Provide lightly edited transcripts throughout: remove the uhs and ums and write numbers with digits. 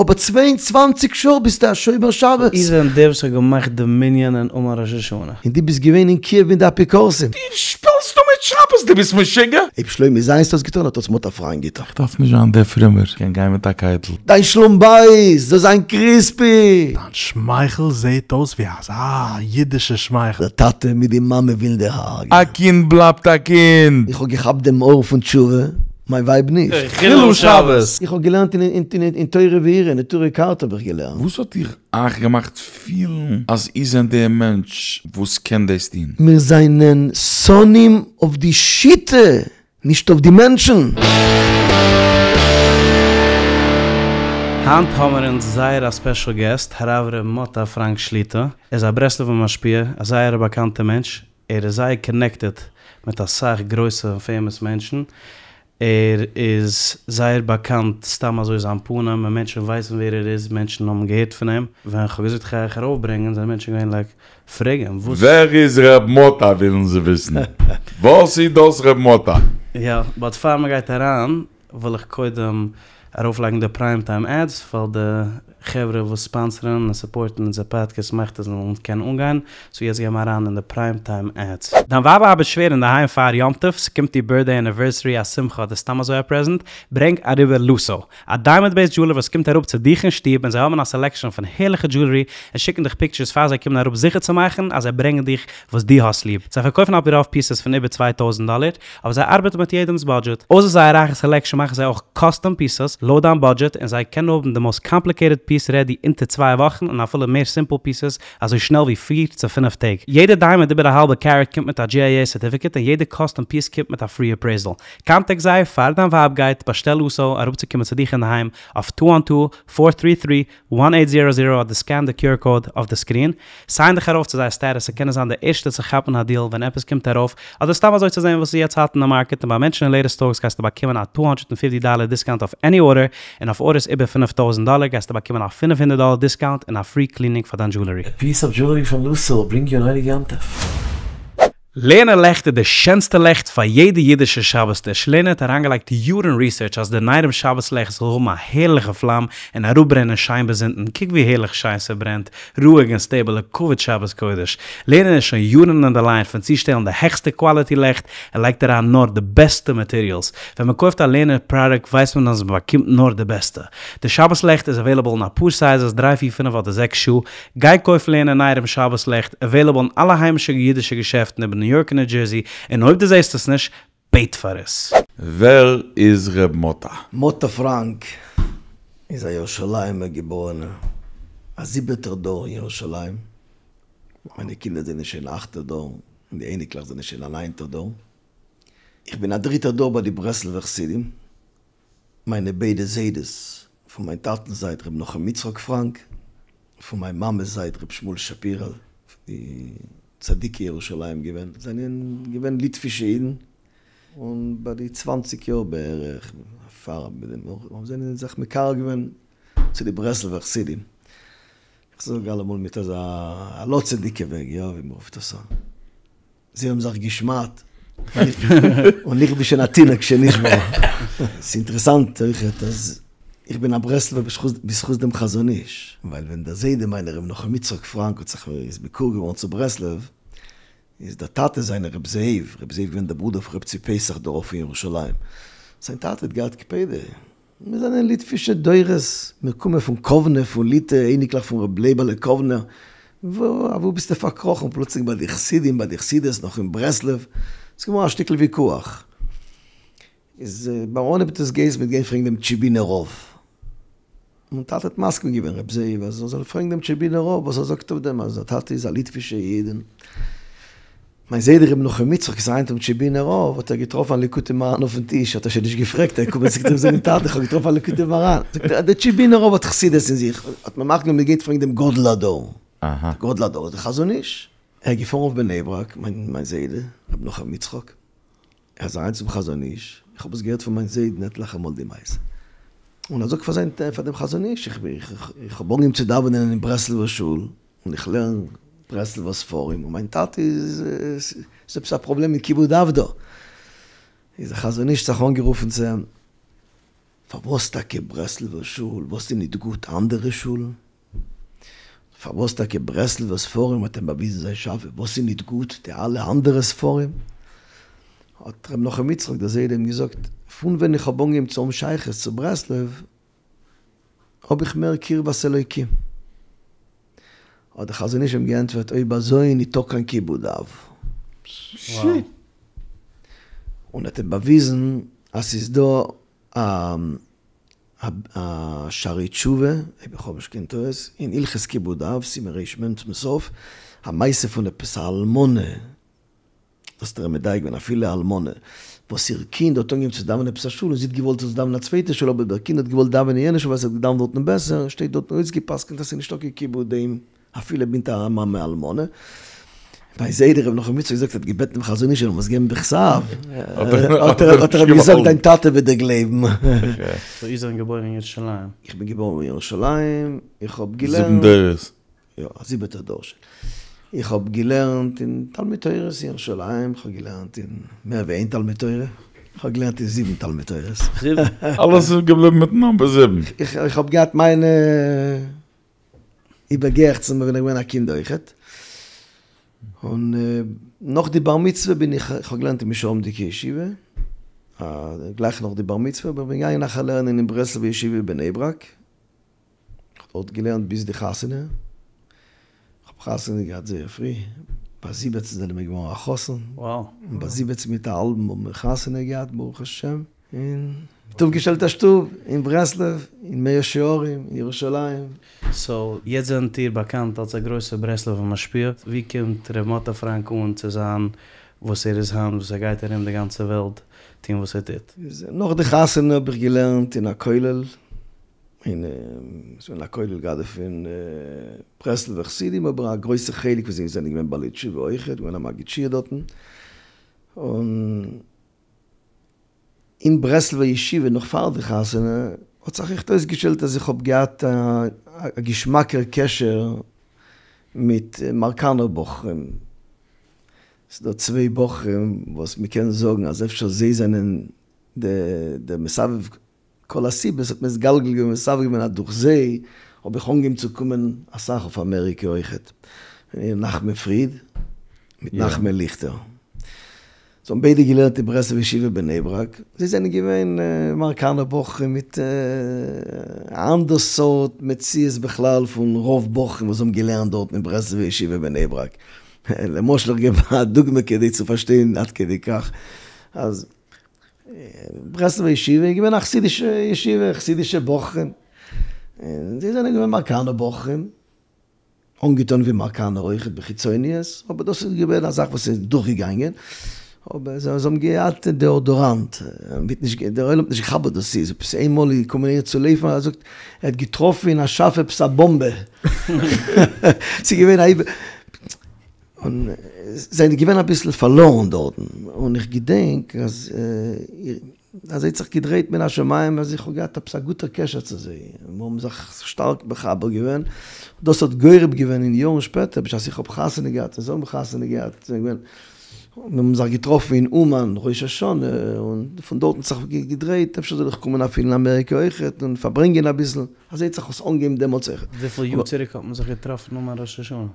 אבער 22 שעה ביסטו א שומר שבת. איר זענט דער וואס האט געמאכט די מנין אין אומאן ראש השנה? און דו ביסט געווען אין קיעוו מיט די אפיקורסים? דו שפילסט דא מיט שבת? דו ביסט משוגע? אויב שלומי זיינסט האט עס געטון האט עס מאטא פריינד געטון. איך דארף נישט זיין דער פרומער, כ'קען גיין מיט א קייטל. דיין שלום בית זאל זיין קריספי! דיין שמייכל זעהט אויס ווי אזא אידישע שמייכל. דער טאטע מיט די מאמע ווילן דיר הרג'ענען. א קינד בלייבט א קינד! איך האב געכאפט דעם אור פון תשובה, מיין ווייב נישט. חילול שבת! איך האב געלערנט אין תורה ויראה, נטורי קרתא האב איך געלערנט. וואס האט איר אייך געמאכט פילן אז איר זענט דער מענטש וואס קען דאס טון? מיר זענען שונאים אויף די שיטה, נישט אויף די מענטשן. היינט האמער אונז זייער א ספעשל געסט, הרב ר' מוטה פראנק שליטא, ער איז א ברסלב'ער משפיע, א זייער א באקאנטע מענטש, ער איז זייער קאנעקטעד מיט אסאך גרויסע און פעימאס מענטשן, ער איז זייער באקאנט סתם אזוי זיין פנים און מענטשן ווייסן ווער ער איז, מענטשן האבן געהערט פון אים, ווען כ'האב געזאגט כ'גיי אייך ארויפברענגען זענען מענטשן געווען לייק פרעג אים וואס. ווער איז ר' מוטה ווילן זיי וויסן. וואס איז דאס ר' מוטה? יא, באט פאר מ'גייט אריין וויל איך קודם ארויפלייגן די פריים טיים עדס ווייל די חברה וואס ספאנסערן און סופארטן אונזער פאדקעסט מאכט עס זאל קענען אנגיין, סאו יעצט גיימער אריין אין די פריים טיים עדס. דיין ווייב ארבעט שווער אינדערהיים פאר יום טוב, ס'קומט איר בירטדעי עניווערסערי א שמחה אדער סתם אזוי א פרעזענט, ברענג אריבער לוסו, א דיימאנד בעיסד דזשולער וואס קומט אראפ צו דיך אין שטוב און זיי האבן א סעלעקשאן פון הערליכע דזשולערי און שיקן דיך פיקטשערס פאר זיי קומען אראפ זיכער צו מאכן אז זיי ברענגען דיך וואס דו האסט ליב, זיי פארקויפן על פי רוב פיסעס פון איבער 2000 דאלער, אבער זיי ארבעטן מיט יעדעמס בודזשעט. אויסער זייער רייכע סעלעקשאן מאכן זיי אויך קאסטום פיסעס לויט דיין בודזשעט און זיי קענען האבן די מאסט קאמפליקעיטעד פיס רעדי אונטער צוויי וואכן און אפילו מער סימפל פיסעס אזוי שנעל ווי פיר צו פינף טעג. יעדע דיימאנד איבער א האלבע קערעט קומט מיט א GIA סערטיפיקעט און יעדע קאסטום פיס קומט מיט א פרי אפרעיזעל. קאנטעקט זיי פאר דיין ווייב גייט באשטעל לוסו אראפצוקומען צו דיך אינדערהיים אויף טו וואן טו, פאר טרי טרי, וואן עיט זירא זירא אדער סקען די QR קאוד אויף די סקרין, סיין דיך ארויף צו זייער סטעטוס צו קענען זיין די ערשטע צו כאפן א דיעל ווען עפעס קומט ארויף, אדער סתם אזוי צו זען וואס איז יעצט האט אין די מארקעט און ביי מענטשן לעיטעסט טאלקס גייסטו באקומען א טו האנדרעט און פיפטי דאלער דיסקאונט אויף עני ארדער, און אויף ארדערס איבער 5000 דאלער גייסטו באקומען א 500 דאלער דיסקאונט און א פרי קלינינג פאר דיין דזשולערי. A piece of jewelry from Lusso will bring you an עונג יום טוב. לערנער לעכט איז די שענסטע לעכט פאר יעדע אידישע שבת טיש. לערנער האט אריינגעלייגט יארן ריסערטש אז די נייערע שבת לעכט זאל האבן א הערליכע פלאם און אראפברענען שיין ביז אונטן. קוק ווי הערליך שיין ס'ברענט, רואיג און סטעיבל לכבוד שבת קודש. לערנער איז שוין יארן אין די ליין פון צושטעלן די העכסטע קוואליטי לעכט און לייגט אריין נאר די בעסטע מאטעריאלס. ווען מ'קויפט א לערנער פראדוקט ווייסט מען אז מ'באקומט נאר די בעסטע. די שבת לעכט איז עוועילעבל אין אפאר סייזעס דריי פיר פינף אדער זעקס שעה. גיי קויף לערנער נייערע שבת לעכט, עוועילעבל אין אלע היימישע אידישע געשעפטן איבער ניו יארק און ניו דזשערסי, און אויב דו זעסט עס נישט, בעט פאר עס. ווער איז ר' מוטה? מוטה פראנק איז א ירושלימ'ער געבוירענער, א זיבעטער דור אין ירושלים, מיינע קינדער זענען שוין א אכטער דור, און די אייניקלעך זענען שוין א ניינטער דור. איך בין א דריטער דור ביי די ברסלב'ער חסידים, מיינע ביידע זיידעס, פון מיין טאטנ'ס זייט ר' נחום יצחק פראנק, פון מיין מאמע'ס זייט ר' שמואל שפירא, פון די צדיקי ירושלים געווען, זענען געווען ליטווישע אידן, און ביי די צוואנציג יאר בערך פאר דעם זענען זיי זיך מקרב געווען צו די ברסלב'ער חסידים, איך זאג אלעמאל מיט אזא הלצה'דיגע וועג, יא ווי מ'רופט עס אן. זיי האבן זיך געשמד'ט, און איך בין שוין א תינוק שנשבה. ס'איז אינטערעסאנט אויכעט אז איך בין א ברסלב'ער בזכות דעם חזון איש, ווייל ווען דער זיידע מיינער ר' נחום יצחק פראנק האט זיך איז מקורב געווארן צו ברסלב, איז דער טאטע זיינער ר' זאב, ר' זאב געווען דער ברודער פון ר' צבי פסח דער רב פון ירושלים, זיין טאטע האט געהאט קפידה, מיר זענען ליטווישע דורות, מיר קומען פון קאוונע, פון ליטע, אייניקלעך פון רבי לייבעלע קאוונער, וואו ביסטו פארקראכן פלוצלינג ביי די חסידים, ביי די חסידות, נאך אין ברסלב, ס'איז געווארן א שטיקל ויכוח, איז ביים אנהייב האט עס געהייסן מ'וועט גיין פרעגן דעם טשיבינער רב, און טאטע האט מסכים געווען רב זאב אז ער זאל פרעגן דעם טשעבינער רב וואס ער זאגט אויף דעם אז דער טאטע איז א ליטווישע איד און מיין זיידע רבי נחום יצחק איז אריין צום טשעבינער רב האט ער געטראפן א ליקוטי מוהר"ן אויפן טיש האט ער שוין נישט געפרעגט ער איז געקומען צו זאגן טאטע איך האב געטראפן א ליקוטי מוהר"ן זאגט ער דער טשעבינער רב האט חסידות אין זיך האט מען מחליט געווען מען גייט פרעגן דעם גדול הדור דער גדול הדור איז דער חזון איש ער איז געפארן אויף בני ברק מיין זיידע רבי נחום יצחק. ער איז אריין צום חזון איש, איך האב עס געהערט פון מיין זיידן עטליכע מאל די מעשה, און ער זאגט פאר זיין פאר דעם חזון איש, איך איך האב אנגעהויבן צו דאווענען אין ברסלב'ער שול, און איך לערן ברסלב'ער ספרים, און מיין טאטע איז איז עפעס א פראבלעם מיט כיבוד אב דא, איז דער חזון איש זיך אנגערופן צו אים. פארוואס טאקע ברסלב'ער שול, וואס איז ניט גוט אנדערע שולן? פארוואס טאקע ברסלב'ער ספרים האט אים באוויזן זיין שאפע, וואס איז ניט גוט די אלע אנדערע ספרים? האט ר' נחום יצחק דער זיידע אים געזאגט, פון ווען איך האב אנגעהויבן צו האבן שייכות צו ברסלב, האב איך מער קרבת אלוקים. האט דער חזון איש אים געענטפערט, אויב אזוי ניטא קיין כיבוד אב. און האט אים באוויזן אז ס'איז דא א שערי תשובה, אויב איך האב נישט קיין טעות, אין הלכות כיבוד אב, סימן ר"מ צום סוף, א מעשה פון עפעס א אלמנה, דאס האט ער מדייק געווען אפילו א אלמנה וואס איר קינד האט אנגעהויבן צו דאווענען עפעס א שול און זי האט געוואלט זאל דאווענען א צווייטע שול אבער דער קינד האט געוואלט דאווענען אין יענע שול ווייל ער האט געדאווענט דארטן בעסער שטייט דארטן אויסגעפסקנט אז ס'איז נישטא קיין כיבוד אם אפילו מיט א מאמע אלמנה. מיין זיידע ר' נחום יצחק זאגט ער האט געבעטן דעם חזון איש ער זאל אים עס געבן בכתב האט ער אים געזאגט דיין טאטע וועט דיר גלייבן. סאו איר זענט געבוירן אין ירושלים? איך בין געבוירן אין ירושלים, איך האב געלערנט. זיבן דורות. יא, א זיבעטער דור שוין. איך האב געלערנט אין תלמוד תורה'ס אין ירושלים, איך האב געלערנט אין מער ווי איין תלמוד תורה, איך האב געלערנט אין זיבן תלמוד תורה'ס. זיבן? אלעס איז געבליבן מיטן נאמבער זיבן. איך האב געהאט מיינע איבערגעיעכצן ווען איך בין געווען א קינד אויכעט. און נאך די בר מצוה בין איך, איך האב געלערנט אין משרמ'דיגע ישיבה, גלייך נאך די בר מצוה בין איך געגאנגען נאכער לערנען אין ברסלב'ע ישיבה בני ברק. איך האב דארט געלערנט ביז די חתונה, איך האב חתונה געהאט זייער פרי, ביי זיבעצן זענען מיר געווארן א חתן, און ביי זיבעצן מיט א האלבן האבן מיר חתונה געהאט ברוך השם, און מ'האט אויפגעשטעלט א שטוב אין ברסלב, אין מאה שערים, אין ירושלים. סאו יעצט זענט איר באקאנט אלס א גרויסער ברסלב'ער משפיע, ווי קומט ר' מאטע פראנק אן צו זיין וואס ער איז היינט, וואס ער גייט ארום די גאנצע וועלט טון וואס ער טוט? נאך די חתונה האב איך געלערנט אין א כולל, אין ס'איז געווען א כולל גראדע פון ברסלב'ער חסידים אבער א גרויסע חלק פון זיי זענען געווען בעלי תשובה אויכעט, געווען א מגיד שיעור דארטן, און אין ברסלב'ער ישיבה נאך פאר די חתונה האט זיך עכט אויסגעשטעלט אז איך האב געהאט א געשמאקער קשר מיט מארקאנער בחורים, ס'איז דא צוויי בחורים וואס מ'קען זאגן אז אפשר זיי זענען די מסבב כל הסיבות האט מתגלגל געווען מסבב געווען אז דורך זיי האב איך אנגעהויבן צו קומען אסאך אויף אמעריקע אויכעט, נחמן פריד מיט נחמן ליכטער, זיי האבן ביידע געלערנט אין ברסלב ישיבה בני ברק, זיי זענען געווען מארקאנער בחורים מיט א אנדער סארט מציאות בכלל פון רוב בחורים וואס האבן געלערנט דארטן אין ברסלב ישיבה בני ברק, למשל איך געב א דוגמא כדי צו פארשטיין עד כדי כך אז ברסלב'ע ישיבה איז געווען א חסידישע ישיבה, חסידישע בחורים, און זיי זענען געווען מארקאנער בחורים, אנגעטון ווי מארקאנער אויכעט בחיצוניות, אבער דאס איז געווען א זאך וואס איז דורכגעגאנגען, אבער זיי האבן געהאט דעאדאראנט, דער עולם האט נישט געכאפט וואס דאס איז, עפעס איינמאל איז געקומען איינער צו לויפן, ער זאגט ער האט געטראפן אין א שאף עפעס א באמבע, ס'איז געווען א. און זיי זענען געווען אביסל פארלוירן דארטן, און איך געדענק אז אזוי האט זיך געדרייט מן השמים אז איך האב געהאט עפעס א גוטער קשר צו זיי, און מיר האבן זיך שטארק מחבר געווען, דאס האט גורם געווען אין יארן שפעטער בשעת איך האב חתונה געהאט און זיי האבן חתונה געהאט, זענען געווען, מיר האבן זיך געטראפן אין אומאן ראש השנה, און פון דארטן האט זיך געדרייט אפשר זאל איך קומען אפילו אין אמעריקע אויכעט און פארברענגען אביסל, אזוי האט זיך עס אנגעהויבן דעמאלטס אויכעט. וויפיל יאר צוריק האט מען זיך געטראפן אומאן ראש השנה?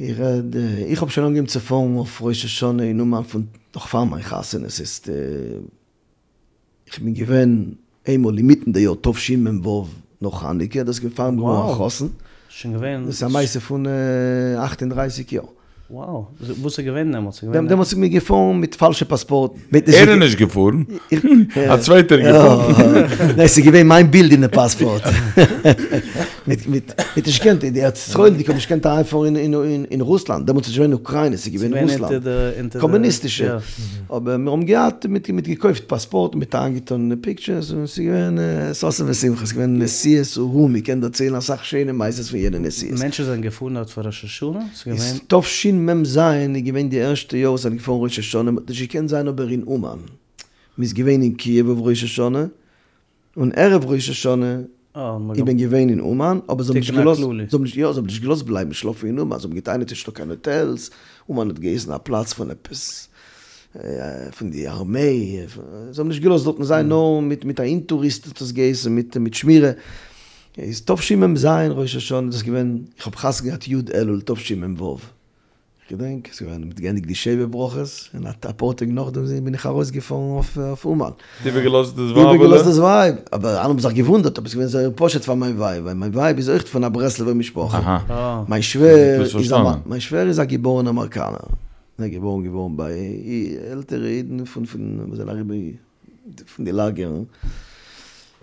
איך רעד, איך האב שוין אנגעהויבן צו פארן אויף ראש השנה אין אומאן פון נאך פאר מיין חתונה, ס'איז איך בין געווען איינמאל אינמיטן די יאר תשמ"ו נאך חנוכה, דאס איז געווען פאר כ'בין געווארן א חתן, שוין געווען. דאס איז א מעשה פון 38 יאר. וואו, וואס איז געווען דעמאלטס? דעמאלטס איז מען געפארן מיט פאלשע פאספארטן. ער איז נישט געפארן, א צווייטער איז געפארן. ניין, ס'איז געווען מיין בילד אין די פאספארט. מ'האט נישט געקענט, די ארץ ישראל'דיגע האבן נישט געקענט אריינפארן אין רוסלאנד, דעמאלטס איז נישט געווען אוקריינע, ס'איז געווען רוסלאנד, קאמוניסטישע, אבער מיר האבן געהאט, מ'האט געקויפט פאספארטן מיט אריינגעטון פיקטשערס, און ס'איז געווען ששון ושמחה, ס'איז געווען נסיעות ארום, מ'קען דערציילן אסאך שיינע מעשות פון יענע נסיעות. מענטשן זענען געפארן דארט פאר ראש השנה? איז תשמ"ז איז געווען די ערשטע יאר וואס זענען געפארן ראש השנה, מ'האט נישט געקענט זיין אבער אין אומאן, מ'איז געווען אין קיעוו אויף ראש השנה, און ערב ראש השנה איז מען געווען אין אומאן, אבער זיי האבן נישט געלאזט, זיי האבן נישט, יא, זיי האבן נישט געלאזט בלייבן שלאפן אין אומאן, זיי האבן געטענה'ט ס'נישטא קיין האטעלס, אומאן האט געהייסן א פלאץ פון עפעס. פון די ארמעי, זיי האבן נישט געלאזט דארטן זיין נאר מיט מיט א אינטוריסט האט עס געהייסן מיט מיט שמירה, איז תשמ"ז ראש השנה דאס געווען, איך האב חתונה געהאט י' אלול תשמ"ו, כ'געדענק ס'איז געווען מ'האט געענדיגט די שבע ברכות, און אפאר טעג נאכדעם בין איך ארויס געפארן אויף אומאן. איבערגעלאזט דאס ווייבעלע? איבערגעלאזט דאס ווייב, אבער אלע האבן זיך געוואונדערט, אבער ס'איז געווען זייער פשוט פאר מיין ווייב, ווייל מיין ווייב איז אויכט פון א ברסלב'ער משפחה, מיין שווער איז א מיין שווער איז א געבארענער אמעריקאנער, ער איז געבארן געווארן ביי עלטערע אידן פון פון וואס זענען אריבער פון די לאגערן,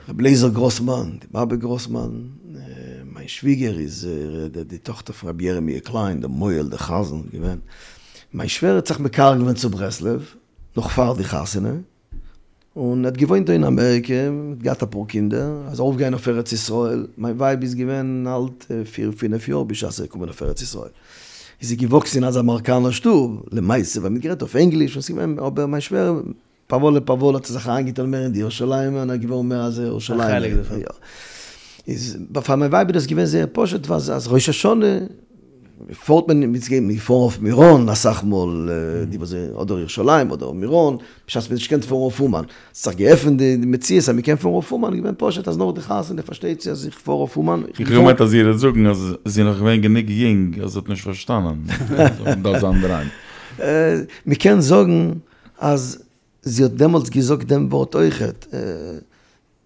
רבי לייזער גראסמאן, די באבע גראסמאן, מיין שוויגער איז די טאכטער פון רבי ירמי' קליין, דער מוהל, דער חזן געווען, מיין שווער האט זיך מקרב געווען צו ברסלב, נאך פאר די חתונה, און ער האט געוואוינט דא אין אמעריקע, האט געהאט אפאר קינדער, איז ארויפגעגאנגען אויף ארץ ישראל, מיין ווייב איז געווען אלט פיר פינעף יאר בשעת ער איז געקומען אויף ארץ ישראל, איז זי געוואקסן אין אזא אמעריקאנער שטוב, למעשה ווייל מ'האט גערעדט אויף ענגליש, און ס'איז געווען, אבער מיין שווער פאוואלע פאוואלע האט ער זיך אריינגעטון מער אין די ירושלימ'ער און ער איז געווארן מער אזוי ירושלימ'ער. יא. איז פאר מיין ווייב איז דאס געווען זייער פשוט ווייל אז ראש השנה פארט מען מ'איז געפארן אויף מירון אסאך מאל די וואס אדער ירושלים אדער מירון בשעת מ'האט נישט געקענט פארן אויף אומאן ס'האט זיך געעפנט די מציאות אז מ'קען פארן אויף אומאן איז געווען פשוט אז נאך די חתונה פארשטייט זי אז איך פאר אויף אומאן. איך האב געמיינט אז זי וועט זאגן אז זי איז נאך געווען גענוג יונג אז זי האט נישט פארשטאנען אז מ'דארף זיין אינדערהיים. מ'קען זאגן אז זי האט דעמאלטס געזאגט דעם ווארט אויכעט,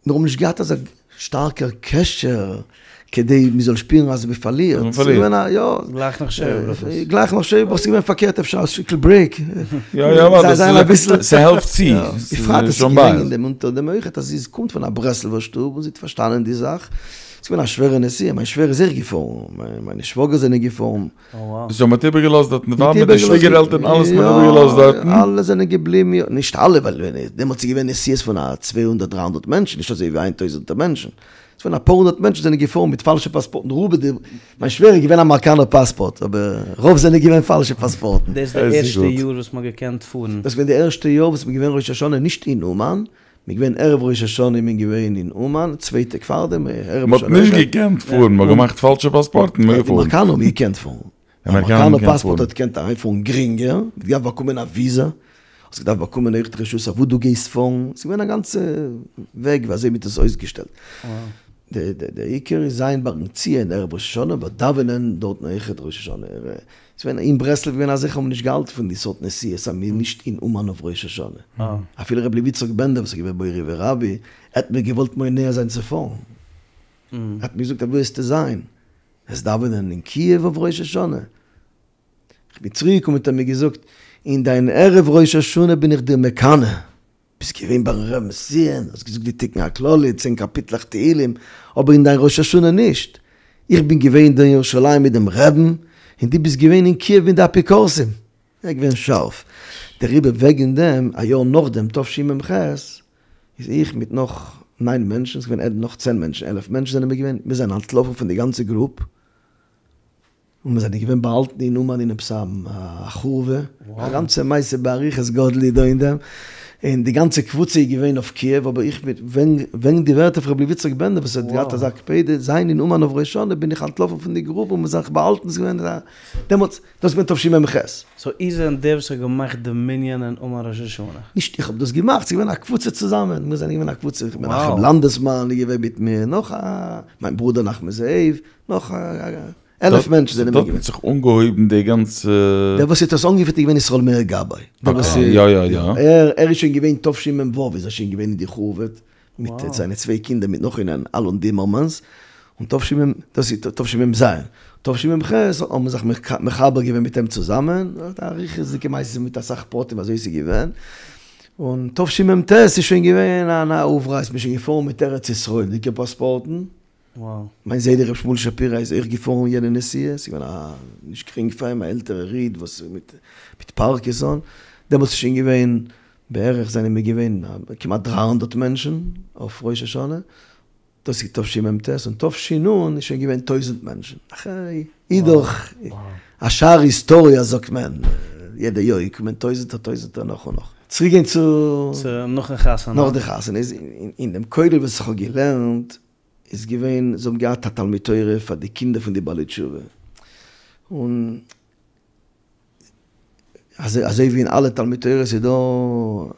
מיר האבן נישט געהאט אזא שטארקער קשר כדי מען זאל שפירן אז מען פארלירט, ס'איז געווען א יא, גלייך נאך שבע ברכות, גלייך נאך שבע ברכות, ס'איז געווען פארקערט אפשר א שטיקל ברעיק, יא יא אבער ס'העלפט צו, בפרט עס איז געווען אין דעם אונטער דעם אויכעט אז זי קומט פון א ברסלב'ער שטוב און זי האט פארשטאנען די זאך, ס'איז געווען א שווערע נסיעה, מיין שווער איז אויך געפארן, מיינע שוואגער זענען געפארן. סאו מ'האט איבערגעלאזט דארטן די ווייב מיט די שוויגער עלטערן אלעס האט מען איבערגעלאזט דארטן? אלע זענען געבליבן יא, נישט אלע ווייל דעמאלטס איז געווען נסיעות פון א צוויי הונדערט דריי הונדערט מענטשן נישט אזוי ווי היינט טויזענטער מענטשן, ס'איז געווען אפאר הונדערט מענטשן זענען געפארן מיט פאלשע פאספארטן רובא די, מיין שווער איז געווען אמעריקאנער פאספארט אבער רוב זענען געווען פאלשע פאספארטן. דאס איז די ערשטע יאר וואס מ'האט געקענט פארן? דאס איז געווען די ערשטע יאר וואס מ'איז געווען ראש השנה נישט אין אומאן, מ'איז געווען ערב ראש השנה איז מען געווען אין אומאן, צוויי טעג פארדעם, ערב ראש השנה. מ'האט נישט געקענט פארן, מ'האט געמאכט פאלשע פאספארטן און מ'איז געפארן. די אמעריקאנער האבן געקענט פארן. די אמעריקאנער פאספארט האט געקענט אריינפארן גרינגער, מ'האט געדארפט באקומען א וויזא, האסט געדארפט באקומען אויכעט רשות אוואו דו גייסט פארן, ס'איז געווען א גאנצע וועג ווי אזוי מ'האט עס אויסגעשטעלט. די עיקר איז זיין ביים ציון ערב ראש השנה, אבער דאווענען דארטן אויכעט ראש השנה. ס'איז געווען אין ברסלב געווען אזעלכע האבן נישט געהאלטן פון די סארט נסיעות אז מ'איז נישט אין אומאן אויף ראש השנה. אפילו רבי לוי יצחק בענדער וואס איז געווען מורי ורבי, ער האט מיר געוואלט מונע זיין צו פארן. ער האט מיר געזאגט אז וואו וועסטו זיין? וועסט דאווענען אין קיעוו אויף ראש השנה? כ'בין צוריק געקומען האט ער מיר געזאגט, אין דיין ערב ראש השנה בין איך דיר מקנא. ביסט געווען ביים רבינ'ס ציון, האסט געזאגט די תיקון הכללי, צען קאפיטלעך תהילים, אבער אין דיין ראש השנה נישט. איך בין געווען דא אין ירושלים מיט דעם רעבן, און דו ביסט געווען אין קיעוו מיט די אפיקורסים. ער איז געווען שארף. דעריבער וועגן דעם, א יאר נאכדעם, תשמ"ח, איז איך מיט נאך ניין מענטשן, ס'איז געווען נאך צען מענטשן, עלף מענטשן זענען מיר געווען, מיר זענען אנטלאפן פון די גאנצע גרופ, און מיר זענען געווען באהאלטן אין אומאן אין עפעס א חורבה, א גאנצע מעשה באריכות גדול איז דא אין דעם, און די גאנצע קבוצה איז געווען אויף קיעוו, אבער איך מיט וועגן די ווערטער פון רבי לוי יצחק בענדער וואס האט געהאט אזא קפידה זיין אין אומאן אויף ראש השנה בין איך אנטלאפן פון די גרופע און מיר זיך באהאלטן, ס'איז געווען דעמאלטס, דאס איז געווען תשמ"ח. סאו איר זענט דער וואס האט געמאכט די מנין אין אומאן ראש השנה? נישט איך האב דאס געמאכט, ס'איז געווען א קבוצה צוזאמען, מיר זענען געווען א קבוצה, מנחם לאנדעסמאן איז געווען מיט מיר, נאך א, מיין ברודער נחמן זאב, נאך עלף מענטשן זענען מיר געווען. דארט האט זיך אנגעהויבן די גאנצע. דער וואס האט עס אנגעפירט איז געווען ישראל מאיר גבאי. אקעי, יא יא יא. ער איז שוין געווען תשמ"ו איז ער שוין געווען אין די חורבות מיט זיינע צוויי קינדער מיט נאך איינעם אלון דימערמאנס, און תשמ, דאס איז תשמ"ז, תשמ"ח האבן מיר זיך מחבר געווען מיט אים צוזאמען, א אריכות'דיגע מעשה מיט אסאך פרטים אזוי איז געווען, און תשמ"ט איז שוין געווען אן אויפרייס, מ'איז שוין געפארן מיט ארץ ישראל'דיגע פאספארטן, מיין זיידע ר' שמואל שפירא איז אויך געפארן יענע נסיעה, ס'איז געווען א נישט גרינג פאר אים, א עלטערער איד וואס מיט פארקינסאן, דעמאלטס איז שוין געווען בערך זענען מיר געווען כמעט דרײַ הונדערט מענטשן אויף ראש השנה, דאס איז תשמ"ט, און תש"נ איז שוין געווען טויזנט מענטשן, אידאך א שער היסטאריע זאגט מען, יעדע יאר געקומען טויזנטער טויזנטער נאך און נאך. צוריק גיין צו. צו נאכן חתונה. נאך די חתונה איז אין דעם כולל וואס איך האב געלערנט איז געווען זיי האבן געהאט א תלמוד תורה פאר די קינדער פון די בעלי תשובה און. אזוי ווי אין אלע תלמוד תורה'ס איז דא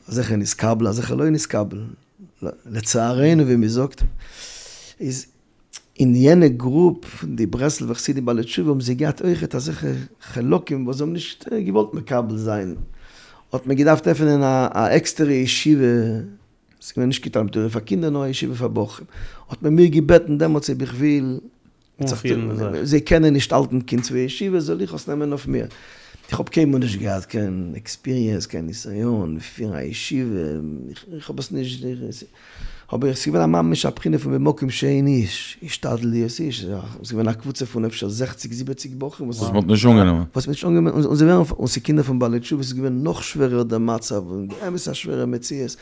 אזעלכע נתקבל אזעלכע לא נתקבל, לצערינו ווי מען זאגט, איז אין יענע גרופ פון די ברסלב'ע חסידים בעלי תשובה האבן זיי געהאט אויכעט אזעלכע חלקים וואס זיי האבן נישט געוואלט מקבל זיין, האט מען געדארפט עפענען א עקסטערע ישיבה, ס'איז געווען נישט קיין תלמוד תורה פאר קינדער נאר א ישיבה פאר בחורים, האט מען מיר געבעטן דעמאלטס אויב איך וויל זיי קענען נישט האלטן קיין צוויי ישיבות זאל איך עס נעמען אויף מיר? איך האב קיינמאל נישט געהאט קיין עקספיריענס קיין ניסיון פירן א ישיבה, איך האב עס נישט, אבער עס איז געווען א ממש א בחינה פון במקום שאין איש השתדל להיות איש, עס איז געווען א קבוצה פון אפשר זעכציג זיבעציג בחורים וואס מ'האט נישט אנגענומען, וואס מ'האט נישט אנגענומען, און זיי ווערן, און ס'איז קינדער פון בעלי תשובה, עס איז געווען נאך שווערער דער מצב, און באמת א שווערע מציאות.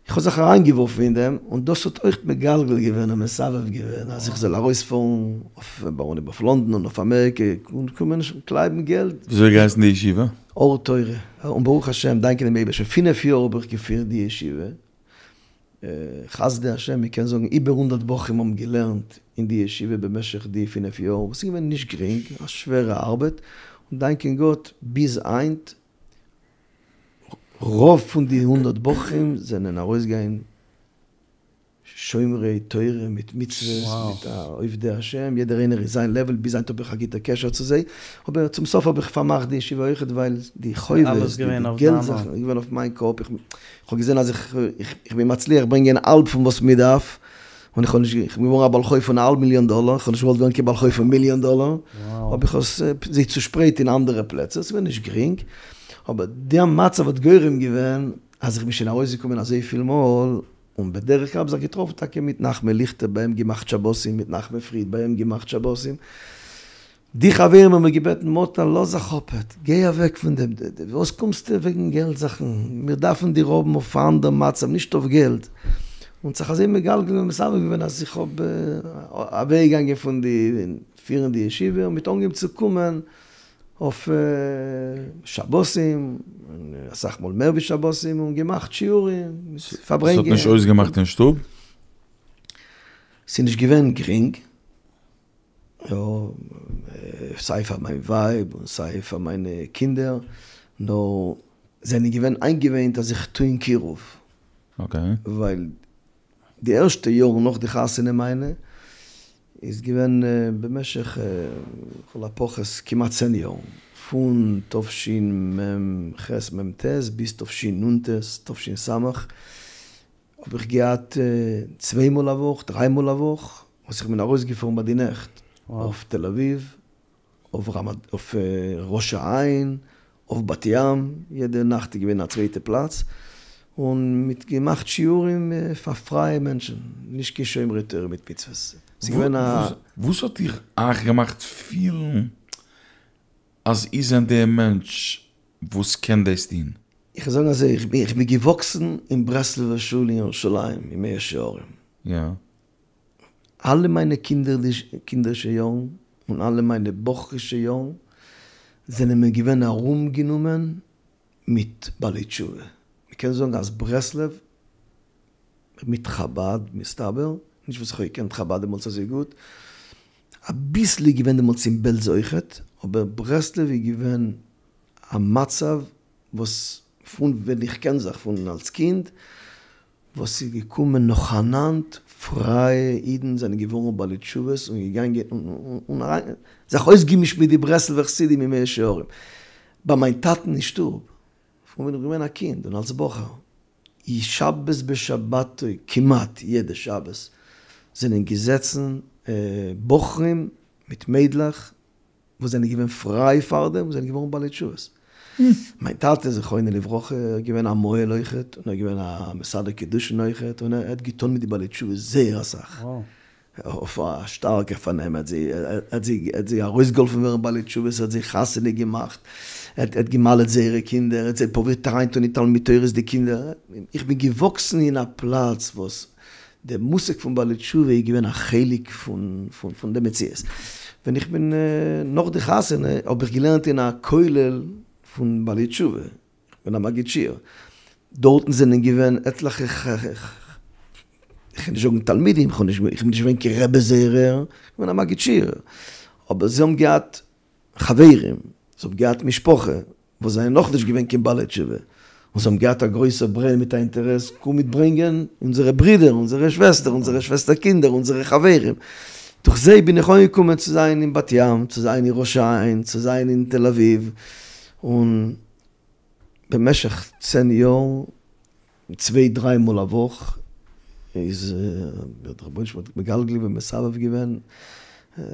איך האב זיך אריינגעווארפן אין דעם, און דאס האט אויך מגלגל געווען און מסבב געווען אז איך זאל ארויספארן אויף אויף לונדון און אויף אמעריקע און קומען קלייבן געלט. וויאזוי האט געהייסן די ישיבה? אור תורה, און ברוך השם, דאנקען דעם אייבערשטן, פינף יאר האב איך געפירט די ישיבה, חסדי השם, מען קען זאגן איבער הונדערט בחורים האבן געלערנט אין די ישיבה במשך די פינף יאר, וואס איז געווען נישט גרינג, א שווערע ארבעט, און דאנקען גאט ביז היינט רוב פון די הונדערט בחורים זענען ארויסגעגאנגען שומרי תורה מיט מצוות מיט א עובדי השם, יעדער איינער אין זיין לעוועל, ביז היינט האב איך א גוטע קשר צו זיי, אבער צום סוף האב איך פארמאכט די ישיבה אויכעט ווייל די חובות, די געלט זאכן איז געווען אויף מיין קאפ, איך האב געזען אז איך בין מצליח ברענגען האלב פון וואס מען דארף, און איך האב נישט, איך בין געווארן א בעל חוב פון א האלב מיליאן דאלער, איך האב נישט געוואלט ווערן קיין בעל חוב פון מיליאן דאלער, האב איך עס זיי צושפרייט אין אנדערע פלעצער, ס'איז געווען נישט גרינג, אבער דער מצב האט גורם געווען אז איך בין שוין ארויסגעקומען אזויפיל מאל, און בדרך כלל האב איך זיך געטראפן טאקע מיט נחמן ליכטער ביי אים געמאכט שבתים, מיט נחמן פריד ביי אים געמאכט שבתים, די חברים האבן מיר געבעטן, מאטל לאז זיך אפעט, גיי אוועק פון דעם, וואס קומסטו וועגן געלט זאכן, מיר דארפן דיר האבן אויף א אנדער מצב, נישט אויף געלט. און זיך אזוי מגלגל און מסבב געווען אז איך האב אוועקגעגאנגען פון די פירן די ישיבה און מ'האט אנגעהויבן צו קומען אויף שבתים, און אסאך מאל מער ווי שבתים, און געמאכט שיעורים, פארברענגען. ס'האט נישט אויסגעמאכט אין שטוב? ס'איז נישט געווען גרינג. יא, סיי פאר מיין ווייב און סיי פאר מיינע קינדער, נאר זענען געווען איינגעוואינט אז איך טו אין קירוב. ווייל די ערשטע יארן נאך די חתונה מיינע איז געווען במשך לכל הפחות כמעט צען יאר, פון תשמ"ח מ"ט ביז תשנ"ט תש"ס, האב איך געהאט צוויי מאל א וואך, דריי מאל א וואך, וואס איך בין ארויסגעפארן ביי די נעכט אויף תל אביב, אויף ראש העין, אויף בת ים, יעדע נאכט איז געווען א צווייטע פלאץ, און מ'האט געמאכט שיעורים פאר פרייע מענטשן, נישט קיין שומרי תורה מיט מצוות, ס'איז געווען א. וואס האט דיך אייך געמאכט פילן אז איר זענט דער מענטש וואס קען דאס טון? איך וועל זאגן אזוי, איך בין געוואקסן אין ברסלב'ער שול אין ירושלים, אין מאה שערים. יא. אלע מיינע קינדערישע יארן און אלע מיינע בחור'ישע יארן זענען מיר געווען ארומגענומען מיט בעלי תשובה. מ'קען זאגן אז ברסלב מיט חבד, מסתבר, נישט וואס איך האב געקענט חבד דעמאלטס אזוי גוט, אביסל איז געווען דעמאלטס אין בעלז אויכעט, אבער ברסלב איז געווען א מצב וואס פון ווען איך קען זיך פון אלס קינד, וואס איז געקומען נאכאנאנד פרייע אידן זענען געווארן בעלי תשובות און געגאנגען און זיך אויסגעמישט מיט די ברסלב'ער חסידים אין מאה שערים. ביי מיין טאטן אין שטוב, פון ווען איך בין געווען א קינד און אלס בחור, איז שבת בשבתו כמעט יעדע שבת זענען געזעצן בחורים מיט מיידלעך וואס זענען געווען פריי פאר דעם, זענען געווארן בעלי תשובות. מיין טאטע זכרונו לברכה איז געווען א מוהל אויכעט, און ער איז געווען א מסדר קידושין אויכעט, און ער האט געטון מיט די בעלי תשובות זייער אסאך, אויף א שטארקע פארנעם, ער האט זיי ער האט זיי ארויסגעהאלפן ווערן בעלי תשובות, ער האט זיי חתונה געמאכט, ער האט גע'מל'ט זייערע קינדער, ער האט זיי פרובירט אריינטון אין תלמוד תורה'ס די קינדער, איך בין געוואקסן אין א פלאץ וואס די מושג פון בעלי תשובה איז געווען א חלק פון די מציאות. ווען איך בין נאך די חתונה האב איך געלערנט אין א כולל פון בעלי תשובה, איך בין א מגיד שיעור, דארטן זענען געווען עטליכע, איך קען נישט זאגן תלמידים, איך בין נישט געווען קיין רבי זייערער, איך בין א מגיד שיעור, אבער זיי האבן געהאט חברים, זיי האבן געהאט משפחה. וואס זענען נאכנישט געווען קיין בעלי תשובה, און זיי האבן געהאט א גרויסע ברען מיט א אינטערעס, קום מיט ברענגען אונזערע ברידער, אונזערע שוועסטער, אונזערע שוועסטער קינדער, אונזערע חברים. דורך זיי בין איך אנגעקומען צו זיין אין בת ים, צו זיין אין ראש העין, צו זיין אין תל אביב, און במשך צען יאר צוויי דריי מאל א וואך איז דער רבונו של עולם האט מגלגל ומסבב געווען,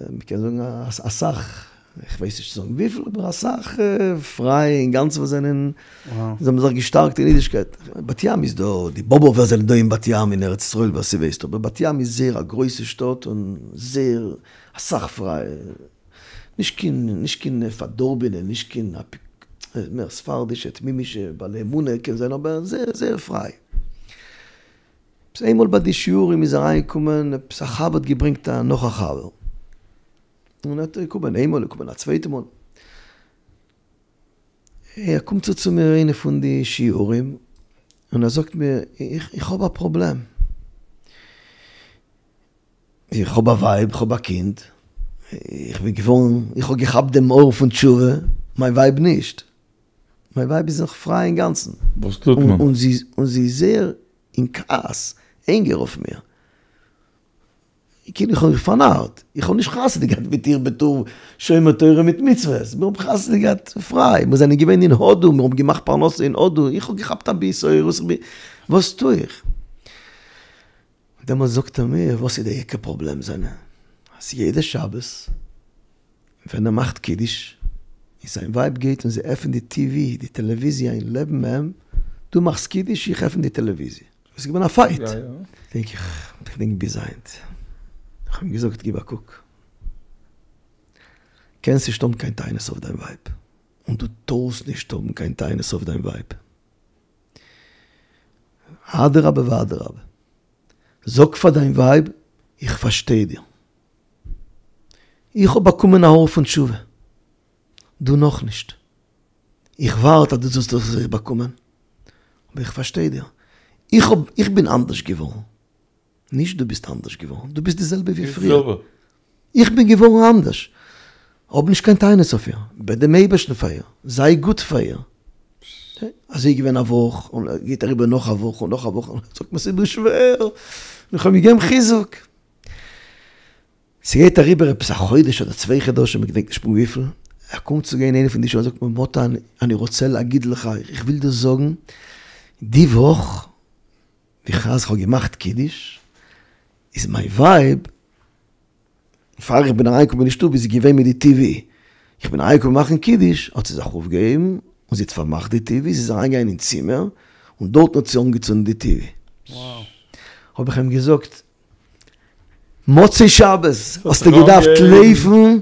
מ'קען זאגן אסאך, איך ווייס נישט צו זאגן וויפיל, אבער אסאך פרייע אינגאנצן וואס זענען, זיי האבן זיך געשטארקט אין אידישקייט. בת ים איז דא, די באבובער זענען דא אין בת ים אין ארץ ישראל ווער ס'ווייסט, אבער בת ים איז זייער א גרויסע שטאט און זייער אסאך פרייע, נישט קיין נישט קיין פארדארבענע, נישט קיין מער ספרדישע תמימישע בעלי אמונה קען זיין אבער זייער זייער פריי. עפעס איינמאל ביי די שיעורים איז אריינגעקומען עפעס א חבר האט געברענגט א נאך א חבר, און ער האט געקומען איינמאל געקומען א צווייטע מאל, ער קומט צו צו מיר איינע פון די שיעורים און ער זאגט מיר איך האב א פראבלעם, איך האב א ווייב, איך האב א קינד, איך בין געווארן, איך האב געכאפט דעם אור פון תשובה, מיין ווייב נישט. מיין ווייב איז נאך פריי אינגאנצן. וואס טוט מען? און זי און זי איז זייער אין כעס, ענגער אויף מיר. כאילו איך האב איר פארנארט, איך האב נישט חתונה געהאט מיט איר בתור שומר תורה מיט מצוות, מיר האבן חתונה געהאט פריי, מיר זענען געווען אין הודו, מיר האבן געמאכט פרנסה אין הודו, איך האב געכאפט א התעוררות, וואס טו איך? דעמאלטס זאגט ער מיר וואס איז די עיקר פראבלעם זיינע, אז יעדע שבת ווען ער מאכט קידוש און זיין ווייב גייט און זי עפענט די טיווי, די טעלעוויזיע אין לעבן אים, דו מאכסט קידוש איך עפען די טעלעוויזיע. עס איז געווען א פייט. געדענק איך, געדענק ביז היינט, איך האב אים געזאגט גיב א קוק, קענסט נישט האבן קיין טענות אויף דיין ווייב, און דו טארסט נישט האבן קיין טענות אויף דיין ווייב, אדרבה ואדרבה, זאג פאר דיין ווייב, איך פארשטיי דיר. איך האב באקומען א אור פון תשובה, דו נאכנישט. איך ווארט אז דו זאלסט דאס אויך באקומען, אבער איך פארשטיי דיר. איך האב, איך בין אנדערש געווארן. נישט דו ביסט אנדערש געווארן, דו ביסט די זעלבע ווי פריער. איך בין געווארן אנדערש. האב נישט קיין טענות אויף איר, בעט דעם אייבערשטן פאר איר, זיי גוט פאר איר. אזוי איז געווען א וואך, און גייט אריבער נאך א וואך און נאך א וואך, און זאגט מיר ס'איז מיר שווער, און איך האב אים געגעבן חיזוק. ס'גייט אריבער עפעס א חודש אדער צוויי חדשים, איך געדענק נישט פונקט וויפיל, ער קומט צו גיין איינע פון די שיעורים, זאגט מיר מוטי אני רוצה להגיד לך, איך וויל דיר זאגן, די וואך בשעת כ'האב געמאכט קידוש, איז מיין ווייב, פאר איך בין אריינגעקומען אין שטוב איז זי געווען מיט די טיווי, איך בין אריינגעקומען מאכן קידוש, האט זי זיך אויפגעהויבן און זי האט פארמאכט די טיווי, זי איז אריינגעגאנגען אין צימער, און דארטן האט זי אנגעצונדן די טיווי. האב איך אים געזאגט, מוצאי שבת האסטו געדארפט לויפן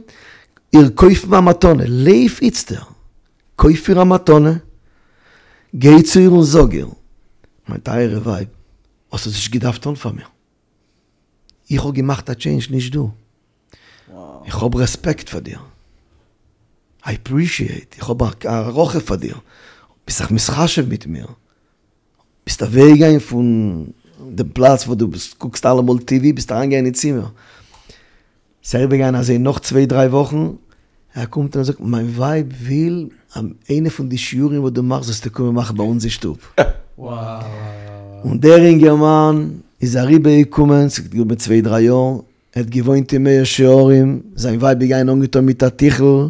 איר קויפן א מתנה, לויף איצטער, קויף איר א מתנה, גיי צו איר און זאג איר, מיין טייערע ווייב, האסט עס נישט געדארפט טון פאר מיר, איך האב געמאכט א טשעינדזש נישט דו, איך האב רעספעקט פאר דיר, איי אפרישיעט, איך האב הערכה פאר דיר, ביסט זיך מתחשב מיט מיר, ביסט אוועקגעגאנגען פון דעם פלאץ וואו דו ביסט קוקסט אלעמאל טיווי ביסט אריינגעגאנגען אין צימער. ס'איז אריבערגעגאנגען אזוי נאך צוויי דריי וואכן, ער קומט און ער זאגט מיין ווייב וויל אז איינע פון די שיעורים וואס דו מאכסט זאלסטו קומען מאכן ביי אונז אין שטוב. און דער אינגערמאן איז אריבערגעקומען, ס'איז געווען צוויי דריי יאר, ער האט געוואוינט אין מאה שערים, זיין ווייב איז געגאנגען אנגעטון מיט א טיכל, און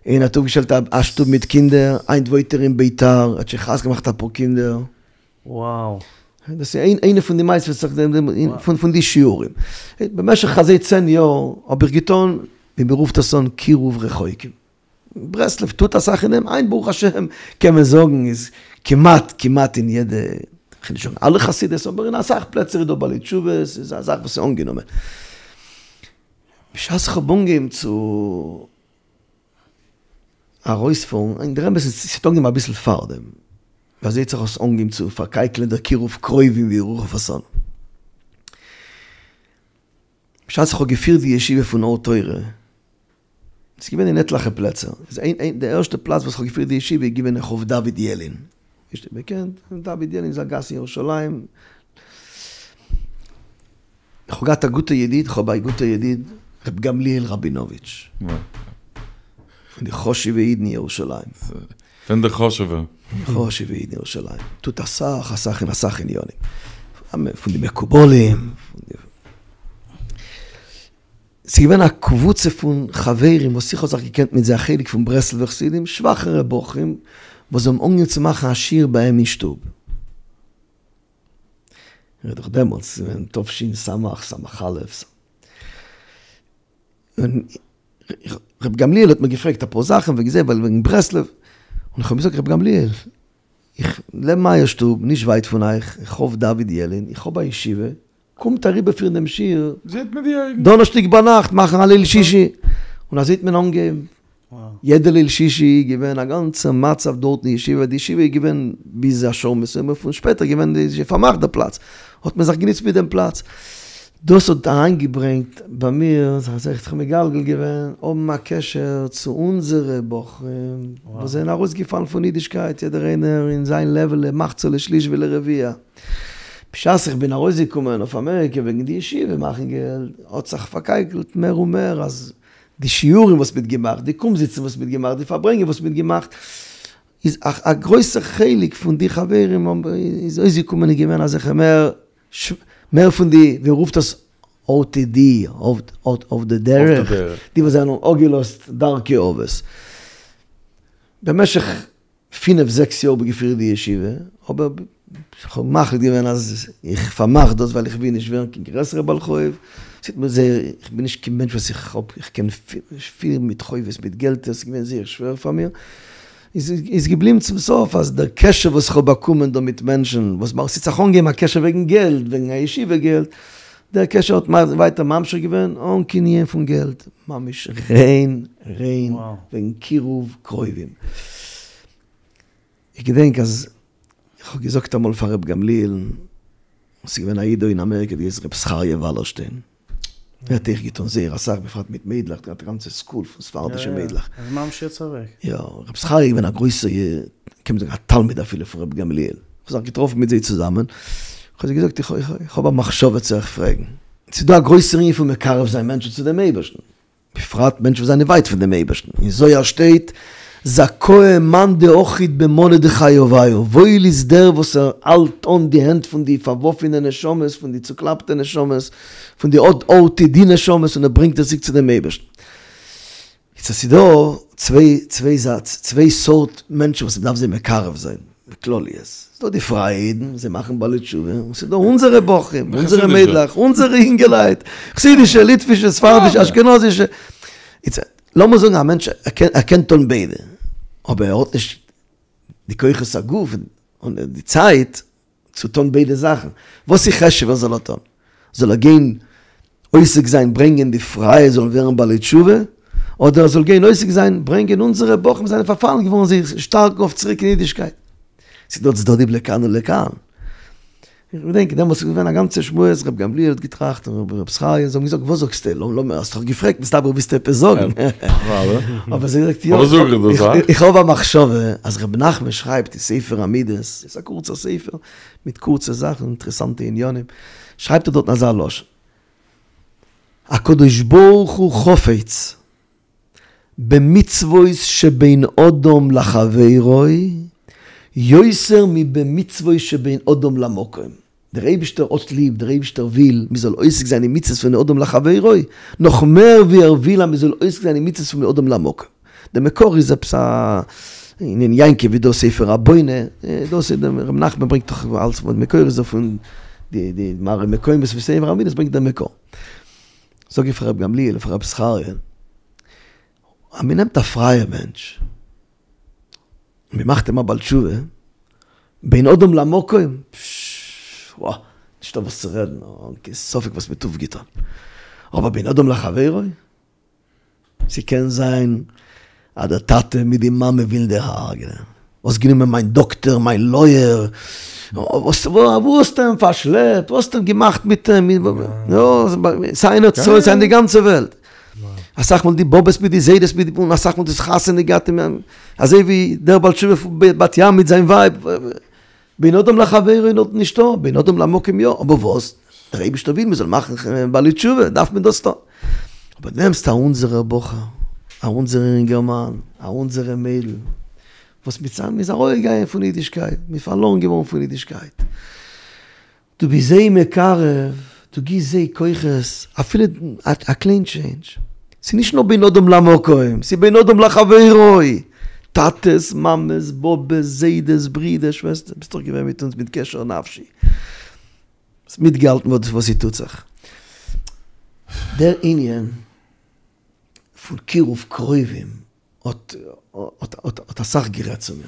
ער האט אויפגעשטעלט א שטוב מיט קינדער, היינט וואוינט ער אין ביתר, ער האט שוין חתונה געמאכט אפאר קינדער. Wow. דאס איז איינע פון די מעשיות פון די שיעורים. במשך אזוי צען יאר האב איך געטון ווי מען רופט עס אן קירוב רחוקים. ברסלב טוט אסאך אין דעם, היינט ברוך השם קען מען זאגן איז כמעט כמעט אין יעדע, כ'וויל נישט זאגן אלע חסידות, אבער אין אסאך פלעצער איז דא בעלי תשובות, ס'איז א זאך וואס איז אנגענומען. בשעת איך האב אנגעהויבן צו ארויספארן, אין דער אמת איז ס'האט אנגעהויבן אביסל פארדעם, ווי אזוי האט זיך עס אנגעהויבן צו פארקייקלען דער קירוב קרובים ווי רוף עס אן. בשעת איך האב געפירט די ישיבה פון אור תורה, ס'איז געווען אין עטליכע פלעצער, איז איין איין די ערשטע פלאץ וואס איך האב געפירט די ישיבה איז געווען אין רחוב דוד ילין, נישט אויב איר קענט, דוד ילין איז א גאס אין ירושלים, איך האב געהאט א גוטע ידיד, איך האב א גוטע ידיד, ר' גמליאל ראבינאוויטש, פון די חשובע אידן אין ירושלים. פון די חשוב'ע. חשוב'ע אידן אין ירושלים. טוט אסאך אסאך אין אסאך עניינים. פון די מקובלים. ס'איז געווען א קבוצה פון חברים וואס איך האב זיך געקענט מיט זיי א חלק פון ברסלב'ער חסידים, שוואכערע בחורים, וואס זיי האבן אנגעהויבן צו מאכן א שיעור ביי אים אין שטוב. איך רעד דאך דעמאלטס, ס'איז געווען תש"ס, ס"א. און ר' גמליאל האט מיר געפרעגט אפאר זאכן וועגן זה, וועגן ברסלב, און איך האב געזאגט ר' גמליאל, איך לעבן אייער שטוב, נישט ווייט פון אייך, רחוב דוד ילין, איך האב א ישיבה, קומט אריבערפירן דעם שיעור, זעט מיט די אויגן. דאנערשטאג ביינאכט מאכן א ליל שישי, און אזוי האט מען אנגעהויבן, יעדע ליל שישי איז געווען א גאנצע מצב דארט אין ישיבה, די ישיבה איז געווען ביז א שעה מסוימת, פון שפעטער געווען די פארמאכט די פלאץ, האט מען זיך גענוצט מיט דעם פלאץ, דאס האט אריינגעברענגט ביי מיר, זיך אזוי זיך מגלגל געווען, האבן א קשר צו אונזערע בחורים וואס זענען ארויסגעפאלן פון אידישקייט, יעדער איינער אין זיין לעוועל למחצה לשליש ולרביע. בשעת איך בין ארויסגעקומען אויף אמעריקע וועגן די ישיבה מאכן געלט, האט זיך פארקייקלט מער און מער אז די שיעורים וואס מ'האט געמאכט, די קומזיצן וואס מ'האט געמאכט, די פארברענגען וואס מ'האט געמאכט, איז א גרויסע חלק פון די חברים איז אויסגעקומען איז געווען אזעלכע מער מער פון די ווי מ'רופט עס OTD, אף די דרך, די וואס זענען אפגעלאזט דרכי אבות. במשך פינף זעקס יאר האב איך געפירט די ישיבה, אבער איך האב מחליט געווען אז איך פארמאך דאס ווייל איך וויל נישט ווערן קיין גרעסערע בעל חוב, ס'טוט מיר זייער, איך בין נישט קיין מענטש וואס איך האב, איך קען פירן מיט חובות מיט געלט, עס איז געווען זייער שווער פאר מיר, איז געבליבן צום סוף אז דער קשר וואס איך האב באקומען דא מיט מענטשן, וואס ס'האט זיך אנגעהויבן א קשר וועגן געלט, וועגן א ישיבה געלט, דער קשר האט ווייטער ממשיך געווען אן קיין ענין פון געלט, ממש ריין ריין וועגן קירוב קרובים. איך געדענק אז איך האב געזאגט אמאל פאר ר' גמליאל, ס'איז געווען א איד דא אין אמעריקע האט געהייסן ר' זכריה וואלערשטיין, ער האט אויך געטון זייער אסאך בפרט מיט מיידלעך, ער האט געהאט א גאנצע סקול פון ספרדישע מיידלעך. ער איז ממש יעצט אוועק. יא, ר' זכריה איז געווען א גרויסער קען מען זאגן א תלמיד אפילו פון ר' גמליאל. איך האב זיך געטראפן מיט זיי צוזאמען, איך האב זיי געזאגט איך האב א מחשבה צו אייך פרעגן. ס'איז דא א גרויסער ענין פון מקרב זיין מענטשן צו דעם אייבערשטן, בפרט מענטשן וואס זענען ווייט פון דעם אייבערשטן, אין זוהר שטייט, זכאה מאן דאחיד במנא דחיוביא, וואויל איז דער וואס ער האלט אן די הענט פון די פארווארפענע נשמות, פון די צוקלאפטע נשמות, פון די OTD נשמות און ער ברענגט עס צוריק צו דעם אייבערשטן. איצט עס איז דא צוויי צוויי צוויי סארט מענטשן וואס מ'דארף זיי מקרב זיין בכלליות, ס'איז דא די פרייע אידן, זיי מאכן בעלי תשובה, און ס'איז דא אונזערע בחורים, אונזערע מיידלעך, אונזערע אינגעלייט, חסידישע, ליטווישע, ספרדישע, אשכנזישע, איצט לאמיר זאגן א מענטש ער קען טון ביידע, אבער ער האט נישט די כוחות הגוף און די צייט צו טון ביידע זאכן, וואס איז חשוב'ער זאל ער טון? זאל ער גיין עוסק זיין ברענגען די פרייע זאלן ווערן בעלי תשובה, אדער ער זאל גיין עוסק זיין ברענגען אונזערע בחורים זענען פארפאלן געווארן זיך שטארקן אויף צוריק אין אידישקייט? ס'איז דא צדדים לכאן ולכאן. איך געדענק דעמאלטס איז געווען א גאנצע שמועס, ר' גמליאל האט געטראכט און ר' זכריה, זיי האבן געזאגט וואס זאגסטו? לאמיר, האסט דאך געפרעגט מסתבר ווילסטו עפעס זאגן. אבער זיי געזאגט יא, איך האב א מחשבה אז ר' נחמן שרייבט אין ספר המידות, ס'איז א קורצער ספר מיט קורצע זאכן אינטערעסאנטע עניינים, שרייבט ער דארטן אזא לשון, הקדוש ברוך הוא חפץ במצוות שבין אדם לחבירו יותר מבמצוות שבין אדם למקום, דער אייבישטער האט ליב, דער אייבישטער וויל מען זאל עוסק זיין אין מצוות פון אדם לחבירו, נאך מער ווי ער וויל אז מען זאל עוסק זיין אין מצוות פון אדם למקום. דער מקור איז עפעס א אין עין יעקב איז דא ספר הבונה, דאס איז דער ר' נחמן ברענגט דאך אלס מקור איז ער פון די די מראה מקומות פון ספר המידות ברענגט דער מקור. זאג איך פאר ר' גמליאל און פאר ר' זכריה, אז מען נעמט א פרייע מענטש, און מען מאכט אים א בעל תשובה, בין אדם למקום, פששש, וואו, נישטא וואס צו רעדן, אן קיין ספק וואס מען האט אויפגעטון. אבער בין אדם לחבירו? ס'קען זיין אז דער טאטע מיט די מאמע ווילן דיר הרג'נען. האסט גענומען מיין דאקטער, מיין לויער, וואו האסטו אים פארשלעפט, וואס האסטו געמאכט מיט אים, סיי אין ארץ ישראל סיי אין די גאנצע וועלט. אסאך מאל די באבעס מיט די זיידעס מיט די, און אסאך מאל דאס חתונה געהאט, אזוי ווי דער בעל תשובה פון בת ים מיט זיין ווייב, בין אדם לחבירו איז נאך נישטא, בין אדם למקום יא, אבער וואס? דער אייבערשטער וויל מען זאל מאכן בעלי תשובה, דארף מען דאס טון. אבער נעמסט א אונזערער בחור, א אונזערער אינגערמאן, א אונזערע מיידל, וואס מצד מ'איז ארויסגעגאנגען פון אידישקייט, מ'איז פארלוירן געווארן פון אידישקייט. דו ביסט זיי מקרב, דו גיבסט זיי כוחות, אפילו א קליין טשעינדזש. ס'איז נישט נאר בין אדם למקום, ס'איז בין אדם לחבירו. טאטעס, מאמעס, באבעס, זיידעס, ברידער, שוועסטער, ביסט דאך געווען מיט אונז מיט קשר נפשי. האסט מיטגעהאלטן וואס ס'טוט זיך. דער ענין פון קירוב קרובים האט האט אסאך גערעדט צו מיר.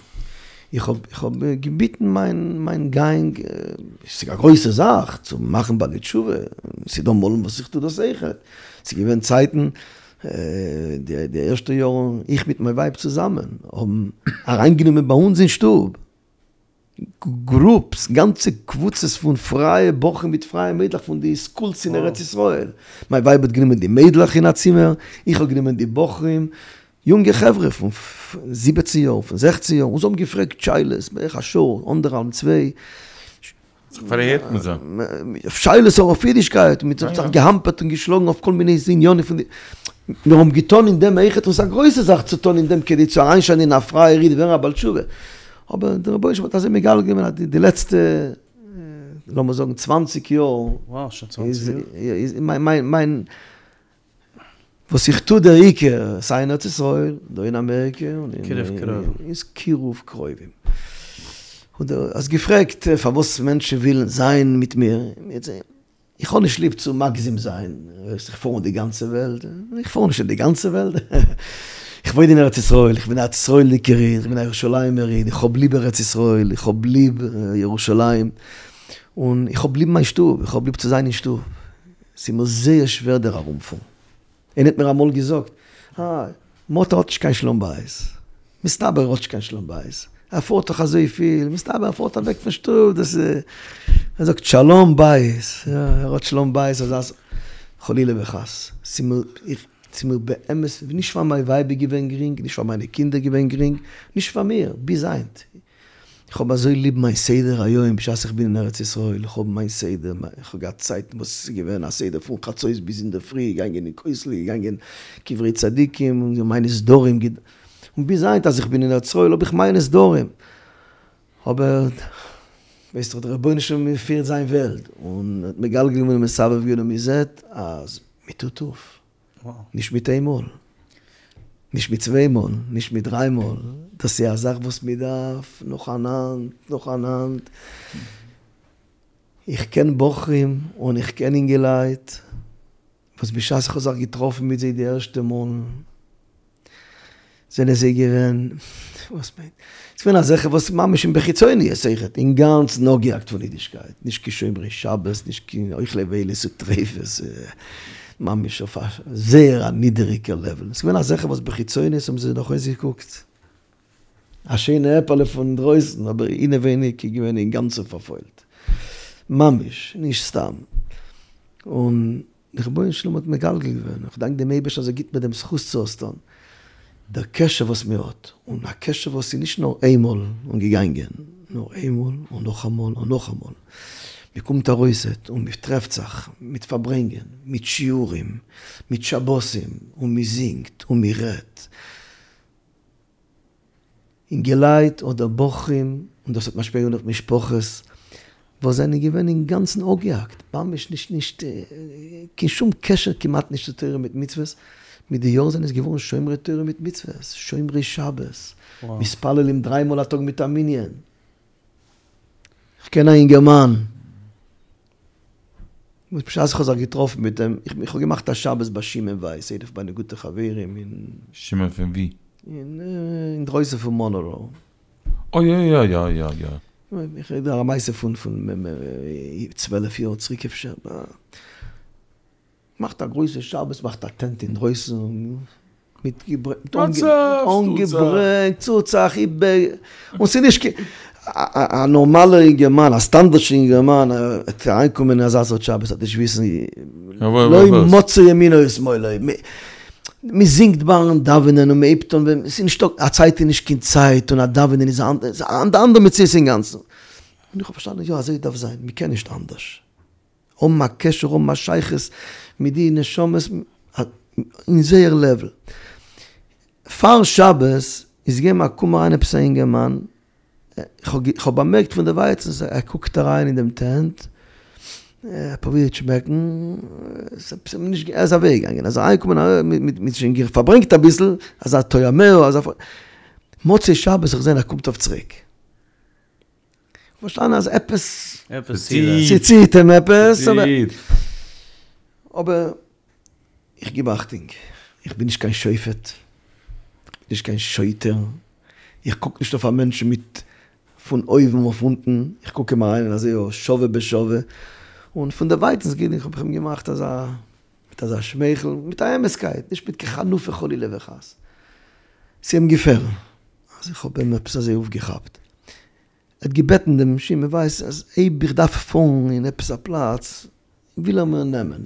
איך האב איך האב געביטן מיין מיין גאנג, ס'איז א גרויסע זאך צו מאכן בעלי תשובה, ס'איז דא מאלן וואס איך טו דאס אויכעט, ס'איז געווען צייטן די די ערשטע יארן איך מיט מיין ווייב צוזאמען האבן אריינגענומען ביי אונז אין שטוב גרופס, גאנצע קבוצות פון פרייע בחורים מיט פרייע מיידלעך פון די סקולס אין ארץ ישראל. מיין ווייב האט גענומען די מיידלעך אין א צימער, איך האב גענומען די בחורים, יונגע חברה פון זיבעצן יאר, פון זעכצן יאר, און זיי האבן געפרעגט שאלות בערך א שעה, אנדערהאלבן, צוויי. זיך פארהערט מיט זיי. שאלות אויף אידישקייט, מ'האט זיך געהאמפערט און געשלאגן אויף כל מיני עניינים פון די. מיר האבן געטון אין דעם אויכעט, און ס'איז א גרויסע זאך צו טון אין דעם כדי צו אריינשיינען אין א פרייער איד ווערן א בעל תשובה. אבער דער רבונו של עולם האט אזוי מגלה געווען אז די לעצטע לאמיר זאגן צוואנציג יאר איז מיין מיין וואס איך טו דער עיקר סיי אין ארץ ישראל דא אין אמעריקע איז קירוב קרובים. און דו האסט געפרעגט פארוואס מענטשן ווילן זיין מיט מיר. איך האב נישט ליב צו מגזים זיין, ווייסט איך פאר אין די גאנצע וועלט, איך פאר נישט אין די גאנצע וועלט, איך וואוין אין ארץ ישראל, איך בין א ארץ ישראל'דיגער איד, איך בין א ירושלימ'ער איד, איך האב ליב ארץ ישראל, איך האב ליב ירושלים, און איך האב ליב מיין שטוב, איך האב ליב צו זיין אין שטוב, ס'איז מיר זייער שווער דער ארומפארן. איינער האט מיר אמאל געזאגט, אה, מאטע האט נישט קיין שלום בית. מסתבר ער האט נישט קיין שלום בית. ער פארט דאך אזויפיל, מסתבר ער פארט אוועק פון שטוב, דאס איז, ער זאגט שלום בית, יא, ער האט שלום בית אזא, חלילה וחס. ס'איז מיר, איך, ס'איז מיר באמת, נישט פאר מיין ווייב איז געווען גרינג, נישט פאר מיינע קינדער געווען גרינג, נישט פאר מיר, ביז היינט. איך האב אזוי ליב מיין סדר היום בשעת איך בין אין ארץ ישראל, איך האב מיין סדר, איך האב געהאט צייטן וואס עס איז געווען א סדר פון חצות ביז אינדערפרי, געגאנגען אין כותל, געגאנגען קברי צדיקים, און מיינע סדרים, און ביז היינט אז איך בין אין ארץ ישראל האב איך מיינע סדרים, אבער ווייסט דאך דער רבונו של עולם פירט זיין וועלט, און האט מגלגל געווען און מסבב געווען און מען זעט אז מען טוט אויף. נישט מיט איין מאל, נישט מיט צוויי מאל, נישט מיט דריי מאל, דאס איז א זאך וואס מען דארף נאכאנאנד, נאכאנאנד. איך קען בחורים און איך קען אינגעלייט וואס בשעת איך האב זיך געטראפן מיט זיי די ערשטע מאל, זענען זיי געווען, וואס מיינט, ס'איז געווען אזעלכע וואס ממש אין בחיצוניות אויכעט, אינגאנצן אפגעהאקט פון אידישקייט, נישט קיין שומרי שבת, נישט קיין אוכלי נבילות וטריפות, ממש אויף א זייער א נידעריגע לעוועל, ס'איז געווען אזעלכע וואס בחיצוניות האבן זיי נאך אויסגעקוקט א שיינע עפעלע פון אינדרויסן, אבער אינעווייניג איז געווען אינגאנצן פארפוילט, ממש, נישט סתם, און. דער רבונו של עולם האט מגלגל געווען, איך דאנק דעם אייבערשטן אז ער גיבט מיר דעם זכות צו עס טון, דער קשר וואס מען האט, און א קשר וואס איז נישט נאר איינמאל און געגאנגען, נאר איינמאל און נאכאמאל און נאכאמאל, מען קומט ארויסעט און מען טרעפט זיך מיט פארברענגען, מיט שיעורים, מיט שבתים, און מען זינגט און מען רעדט. אינגעלייט אדער בחורים, און דאס האט משפיע געווען אויף משפחות וואס זענען געווען אינגאנצן אפגעהאקט, ממש נישט נישט קיין שום קשר כמעט נישט צו תורה מיט מצוות, מיט די יארן זענען עס געווארן שומרי תורה מיט מצוות, שומרי שבת, מתפללים דריי מאל א טאג מיט א מנין. כ'קען א אינגערמאן וואס בשעת איך האב זיך געטראפן מיט אים, איך האב געמאכט א שבת ביי שמעון ווייס, איינער פון מיינע גוטע חברים אין. שמעון פון ווי? אינדרויסן פון מאנרא. אוי יא יא יא יא יא. איך רעד א מעשה פון 12 יאר צוריק אפשר. מאכט א גרויסע שבת, מאכט א טענט אינדרויסן, מיט אנגעברענגט, צוט זיך איבער, און ס'איז נישט קיין, א נארמאלער אינגערמאן, א סטאנדארטישע אינגערמאן, וועט אריינקומען אין אזא סארט שבת, וועט נישט וויסן, לא מצא ימינו ושמאלו, מ'זינגט ביים דאווענען און מ'הייבט אן, ס'איז נישטא, א צייט איז נישט קיין צייט, און א דאווענען איז א אנדערע מציאות אינגאנצן, און איך האב פארשטאנען, יא אזוי דארף זיין, מ'קען נישט אנדערש. האבן א קשר האבן א שייכות מיט די נשמות אין זייער לעוול. פאר שבת. איז געגעבן א קום אריין עפעס א אינגערמאן, איך האב באמערקט פון דערווייטענס ער קוקט אריין אין דעם טענט, ער פרובירט שמעקן, עס איז אים נישט, ער איז אוועק געגאנגען, ער איז אריינגעקומען מיט שוין פארברענגט אביסל, אזא טועמיה, אזא, מוצאי שבת האב איך געזען ער קומט אויף צוריק, פארשטאנען אז עפעס, ס'ציט אים עפעס, אבער איך גיב אכטונג, איך בין נישט קיין שופט, איך בין נישט קיין שוטר, איך קוק נישט אויף א מענטש מיט פון אויבן אויף אונטן, איך קוק אים אריין אזוי שווה בשווה, און פון דערווייטנס האב איך אים געמאכט אזא, מיט אזא שמייכל, מיט א אמת'קייט, נישט מיט קיין חנופה חלילה וחס. ס'איז אים געפעלן אז איך האב אים עפעס אזוי אויפגעכאפט. ער האט געבעטן דעם שמעון ווייס אז אויב איך דארף פארן אין עפעס א פלאץ וויל ער מיר נעמען.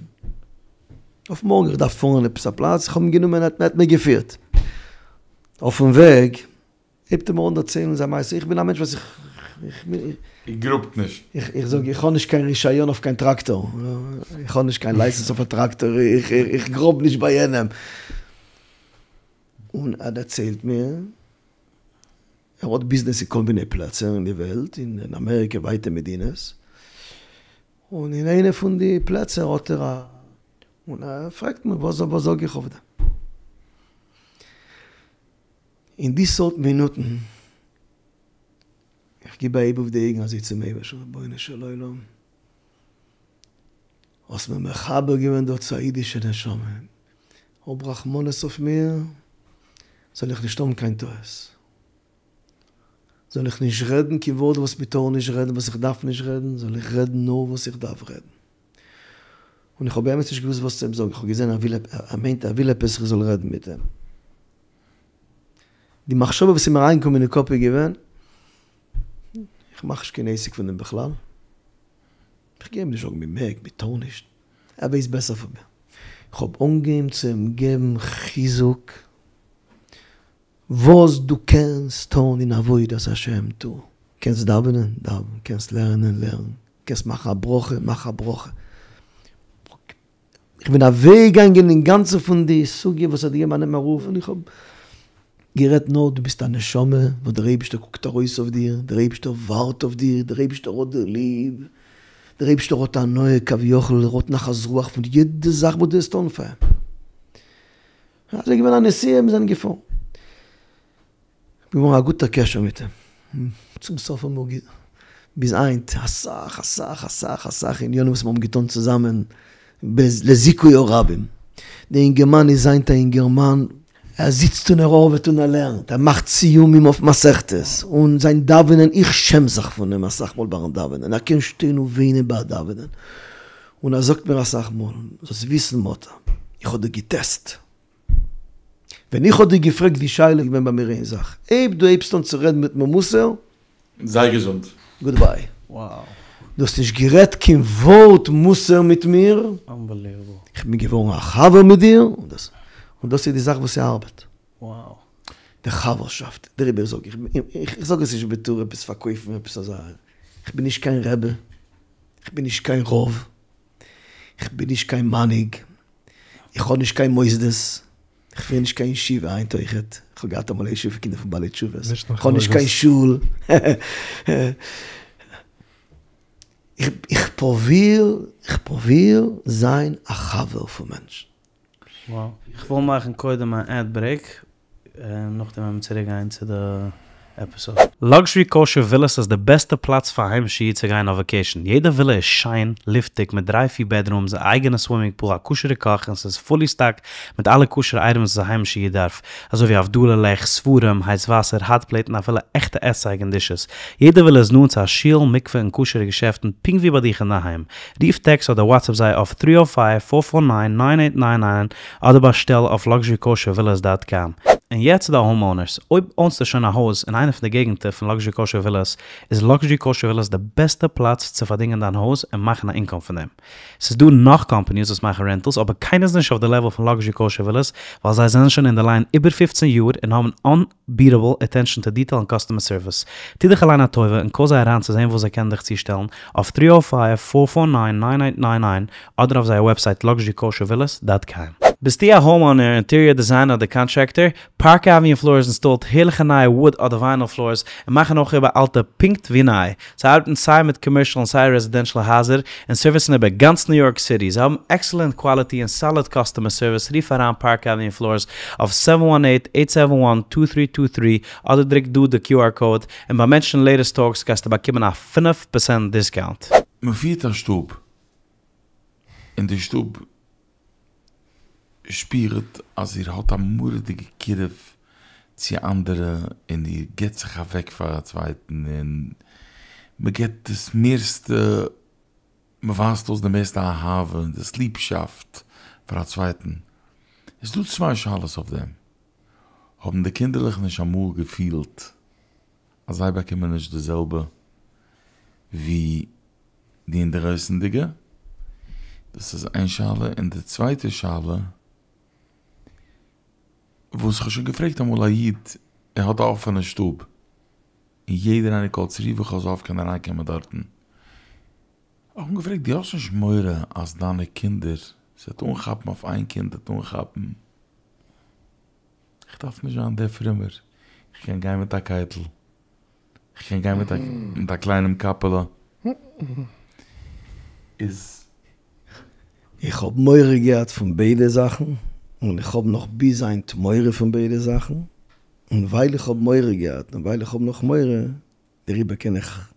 אויף מארגן איך דארף פארן אין עפעס א פלאץ, איך האב אים גענומען ער האט מיר געפירט. אויפן וועג הייבט ער מיר אן דערציילן זיין מעשה, איך בין א מענטש וואס איך. איר גראבט נישט. איך זאג איך האב נישט קיין רישיון אויף קיין טראקטאר, איך האב נישט קיין לייסענס אויף א טראקטאר, איך גראב נישט ביי יענעם. און ער דערציילט מיר. ער האט ביזנעס אין כל מיני פלעצער אין די וועלט, אין אמעריקע ווייטע מדינות, און אין איינע פון די פלעצער האט ער א, און ער פרעגט מיר וואס וואס זאג איך אויף דעם? אין די סארט מינוטן, איך גיב א הייב אויף די אויגן אזוי צום אייבערשטן, רבונו של עולם, האסט מיר מחבר געווען דא צו א אידישע נשמה, האב רחמנות אויף מיר, זאל איך נישט האבן קיין טעות, זאל איך נישט רעדן קיין ווארט וואס מען טאר נישט רעדן, וואס איך דארף נישט רעדן, זאל איך רעדן נאר וואס איך דארף רעדן. און איך האב באמת נישט געוואוסט וואס צו אים זאגן, איך האב געזען ער וויל, ער מיינט ער וויל עפעס איך זאל רעדן מיט אים. די מחשבה וואס איז מיר אריינגעקומען אין קאפ איז געווען, איך מאך נישט קיין עסק פון דעם בכלל, איך גיי אים נישט זאגן מען מעג, מען טאר נישט, ער ווייסט בעסער פון מיר. איך האב אנגעהויבן צו אים געבן חיזוק, וואס דו קענסט טון אין עבודת השם טו, קענסט דאווענען, דאווען, קענסט לערנען, לערן, קענסט מאכן א ברכה, מאך א ברכה. איך בין אוועקגעגאנגען אינגאנצן פון די סוגיא וואס האט געגעבן א נעם ארויף און איך האב גערעדט נאר דו ביסט א נשמה וואס דער אייבישטער קוקט ארויס אויף דיר, דער אייבישטער ווארט אויף דיר, דער אייבישטער האט דיר ליב, דער אייבישטער האט הנאה כביכול, ער האט נחת רוח פון יעדע זאך וואס דו וועסט טון פאר אים. אזוי איז געווען א נסיעה, מיר זענען געפארן. געווארן א גוטער קשר מיט אים, צום סוף האבן מיר ביז היינט אסאך אסאך אסאך אסאך עניינים וואס מיר האבן געטון צוזאמען לזיכוי הרבים, דער אינגערמאן איז היינט א אינגערמאן, ער זיצט און ער ארבעט און ער לערנט, ער מאכט סיומים אויף מסכתות, און זיין דאווענען, איך שעם זיך פון אים אסאך מאל ביים דאווענען, ער קען שטיין און וויינען ביי דאווענען, און ער זאגט מיר אסאך מאל, זאלסט וויסן מאטע, איך האב דיר געטעסט. ווען איך האב דיר געפרעגט די שאלה איז געווען ביי מיר איין זאך, אויב דו הייבסט אן צו רעדן מיט מיר מוסר, זיי געזונט. גוד ביי. דו האסט נישט גערעדט קיין ווארט מוסר מיט מיר, איך בין געווארן א חבר מיט דיר, און דאס איז די זאך וואס ס'ארבעט. די חבר'שאפט, דעריבער זאג איך, איך זאג עס נישט בתור עפעס פארקויפן עפעס אזא, איך בין נישט קיין רבי, איך בין נישט קיין רב, איך בין נישט קיין מנהיג, איך האב נישט קיין מוסדות, איך פיר נישט קיין ישיבה היינט אויכעט, איך האב געהאט אמאל א ישיבה פאר קינדער פון בעלי תשובות, איך האב נישט קיין שול, איך פרוביר, איך פרוביר זיין א חבר פון מענטשן. איך וויל מאכן קודם א עד ברעיק, און נאכדעם וועלן מיר צוריק גיין צו די עפיסאד. לאקזשערי קאושער ווילאס איז די בעסטע פלאץ פאר א היימישע איד צו גיין אויף וואקעישן, יעדע ווילא איז שיין, לופטיג, מיט דריי פיר בעדרומס, א אייגענע סווימינג פול, א כשר'ע קאך, און ס'איז פולי סטאקד מיט אלע כשר'ע אייטעמס וואס א היימישע איד דארף, אזוי ווי הבדלה לעכט, ספרים, הייס וואסער, האט פלעיט און אפילו עכטע עסצייג און דישעס. יעדע ווילא איז נאנט צו א שול, מקווה און כשר'ע געשעפטן פונקט ווי ביי דיך אינדערהיים. רוף טעקסט אדער וואטסעפפ זיי אויף טרי או פייוו פאר פאר ניין ניין עיט ניין ניין אדער באשטעל אויף לאקזשערי קאושער ווילאס דאט קאם. און יעצט צו די האום אונערס, אויב אונסטו שוין א הויז אין איינע פון די געגנטער פון לאקזשערי קאושער ווילאס, איז לאקזשערי קאושער ווילאס די בעסטע פלאץ צו פארדינגען דיין הויז און מאכן א אינקאם פון דעם. ס'איז דא נאך קאמפאניס וואס מאכן רענטעלס אבער קיינער איז נישט אויף די לעוועל פון לאקזשערי קאושער ווילאס ווייל זיי זענען שוין אין די ליין איבער פופצן יאר און האבן אנביטעבל אטענשאן טו דיטעיל און קאסטומער סערוויס. טו דיך אליין א טובה און קאל זיי אריין צו זען וואס זיי קענען דיך צושטעלן אויף טרי או פייוו פאר פאר ניין ניין עיט ניין ניין אדער אויף זייער וועבסייט לאקזשערי קאושער ווילאס דאט קאם. ביסטו א האום אונער, אינטעריער דיזיינער אדער קאנטרעקטער? פארק עוועניו פלארס אינסטאלט הערליכע נייע וואוד אדער וויינעל פלארס און מאכן אויך איבער אלטע פונקט ווי ניי. זיי ארבעטן סיי מיט קאמערשעל און סיי רעזידענשעל הייזער און סערוויסן איבער גאנץ ניו יארק סיטי. זיי האבן עקסעלענט קוואליטי און סאליד קאסטומער סערוויס. רוף אריין פארק עוועניו פלארס אויף סעווען וואן עיט, עיט סעווען וואן, טו טרי טו טרי אדער דרוק דא די QR קאוד און ביי מענשן לעיטעסט טאלקס גייסטו באקומען א פינף פערסענט דיסקאונט. מען פירט א שטוב, און די שטוב שפירט אז איר האט א מורא'דיגע קירוב צו אנדערע און איר גיבט זיך אוועק פאר א צווייטן און מען גיבט דאס מערסטע, מען ווייזט אויס די מערסטע אהבה און דאס ליבשאפט פאר א צווייטן. איז דא צוויי שאלות אויף דעם. האבן די קינדערלעך נישט אמאל געפילט אז זיי באקומען נישט די זעלבע ווי די אינדערויסענדיגע? דאס איז איין שאלה, און די צווייטע שאלה וואס כ'האב שוין געפרעגט אמאל א איד, ער האט א אפענע שטוב, און יעדער איינער כל צרוף וכל זב קען אריינקומען דארטן, האב איך אים געפרעגט דו האסט נישט מורא אז דיינע קינדער, ס'וועט אנכאפן אויף איין קינד וועט אנכאפן, איך דארף נישט זיין דער פרומער, איך קען גיין מיט א קייטל, איך קען גיין מיט א קליינעם קאפעלע, איז. איך האב מורא געהאט פון ביידע זאכן, און איך האב נאך ביז היינט מורא פון ביידע זאכן, און ווייל איך האב מורא געהאט און ווייל איך האב נאך מורא, דעריבער קען איך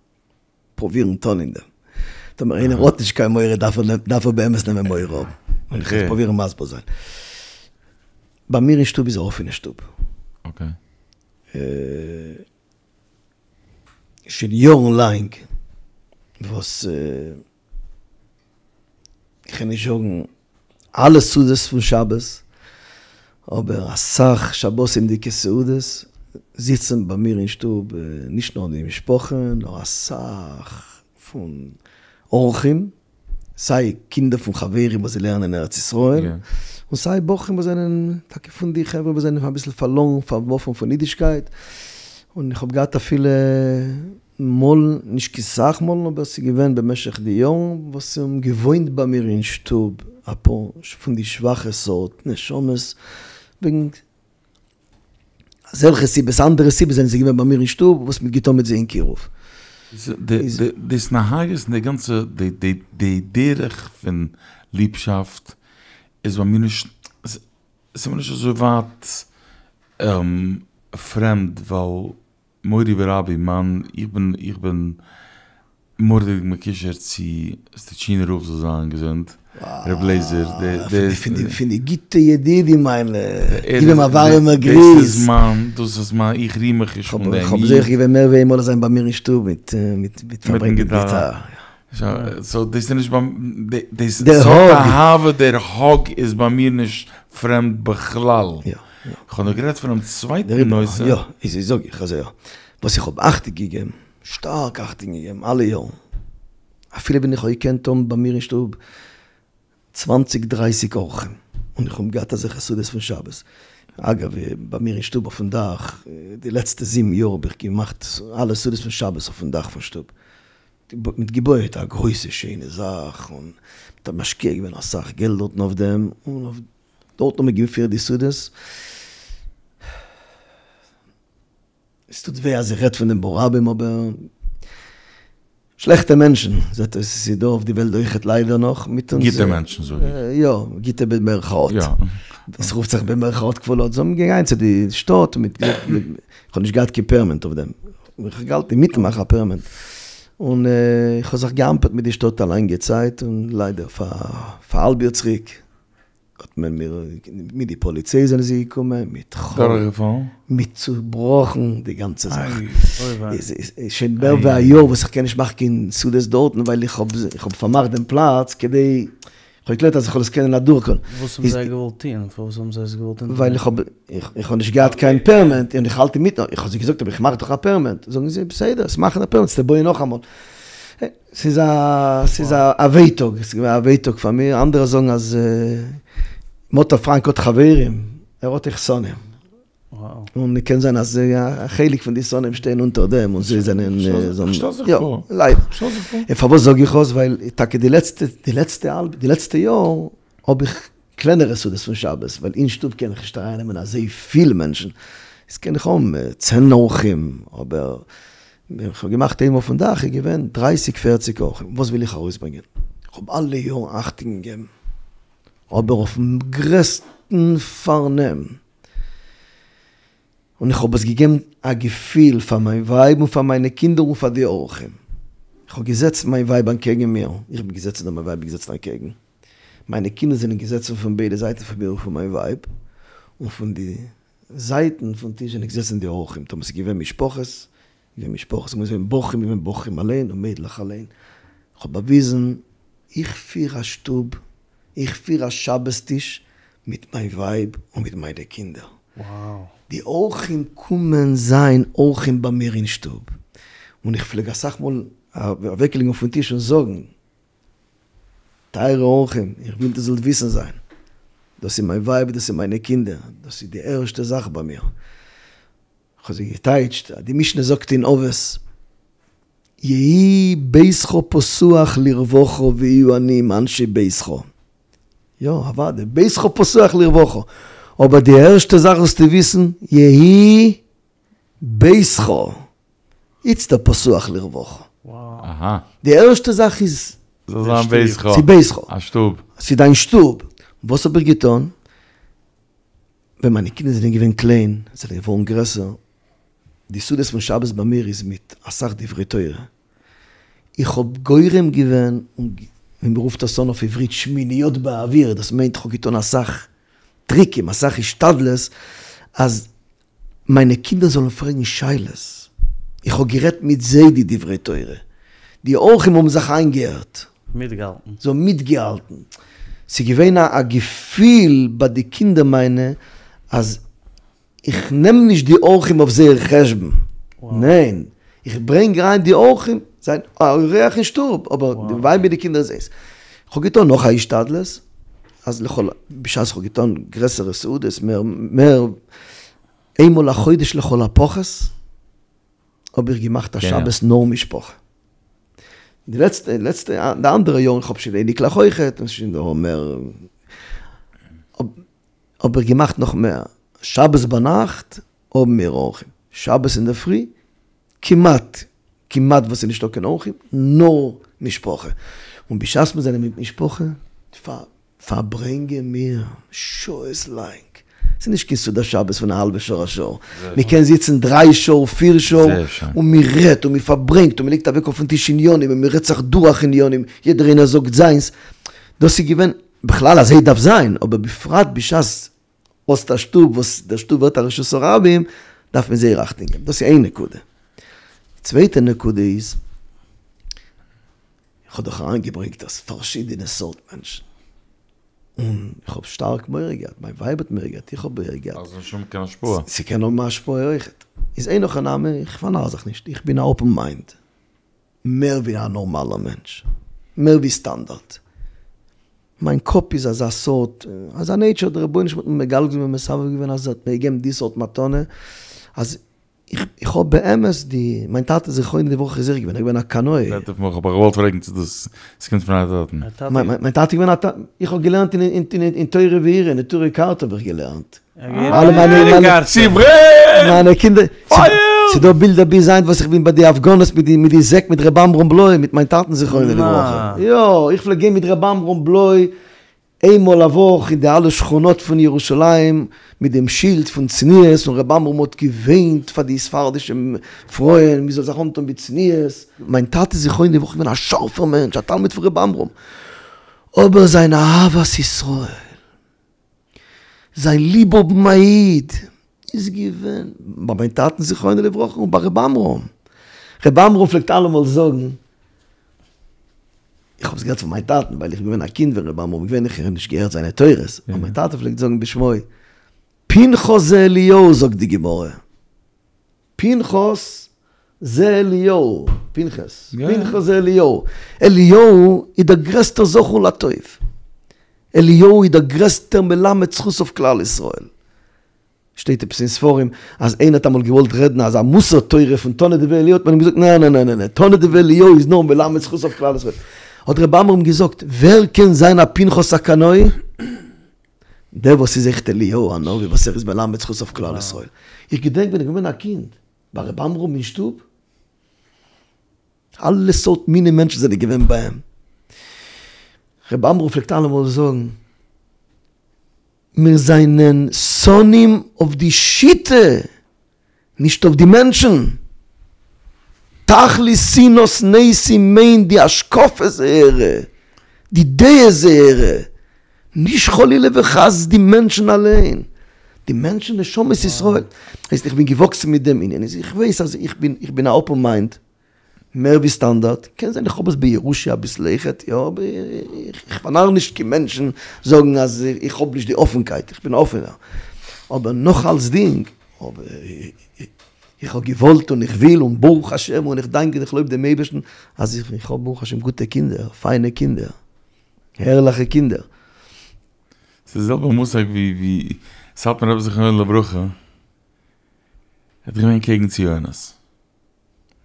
פרובירן טון אין דעם. טאמער איינער האט נישט קיין מורא דארף ער דארף ער באמת נעמען מורא האבן. און איך וועל פרובירן מסביר זיין. ביי מיר אין שטוב איז א אפענע שטוב. אקעי. שוין יארן לאנג וואס כ'קען נישט זאגן אלע סעודות פון שבת, אבער אסאך שבתים'דיגע סעודות זיצן ביי מיר אין שטוב נישט נאר די משפחה נאר אסאך פון אורחים, סיי קינדער פון חברים וואס זיי לערנען אין ארץ ישראל, און סיי בחורים וואס זענען טאקע פון די חברה וואס זענען אביסל פארלוירן פארווארפן פון אידישקייט, און איך האב געהאט אפילו מאל, נישט קיין סאך מאלן, אבער ס'איז געווען במשך די יארן וואס ס'האבן געוואוינט ביי מיר אין שטוב אפאר פון די שוואכע סארט נשמות, וועגן אזעלכע סיבות, אנדערע סיבות זענען זיי געווען ביי מיר אין שטוב, וואס מ'האט געטון מיט זיי אין קירוב. די התנהגות און די גאנצע די דרך פון ליבשאפט איז ביי מיר נישט, ס'איז מיר נישט אזוי ווייט פרעמד ווייל מורי ורבי מיין איך בין איך בין מורא'דיג מקושר צו סטוטשינער רב זאל זיין געזונט, ר' לעזער, דער דער פון די גוטע ידידים מיינע, גיב אים א ווארימע גריס. דאס איז מיין, דאס איז מיין, איך ריר מיך נישט אן דעם איד. כ'האב זוכה געווען מער ווי איינמאל זיין ביי מיר אין שטוב מיט מיט פארברענגען גיטאר. סאו דאס איז נישט ביי מיר, די סארט אהבה, דער האג איז ביי מיר נישט פרעמד בכלל. כ'האב נאר גערעדט פונעם צווייטן נושא. יא, איז זאג איך אזוי יא. וואס איך האב אכטונג געגעבן, שטארק אכטונג געגעבן אלע יארן, אפילו ווען איך האב געקענט האבן ביי מיר אין שטוב צוואנציג דרייסיג אורחים, און איך האב געהאט אזעלכע סעודות פון שבת, אגב, ביי מיר אין שטוב אויפן דאך, די לעצטע זיבן יאר האב איך געמאכט אלע סעודות פון שבת אויפן דאך פון שטוב, מ'האט געבויעט א גרויסע שיינע זאך, און מ'האט משקיע געווען אסאך געלט דארטן אויף דעם, און אויף דארטן האט מען געפירט די סעודות. עס טוט וויי אז איך רעד פון דעם ברבים אבער שלעכטע מענטשן זעט אויס עס איז דא אויף די וועלט אויכעט ליידער נאך מיט אונז. גוטע מענטשן זאג איך. יא, גוטע במרכאות. יא. עס רופט זיך במרכאות כפולות. זיי האבן געגאנגען צו די שטאט מיט איך האב נישט געהאט קיין פערמיט אויף דעם. איך האב געהאלטן אינמיטן מאכן א פערמיט. און איך האב זיך געאמפערט מיט די שטאט א לאנגע צייט און ליידער פאר א האלב יאר צוריק האט מען מיר, מיט די פאליציי זענען זיי געקומען, מיט דורכגעפאלן? מיט צובראכן די גאנצע זאך. איז שוין מער ווי א יאר וואס איך קען נישט מאכן קיין סעודות דארטן ווייל איך האב איך האב פארמאכט דעם פלאץ כדי, איך האב געקלערט אז איך וועל עס קענען אדורכקומען. וואס האבן זיי געוואלט טון? פארוואס האבן זיי עס געוואלט אונטערברענגען? ווייל איך האב איך האב נישט געהאט קיין פערמיט און איך האלט אינמיטן, איך האב זיי געזאגט אבער איך מאך דאך א פערמיט, זאגן זיי בסדר, וועסט מאכן א פערמיט, וועסטו בויען נאכאמאל. ס'איז א ס'איז א ווייטאג, ס'איז געווען א ווייטאג פאר מיר, אנדערע זאגן אז מאטא פראנק האט חברים, ער האט אויך שונאים. און קען זיין אז א חלק פון די שונאים שטייען אונטער דעם און זיי זענען, כ'שטעל זיך פאר. יא, ליידער. און פארוואס זאג איך עס? ווייל טאקע די לעצטע, די לעצטע האלב, די לעצטע יאר האב איך. קלענערע סעודות פון שבת, ווייל אין שטוב קען איך נישט ארייננעמען אזוי פיל מענטשן, איז קען איך האבן צען אורחים, אבער ווען כ'האב געמאכט איינמאל אויפן דאך איז געווען דרייסיג פערציג אורחים, וואס וויל איך ארויסברענגען? כ'האב אלע יארן אכטונג געגעבן, אבער אויפן גרעסטן פארנעם, און איך האב עס געגעבן א געפיל פאר מיין ווייב און פאר מיינע קינדער און פאר די אורחים. איך האב געזעצט מיין ווייב אנטקעגן מיר, איך בין געזעצן און מיין ווייב איז געזעצן אנטקעגן, מיינע קינדער זענען געזעצן פון ביידע זייטן פון מיר און פון מיין ווייב, און פון די זייטן פון טיש זענען געזעצן די אורחים, טאמער ס'איז געווען משפחות, געווען משפחות, און געווען בחורים, געווען בחורים אליין און מיידלעך אליין. איך האב באוויזן, איך פיר א שטוב, איך פיר א שבת טיש מיט מיין ווייב און מיט מיינע קינדער. די אורחים קומען זיין אורחים ביי מיר אין שטוב, און איך פלעג אסאך מאל אוועקלייגן אויפן טיש און זאגן, טייערע אורחים, איך וויל איר זאלט וויסן זיין, דאס איז מיין ווייב, דאס איז מיינע קינדער, דאס איז די ערשטע זאך ביי מיר. כ'האב זיי געטייטשט אז די משנה זאגט אין אבות, יהי ביתך פתוח לרווחה ויהיו עניים אנשי ביתך. יא, אוודאי, ביתך פתוח לרווחה. אבער די ערשטע זאך זאלסטו וויסן, יהי ביתך איצטער פתוח לרווחה. די ערשטע זאך איז זאל זיין ביתך. ס'איז ביתך. א שטוב. ס'איז דיין שטוב. וואס האב איך געטון? ווען מיינע קינדער זענען געווען קליין, זענען געווארן גרעסער, די סעודות פון שבת ביי מיר איז מיט אסאך דברי תורה, איך האב גורם געווען, און ווי מ'רופט עס אן אויף עברית שמיניות באוויר, דאס מיינט איך האב געטון אסאך טריקים, אסאך השתדלות, אז מיינע קינדער זאלן פרעגן שאלות, איך האב גערעדט מיט זיי די דברי תורה, די אורחים האבן זיך איינגעהערט. מיטגעהאלטן. זיי האבן מיטגעהאלטן. ס'איז געווען א געפיל ביי די קינדער מיינע אז איך נעם נישט די אורחים אויף זייער חשבון, ניין, איך ברענג אריין די אורחים, זיין א אורח אין שטוב, אבער די ווייב מיט די קינדער איז איינס. איך האב געטון נאך א השתדלות, אז לכל, בשעת איך האב געטון גרעסערע סעודות, מער, מער, איינמאל א חודש לכל הפחות, האב איך געמאכט א שבת נאר משפחה. די לעצטע, לעצטע, די אנדערע יארן, איך האב שוין אייניקלעך אויכעט, און שוין דא מער, האב איך געמאכט נאך מער, שבת ביינאכט האבן מיר אורחים, שבת אינדערפרי כמעט, כמעט וואס איז נישטא קיין אורחים, נאר משפחה, און בשעת מיר זענען מיט משפחה, פארברענגען מיר שעות לאנג, ס'איז נישט קיין סעודת שבת פון א האלבע שעה א שעה, מען קען זיצן דריי שעה פיר שעה, און מען רעדט און מען פארברענגט און מען לייגט אוועק אויפן טיש עניינים און מען רעדט זיך דורך עניינים, יעדער איינער זאגט זיינס, דאס איז געווען, בכלל אזוי דארף זיין, אבער בפרט בשעת האסט א שטוב וואס דער שטוב ווערט א רשות הרבים, דארף מען זייער אכטונג געבן, דאס איז איין נקודה. די צווייטע נקודה איז, איך האב דאך אריינגעברענגט אז פארשידענע סארט מענטשן, און איך האב שטארק מורא געהאט, מיין ווייב האט מורא געהאט, איך האב מורא געהאט. אז ס'זאל האבן קיין השפעה. ס'קען האבן א השפעה אויכעט. איז אין הכי נמי, איך פארנאר זיך נישט, איך בין א אפען מיינד. מער ווי א נארמאלער מענטש, מער ווי סטאנדארט. מיין קאפ איז אזא סארט, אזא נעיטשער, דער רבונו של עולם האט מיר מגלגל ומסבב געווען אז ער האט מיר געגעבן די סארט מתנה, אז איך האב באמת די, מיין טאטע זכרונו לברכה איז אויך געווען, ער איז געווען א קנאי. האב איך געוואלט פרעגן צו דאס קומט פון דיין טאטן. מיין טאטע איז געווען א, איך האב געלערנט אין תורה ויראה, אין נטורי קרתא האב איך געלערנט. אלע מיינע מיינע קינדער, ס'דא בילדער ביז היינט וואס איך בין ביי די הפגנות מיט די זעק מיט ר' עמרם בלוי מיט מיין טאטן זכרונו לברכה, יא איך פלעג גיין מיט ר' עמרם בלוי איינמאל א וואך אין די אלע שכונות פון ירושלים מיט דעם שילד פון צניעות און ר' עמרם האט געוויינט פאר די ספרדישע פרויען מ'זאל זיך אנטון בצניעות, מיין טאטע זכרונו לברכה איז געווען א שארפער מענטש א תלמיד פון ר' עמרם אבער זיין אהבת ישראל. זיין ליב האבן א איד איז געווען ביי מיין טאטן זכרונו לברכה און ביי ר' עמרם. ר' עמרם פלעגט אלעמאל זאגן, איך האב עס געהערט פון מיין טאטן ווייל איך בין געווען א קינד ווען ר' עמרם איז געווען, איך האב נישט געהערט זיינע תורות, אבער מיין טאטע פלעגט זאגן בשמו, פנחס זה אליהו זאגט די גמרא. פנחס זה אליהו, פנחס, פנחס זה אליהו, אליהו איז דער גרעסטער זכור לטוב, אליהו איז דער גרעסטער מלמד זכות אויף כלל ישראל, שטייט עפעס אין ספרים אז איינער האט אמאל געוואלט רעדן אזא מוסר תורה פון תנא דבי אליהו האט מען אים געזאגט נע נע נע נע נע תנא דבי אליהו איז נאר מלמד זכות אויף כלל ישראל, האט ר' עמרם געזאגט ווער קען זיין א פנחס הקנאי? דער וואס איז עכט אליהו הנביא וואס ער איז מלמד זכות אויף כלל ישראל. איך געדענק ווען איך בין געווען א קינד ביי ר' עמרם אין שטוב, אלע סארט מיני מענטשן זענען געווען ביי אים, ר' עמרם פלעגט אלעמאל זאגן, מיר זענען שונאים אויף די שיטה, נישט אויף די מענטשן. תכלית שנאת נתין מיינט די השקפה זייערע, די דעה זייערע, נישט חלילה וחס די מענטשן אליין. די מענטשן נשמות ישראל. הייסט איך בין געוואקסן מיט דעם ענין, איך ווייס אז איך בין איך בין א אפען מיינד, מער ווי סטאנדארט, קען זיין איך האב עס בירושה אביסל אויכעט, יא, אבער איך פארנאר נישט קיין מענטשן זאגן אז איך האב נישט די אפענקייט, איך בין א אפענער, אבער נאך אלצדינג, אבער איך האב געוואלט און איך וויל און ברוך השם און איך דאנק און איך לויב דעם אייבערשטן אז איך האב ברוך השם גוטע קינדער, פיינע קינדער, הערליכע קינדער. ס'איז די זעלבע מושג ווי סאטמאר רבי זכרונו לברכה האט געווען קעגן ציונות.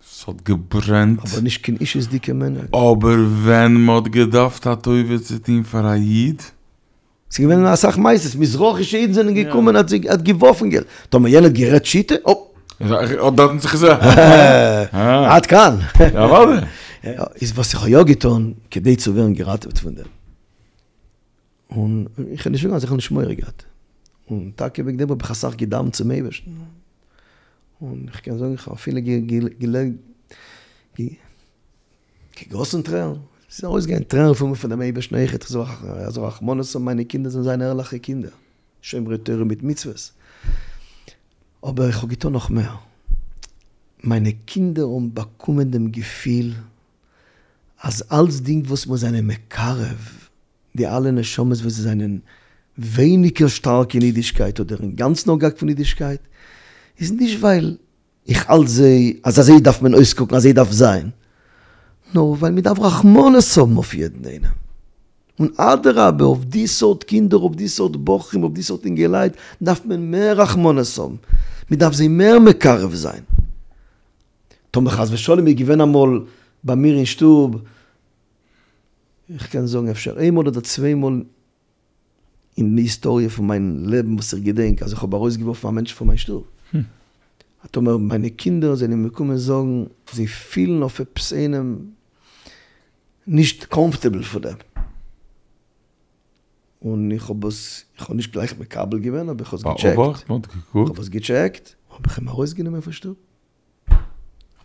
ס'האט געברענט. אבער נישט קיין אישיות'דיגע מענער. אבער ווען מ'האט געדארפט א טובה צו טון פאר א איד. ס'איז געווען אסאך מעשות, מזרחישע אידן זענען געקומען האט זיי האט געווארפן געלט, טאמער יענער האט גערעדט שיטה, אופ. האט דארטן זיך געזאגט. עד כאן. אוודאי. איז וואס איך האב יא געטון כדי צו ווערן געראטעוועט פון דעם. און איך וועל נישט זאגן אז איך האב נישט מורא געהאט, און טאקע וועגן דעם האב איך אסאך געדאווענט צום אייבערשטן, און איך קען זאגן איך האב אפילו געגאסן טרערן, ס'איז ארויסגעגאנגען טרערן פון מיר פון דעם אייבערשטן אויכעט, איך זאל ער זאל רחמנות האבן מיינע קינדער זאלן זיין ערליכע קינדער, שומרי תורה מיט מצוות, אבער איך האב געטון נאך מער, מיינע קינדער האבן באקומען דעם געפיל אז אלצדינג וואס מיר זענען מקרב די אלע נשמות וואס זיי זענען ווייניגער שטארק אין אידישקייט אדער אינגאנצן אפגעהאקט פון אידישקייט, איז נישט ווייל איך האלט זיי אז אזוי דארף מען אויסקוקן אזוי דארף זיין, נאר ווייל מען דארף רחמנות האבן אויף יעדן איינעם, און אדרבה אויף די סארט קינדער אויף די סארט בחורים אויף די סארט אינגעלייט דארף מען מער רחמנות האבן, מען דארף זיי מער מקרב זיין. טאמער חס ושלום איז געווען אמאל ביי מיר אין שטוב, איך קען זאגן אפשר איין מאל אדער צוויי מאל אין די היסטאריע פון מיין לעבן וואס איך געדענק אז איך האב ארויסגעווארפן א מענטש פון מיין שטוב. טאמער מיינע קינדער זענען געקומען זאגן זיי פילן אויף עפעס איינעם נישט קאמפארטעבל פון דעם. און איך האב עס, איך האב נישט גלייך מקבל געווען אבער איך האב עס געטשעקט. איך האב עס געטשעקט. האב איך אים ארויסגענומען פון שטוב.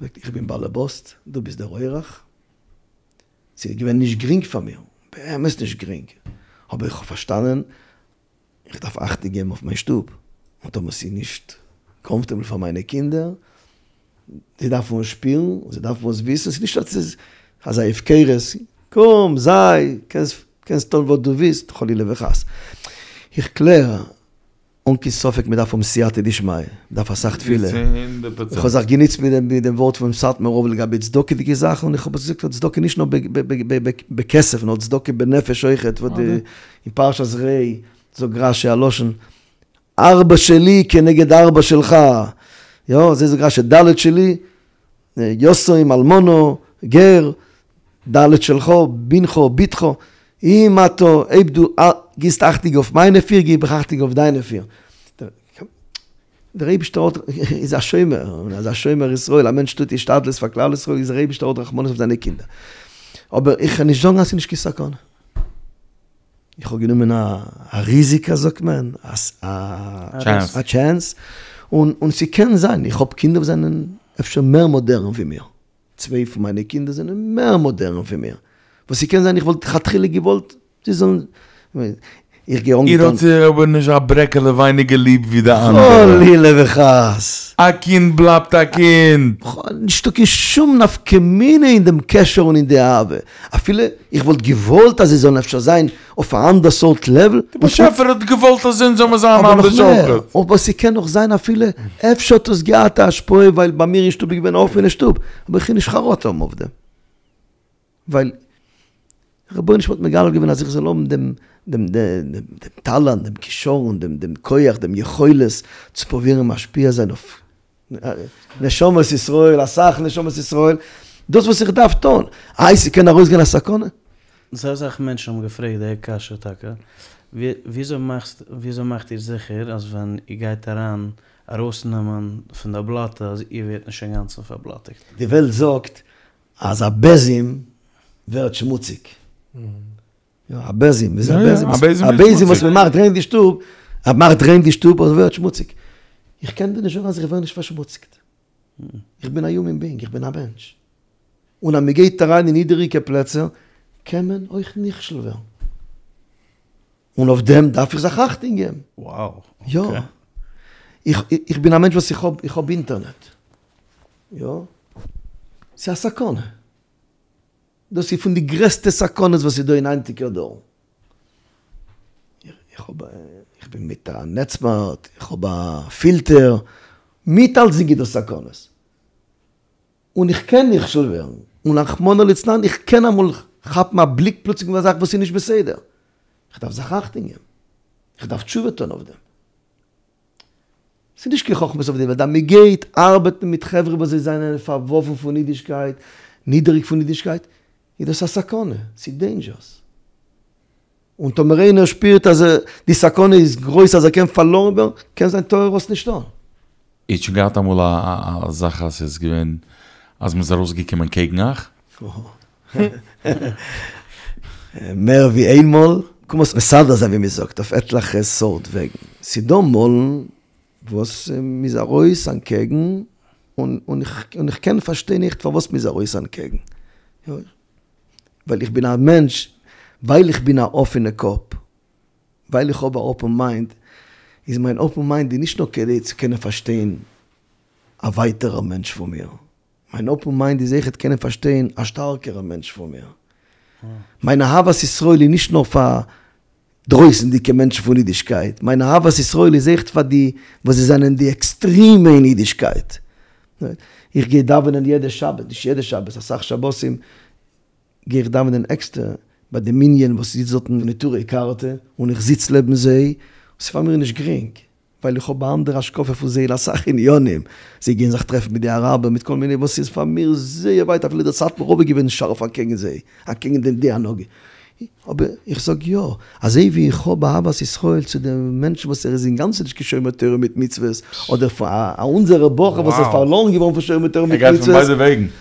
געזאגט איך בין באלעבאסט, דו ביסט דער אורח. ס'איז געווען נישט גרינג פאר מיר, באמת נישט גרינג, אבער איך האב פארשטאנען איך דארף אכטונג געבן אויף מיין שטוב, און טאמער ס'איז נישט קאמפארטעבל פאר מיינע קינדער, זיי דארפן עס שפירן, זיי דארפן עס וויסן, ס'איז נישט אז ס'איז אזא הפקרות, קום, זיי, קענסט טון וואס דו ווילסט, חלילה וחס. איך קלער אן קיין ספק מען דארף האבן סייעתא דשמיא, מען דארף אסאך תפילה, איך האב זיך גענוצט מיט דעם ווארט פון סאטמאר רב לגבי צדקה'דיגע זאכן, און איך האב עס געזאגט אז צדקה נישט נאר בכסף נאר צדקה בנפש אויכעט, וואס די אין פרשת ראה זאגט רשי א לשון ארבע שלי כנגד ארבע שלך, יא אזוי זאגט רשי ד' שלי יתום אלמנה גר ד' שלך בנך בתך אם אתה אויב דו גיבסט אכטונג אויף מיינע פיר גיב איך אכטונג אויף דיינע פיר. דער אייבישטער האט איז א שומר, און אז א שומר ישראל, א מענטש טוט השתדלות פאר כלל ישראל איז דער אייבישטער האט רחמנות אויף זיינע קינדער. אבער איך קען נישט זאגן אז ס'איז נישט קיין סכנה. איך האב גענומען א ריזיקע זאגט מען, א טשענס, און ס'קען זיין, איך האב קינדער וואס זענען אפשר מער מאדערן ווי מיר. צוויי פון מיינע קינדער זענען מער מאדערן פון מיר, וואס ס'קען זיין איך וואלט לכתחילה געוואלט זיי זאלן, איך גיי אנגעטון. איר האט זיי אבער נישט א ברעקעלע ווייניגער ליב ווי די אנדערע. חלילה וחס! א קינד בלייבט א קינד! נישטא קיין שום נפקא מינה אין דעם קשר און אין די אהבה, אפילו איך וואלט געוואלט אז זיי זאלן אפשר זיין אויף א אנדער סארט לעוול. די באשעפער האט געוואלט אז אונז זאל מיר זיין אנדערש אויכעט. אבער ס'קען נאך זיין אפילו אפשר האט עס געהאט א השפעה ווייל ביי מיר אין שטוב איז געווען א אפענע שטוב, אבער איך גיי נישט חרטה האבן אויף דעם. ווייל רבונו של עולם האט מגלה געווען אז איך זאל האבן דעם דעם דעם טאלאנט, דעם כשרון, דעם דעם כח, דעם יכולת צו פרובירן משפיע זיין אויף נשמות ישראל, אסאך נשמות ישראל, דאס וואס איך דארף טון, איי ס'קען ארויסגיין א סכנה? זייער אסאך מענטשן האבן געפרעגט די קשיא טאקע. וויאזוי מאכסט, וויאזוי מאכט איר זיכער אז ווען איר גייט אריין ארויסנעמען פון די בלאטע אז איר ווערט נישט אינגאנצן פארבלאטיגט? די וועלט זאגט אז א בעזים ווערט שמוציג. יא, א בעזים, ווי איז א בעזים? א בעזים וואס מען מאכט ריין די שטוב, אז מאכט ריין די שטוב אז ווערט שמוציג. איך קען דיר נישט זאגן אז איך ווער נישט פארשמוציקט. איך בין א יומען בינג, איך בין א מענטש. און אז מען גייט אריין אין נידעריגע פלעצער, קען מען אויך נכשל ווערן. און אויף דעם דארף איך זיך אכטונג געבן. וואו. יא. איך בין א מענטש וואס איך האב, איך האב אינטערנעט. יא. ס'איז א סכנה. דאס איז פון די גרעסטע סכנות וואס איז דא אין היינטיגער דור. איך האב, איך בין מיט א נעטסמארט, איך האב א פילטער, מיט אלצדינג איז דא סכנות. און איך קען נכשל ווערן, און רחמנא ליצלן איך קען אמאל כאפן א בליק פלוצלינג אויף א זאך וואס איז נישט בסדר. איך דארף זיך אכטונג געבן. איך דארף תשובה טון אויף דעם. ס'איז נישט קיין חכמות אויף די וועלט אז מ'גייט ארבעטן מיט חברה וואס זיי זענען פארווארפן פון אידישקייט, נידעריג פון אידישקייט, איז דאס א סכנה, ס'איז דעינדזשערס. און טאמער איינער שפירט אז די סכנה איז גרויס אז ער קען פארלארן ווערן, קען זיין טאר ער עס נישט טון. איר האט שוין געהאט אמאל א זאך אז ס'איז געווען אז מ'איז ארויסגעקומען קעגן אייך? מער ווי איין מאל. קען מען עס מסדר זיין ווי מ'זאגט אויף עטליכע סארט וועגן. ס'איז דא מאלן וואס מ'איז ארויס אנטקעגן, און איך קען פארשטיין עכט פארוואס מ'איז ארויס אנטקעגן. ווייל איך בין א מענטש, ווייל איך בין א אפענע קאפ, ווייל איך האב א אפען מיינד, איז מיין אפען מיינד איז נישט נאר כדי צו קענען פארשטיין א ווייטערע מענטש פון מיר, מיין אפען מיינד איז אויכעט קענען פארשטיין א שטארקערע מענטש פון מיר. מיין אהבת ישראל איז נישט נאר פאר דרויסענדיגע מענטשן פון אידישקייט, מיין אהבת ישראל איז אויכעט פאר די וואס זיי זענען די עקסטרימע אין אידישקייט. איך גיי דאווענען יעדע שבת, נישט יעדע שבת, אסאך שבתים גיי איך דאווענען עקסטער ביי די מנין וואס זיצט דארטן נטורי קרתא, און איך זיץ לעבן זיי, ס'איז פאר מיר נישט גרינג, ווייל איך האב א אנדערע השקפה פון זיי אין אסאך עניינים, זיי גייען זיך טרעפן מיט די אראבער מיט כל מיני וואס איז פאר מיר זייער ווייט אפילו דער סאטמאר רב איז געווען שארף אקעגן זיי, אקעגן דעם די הנהגה, אבער איך זאג יא, אזוי ווי איך האב אהבת ישראל צו דעם מענטשן וואס ער איז אינגאנצן נישט קיין שומר תורה מיט מצוות, אדער פאר א אונזערע בחור וואס איז פארלוירן געווארן פון שומר תורה מיט מצוות,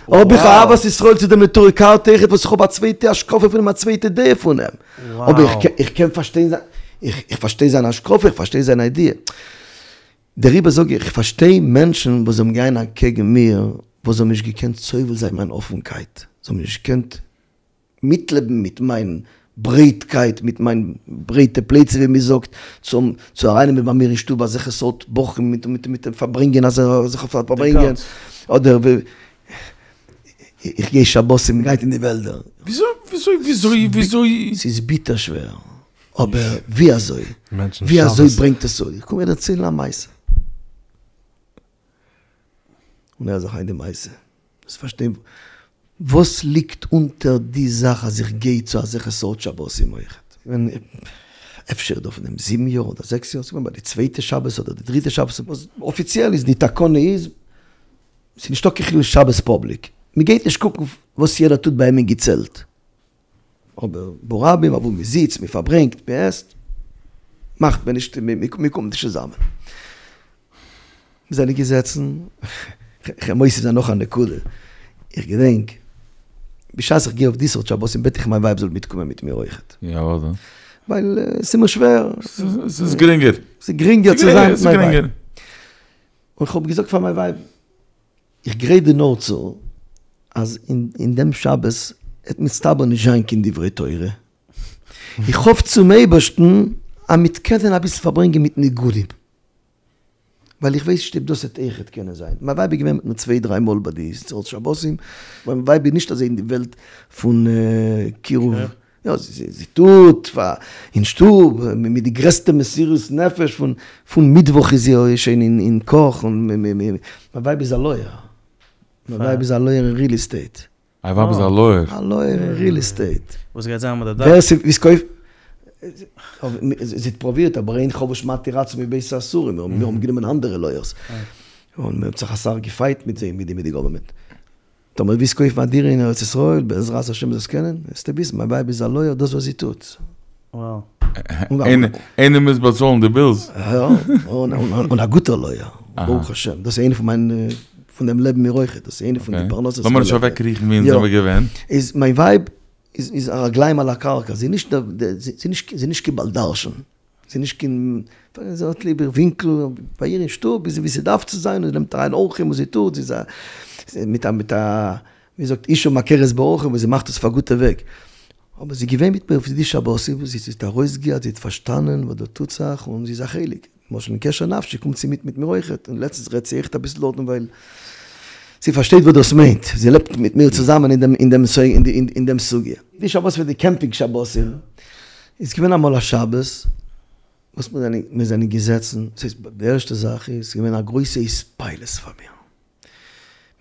האב איך אהבת ישראל צו דעם נטורי קרתא אויכעט וואס איך האב א צווייטע השקפה פון אים א צווייטע דעה פון אים. אבער איך קען פארשטיין זיין, איך פארשטיי זיין השקפה, איך פארשטיי זיין איידיע. דעריבער זאג איך, איך פארשטיי מענטשן וואס זיי האבן געגאנגען אקעגן מיר, וואס זיי האבן נישט געקענט סובל זיין מיין אפנקייט, זיי האבן נישט געקענט מיטלעבן מיט מיין ברייטקייט, מיט מיין ברייטע פלייצע ווי מען זאגט, צו צו ארייננעמען ביי מיר אין שטוב אזעלכע סארט בחורים מיט מיט מיט פארברענגען אזעלכע פארברענגען, אדער איך גיי שבתים מ'גייט אין די וועלדער. וויאזוי וויאזוי וויאזוי וויאזוי. ס'איז ביטער שווער, אבער ווי אזוי? ווי אזוי ברענגט עס צו? איך קום דיר דערציילן א מעשה. און הער זיך איין די מעשה, וועסט פארשטיין וואס ליגט אונטער די זאך אז איך גיי צו אזעלכע סארט שבתים אויכעט. געווען אפשר דא פון דעם זיבן יאר אדער זעקס יאר, ס'איז געווען ביי די צווייטע שבת אדער די דריטע שבת, וואס אפיציעל איז די תקנה איז, ס'איז נישטא קיין חילול שבת פאבליק, מ'גייט נישט קוקן וואס יעדער טוט ביי אים אין געצעלט. אבער ברבים אוואו מען זיצט, מען פארברענגט, מען עסט, מאכט מען נישט, מען קומט נישט צוזאמען. מיר זענען געזעצן, כ'גיי מוסיף זיין נאך א נקודה, איך געדענק בשעת איך גיי אויף די סארט שבתים בעט איך מיין ווייב זאל מיטקומען מיט מיר אויכעט. יא אוודאי. ווייל ס'איז מיר שווער. ס'איז גרינגער. ס'איז גרינגער צו זיין מיט מיין ווייב. און כ'האב געזאגט פאר מיין ווייב, איך גרייט דיר נאר צו אז אין דעם שבת וועט מסתבר נישט זיין קיין דברי תורה, איך האף צום אייבערשטן אז מ'וועט קענען אביסל פארברענגען מיט ניגונים, ווייל איך ווייס נישט אויב דאס וועט אויכעט קענען זיין, מיין ווייב איז געווען מיט מיר צוויי דריי מאל ביי די סארט שבתים, מיין ווייב איז נישט אזוי אין די וועלט פון קירוב. יא, זי טוט פאר אין שטוב מיט די גרעסטע מסירות נפש פון פון מיטוואך איז זי שוין אין קאך און מיין ווייב איז א לויער, מיין ווייב איז א לויער אין ריעל עסטעיט. אייער ווייב איז א לויער? א לויער אין ריעל עסטעיט. וואס גייט זיין מיט די דאך? ווער ס'וויל קויפן, זי האט פרובירט אבער אין חבוש מתיר עצמו מבית האסורים, מיר האבן גענומען אנדערע לויערס, און מיר האבן זיך אסאך געפייט מיט זיי מיט די גאווערמענט. טאמער ווילסט קויפן א דירה אין ארץ ישראל, בעזרת השם זאלסט קענען, וועסטו וויסן, מיין ווייב איז א לויער, דאס וואס זי טוט. Wow. איינער מוז באצאלן די בילס. און א גוטער לויער, ברוך השם, דאס איז איינע פון מיינע, פון דעם לעבן מיר אויכעט, דאס איז איינע פון די פרנסות. לאמיר נישט אוועקקריכן ווי אונז זעמיר געווען. איז מיין ווייב איז א רגליים על הקרקע, זי איז נישט, זי איז נישט קיין בעל דרשן, זי איז נישט קיין, זי האט ליב איר ווינקל ביי איר אין שטוב איז זי ווי ס'דארף צו זיין, און זי נעמט אריין אורחים און זי טוט, זי איז א, מיט א מיט א, ווי זאגט, אשה מכרת באורחים און זי מאכט עס אויף א גוטע וועג. אבער זי איז געווען מיט מיר אויף די שבתים, זי האט ארויסגעהערט, זי האט פארשטאנען וואס דא טוט זיך, און זי איז א חלק. למשל אין קשר נפשי קומט זי מיט מיט מיר אויכעט, און לעצטנס רעדט זי אויכעט אביסל דארטן ווייל זי פארשטייט וואס דאס מיינט, זי לעבט מיט מיר צוזאמען אין דעם אין דעם אין דעם סוגיא. די שבת פון די קעמפינג שבתים איז געווען אמאל א שבת וואס מיר זענען מיר זענען געזעצן, ס'איז די ערשטע זאך איז געווען א גרויסע התפעלות פאר מיר,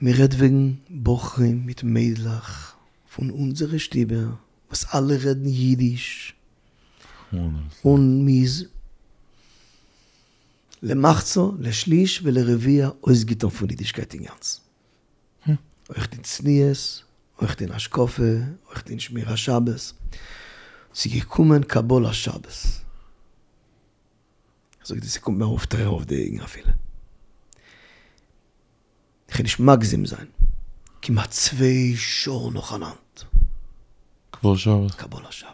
מען רעדט וועגן בחורים מיט מיידלעך פון אונזערע שטיבער וואס אלע רעדן אידיש, און מ'איז למחצה לשליש ולרביע אויסגעטון פון אידישקייט אינגאנצן. אויך אין צניעות, אויך אין השקפה, אויך אין שמירת שבת. ס'איז געקומען קבלת שבת. כ'זאג דיר ס'קומט מיר ארויף טרערן אויף די אויגן אפילו. כ'גיי נישט מגזים זיין, כמעט צוויי שעה נאכאנאנד. קבלת שבת. קבלת שבת.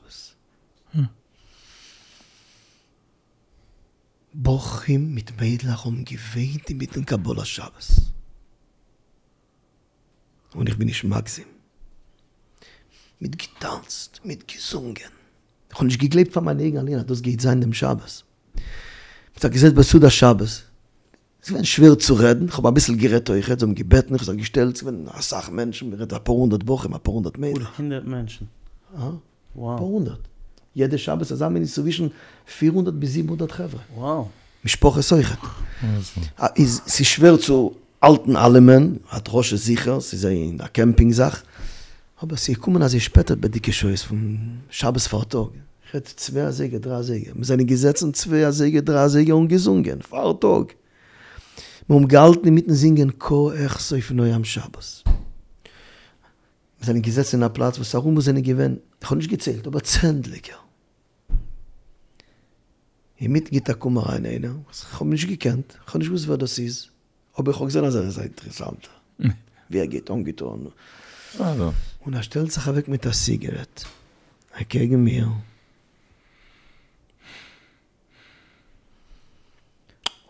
בחורים מיט מיידלעך האבן געוויינט אינמיטן קבלת שבת. און איך בין נישט מגזים. מ'האט געטאנצט, מ'האט געזונגען. איך האב נישט געגלייבט פאר מיינע אויגן אליין אז דאס גייט זיין דעם שבת. מ'האט זיך געזעצט ביי סעודת שבת. ס'איז געווען שווער צו רעדן, כ'האב אביסל גערעדט אויכעט, זיי האבן געבעטן, איך האב זיך געשטעלט, ס'איז געווען אסאך מענטשן, מ'רעדט אפאר הונדערט בחורים, אפאר הונדערט מיידלעך. אפאר הונדערט מענטשן? אה? וואו. אפאר הונדערט. יעדע שבת אזא מין איז צווישן פיר הונדערט ביז זיבן הונדערט חברה. וואו. משפחות אויכעט. איז ס'איז שווער צו האלטן אלעמען, א דרשה זיכער, ס'איז אין א קעמפינג זאך, אבער ס'איז געקומען אזוי שפעטער בעדיגע שעות פון שבת פארטאג, כ'רעד צוויי אזייגער דריי אזייגער, מיר זענען געזעצן צוויי אזייגער דריי אזייגער און געזונגען פארטאג, מיר האבן געהאלטן אינמיטן זינגען קה אכסוף נועם שבת, מיר זענען געזעצן אין א פלאץ וואס ארום אונז זענען געווען, איך האב נישט געציילט, אבער צענדליגער. אינמיטן גיט א קום אריין איינער וואס איך האב נישט געקענט, איך האב נישט געוואוסט ווער דאס איז, אבער איך האב געזען אז ער איז א אינטערעסאנטער, ווי ער גייט אנגעטון, און ער שטעלט זיך אוועק מיט א סיגערעט אקעגן מיר,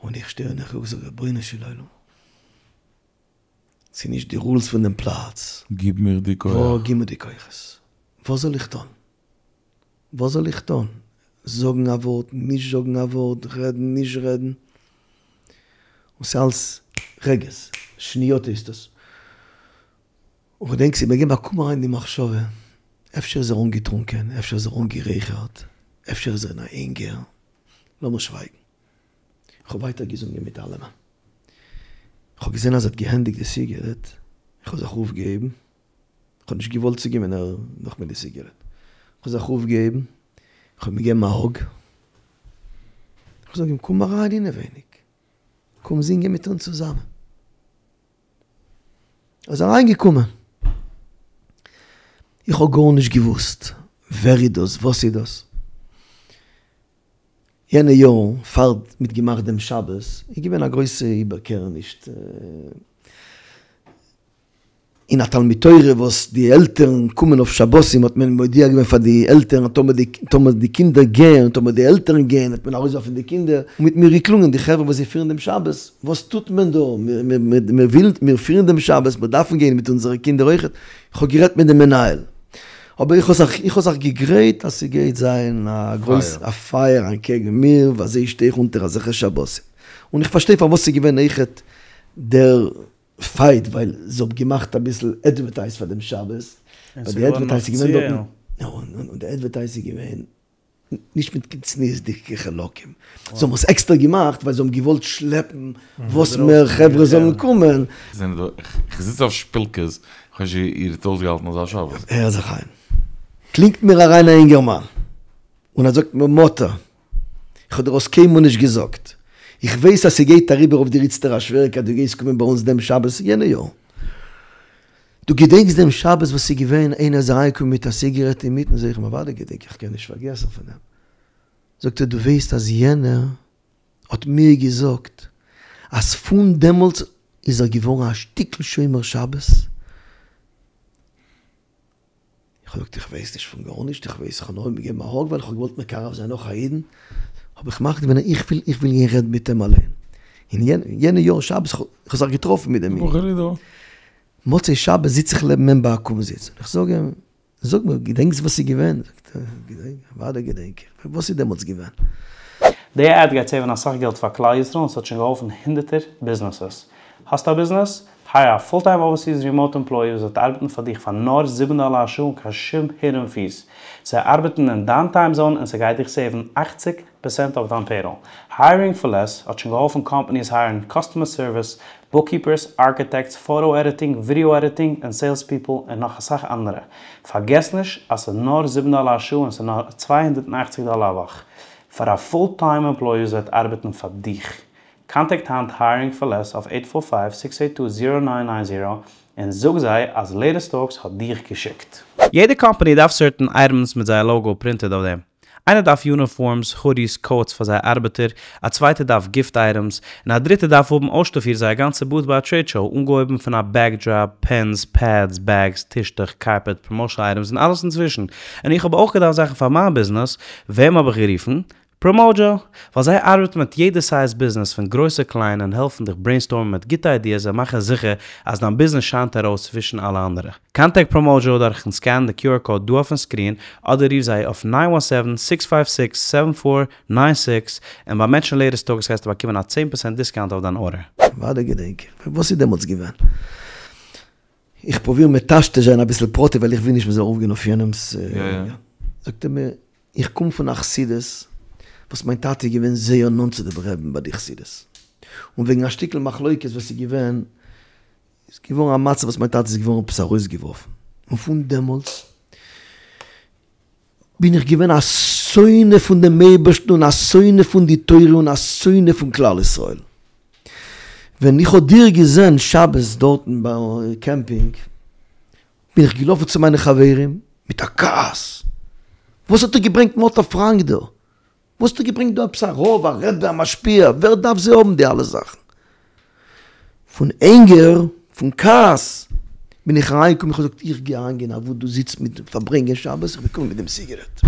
און איך שטיי און איך קוק זאג רבונו של עולם, ס'איז נישט די רולס פון דעם פלאץ. גיב מיר די כח. גיב מיר די כוחות. וואס זאל איך טון? וואס זאל איך טון? זאגן א ווארט, נישט זאגן א ווארט, רעדן, נישט רעדן. און ס'איז אלס רגעס, שניות הייסט עס. און כ'געדענק ס'איז מיר געגעבן א קום אריין די מחשבה, אפשר איז ער אנגעטרונקען, אפשר איז ער אנגערייכערט, אפשר איז ער אין א ענגער, לאמיר שווייגן. כ'האב ווייטער געזונגען מיט אלעמען. כ'האב געזען אז ער האט געענדיגט די סיגערעט, איך האב זיך אויפגעהויבן, כ'האב נישט געוואלט צוגיין ווען ער נאך מיט די סיגערעט, כ'האב זיך אויפגעהויבן, כ'האב אים געגעבן א האג, כ'זאג אים קום אריין אינעווייניג, קום זינגען מיט אונז צוזאמען. ער איז אריינגעקומען, איך האב גארנישט געוואוסט ווער איז דאס, וואס איז דאס, יענע יארן פאר מ'האט געמאכט דעם שבת איז געווען א גרויסע איבערקערעניש אין א תלמוד תורה וואס די עלטערן קומען אויף שבתים האט מען מודיע געווען פאר די עלטערן טאמער די טאמער די קינדער גייען טאמער די עלטערן גייען וועט מען ארויסווארפן די קינדער און מ'האט מיר געקלונגען די חברה וואס זיי פירן דעם שבת וואס טוט מען דא מיר ווילן מיר פירן דעם שבת מיר דארפן גיין מיט אונזערע קינדער אויכעט איך האב גערעדט מיט דעם מנהל אבער איך האב זיך איך האב זיך געגרייט אז ס'גייט זיין א גרויס א פייער אנטקעגן מיר ווי אזוי שטיי איך אונטער אזעלכע שבתים און איך פארשטיי פארוואס ס'איז געווען אויכעט דער פייט ווייל זיי האבן געמאכט אביסל עדווערטייז פאר דעם שבת, און ווייל די ס'איז געווארן עדווערטייז איז געווען אפיציעל. דארטן, און די עדווערטייז איז געווען נישט מיט קיין צניעות'דיגע חלקים, זיי האבן עס עקסטער געמאכט ווייל זיי האבן געוואלט שלעפן וואס מער חברה זאלן קומען. זענען דא, כ'זיץ אויף שפילקעס, כ'ווייס נישט ווי איר האט אויסגעהאלטן אזא שבת. הער זיך איין. קלינגט מיר אריין א אינגערמאן און ער זאגט מיר מאטע, איך האב דיר עס קיינמאל נישט געזאגט, איך ווייס אז ס'גייט אריבער אויף דיר איצטער א שוועריקייט דו גייסט קומען ביי אונז דעם שבת יענע יאר, דו געדענקסט דעם שבת וואס ס'איז געווען איינער איז אריינגעקומען מיט א סיגערעט אינמיטן זאג איך אים אוודאי געדענק איך קען נישט פארגעסן פון דעם. זאגט ער דו ווייסט אז יענער האט מיר געזאגט אז פון דעמאלטס איז ער געווארן א שטיקל שומר שבת, איך האב געזאגט איך ווייס נישט פון גארנישט, איך ווייס איך האב נאר אים געגעבן א האג ווייל איך האב געוואלט מקרב זיין נאך א אידן, האב איך מחליט געווען איך וויל איך וויל גיין רעדן מיט אים אליין, און יענע יאר שבת איך האב זיך געטראפן מיט דעם איד, מוצאי שבת זיץ איך לעבן אים ביי א קומזיץ און איך זאג אים, זאג מיר, געדענקסט וואס איז געווען? זאגט ער, געדענק, אוודאי געדענק איך, וואס איז דעמאלטס געווען? די עד גייט סעיוון אסאך געלט פאר כלל ישראל און ס'האט שוין געהאלפן הונדערטער ביזנעסעס. האסט א ביזנעס? הייער א פול טיים אווערסיס רימאוט עמפלאי וואס וועט ארבעטן פאר דיך פאר נאר זיבן דאלער א שעה אן קיין שום הידען פיס. זיי ארבעטן אין דיין טיים זאון און ס'גייט דיך סעיוון אכציג פערסענט אויף דיין פעיראל. הייערינג פאר לעס האט שוין געהאלפן קאמפאניס הייערן קאסטומער סערוויס, בוקקיפערס, ארקיטעקטס, פאטא עדיטינג, ווידעא עדיטינג, און סעילס פיפל און נאך אסאך אנדערע. פארגעס נישט אז ס'איז נאר זיבן דאלער א שעה און ס'איז נאר 280 דאלער א וואך פאר א פול טיים עמפלאי וואס וועט ארבעטן פאר דיך. קאנטעקט היינט הייערינג פאר לעס אויף עיט פאר פייוו סיקס עיט טו זירא ניין ניין זירא און זאג זיי אז לעיטעסט טאלקס האט דיך געשיקט. יעדע קאמפאני דארף סערטען אייטעמס מיט זייער לאגא פרינטעד אויף דעם. איינער דארף יוניפארמס, הודיס, קאוטס פאר זייער ארבעטער, א צווייטער דארף גיפט אייטעמס, און א דריטער דארף האבן אויסשטאפירט זייער גאנצע בוט ביי א טרעיד שאו, אנגעהויבן פון א בעקדראפ, פענס, פעדס, בעגס, טישטוך, קארפעט, פראמאשען אייטעמס און אלעס אינצווישן. און איך האב אויך געדארפט זאכן פאר מיין ביזנעס, וועם האב איך גערופן? פראמאודזשא! ווייל זיי ארבעטן מיט יעדע סייז ביזנעס פון גרויס צו קליין און העלפן דיך ברעינסטארמען מיט גוטע איידיעס און מאכן זיכער אז דיין ביזנעס שיינט ארויס צווישן אלע אנדערע. קאנטעקט פראמאודזשא דורכן סקענען די QR קאוד דא אויפן סקרין אדער רוף זיי אויף ניין וואן סעווען סיקס פייוו סיקס סעווען פאר ניין סיקס און ביים מענטשן לעיטעסט טאלקס גייסטו באקומען א צען פערסענט דיסקאונט אויף דיין ארדער. אוודאי געדענק איך. וואס איז דעמאלטס געווען? איך פרוביר מטשטש זיין אביסל פרטים ווייל איך וויל נישט מ'זאל ארויפגיין אויף יענעמ'ס. זאגט ער מיר, איך קום פון א חסידות וואס מיין טאטע איז געווען זייער נאנט צו דעם רעבן ביי די חסידות, און וועגן א שטיקל מחלוקת וואס איז געווען, איז געווארן א מצב וואס מיין טאטע איז געווארן עפעס ארויסגעווארפן, און פון דעמאלטס בין איך געווען א שונא פון דעם אייבערשטן און א שונא פון די תורה און א שונא פון כלל ישראל. ווען איך האב דיר געזען שבת דארטן ביי קעמפינג, בין איך געלאפן צו מיינע חברים מיט א כעס, וואס האט איר געברענגט מאטא פראנק דא? וואס האט איר געברענגט דא עפעס א רב, א רבי, א משפיע, ווער דארף זיי האבן די אלע זאכן? פון ענגער, פון כעס, בין איך אריינגעקומען, איך האב געזאגט, איך גיי אריינגיין אוואו דו זיצט מיט פארברענגען שבת, איך בין קומען מיט דעם סיגערעט.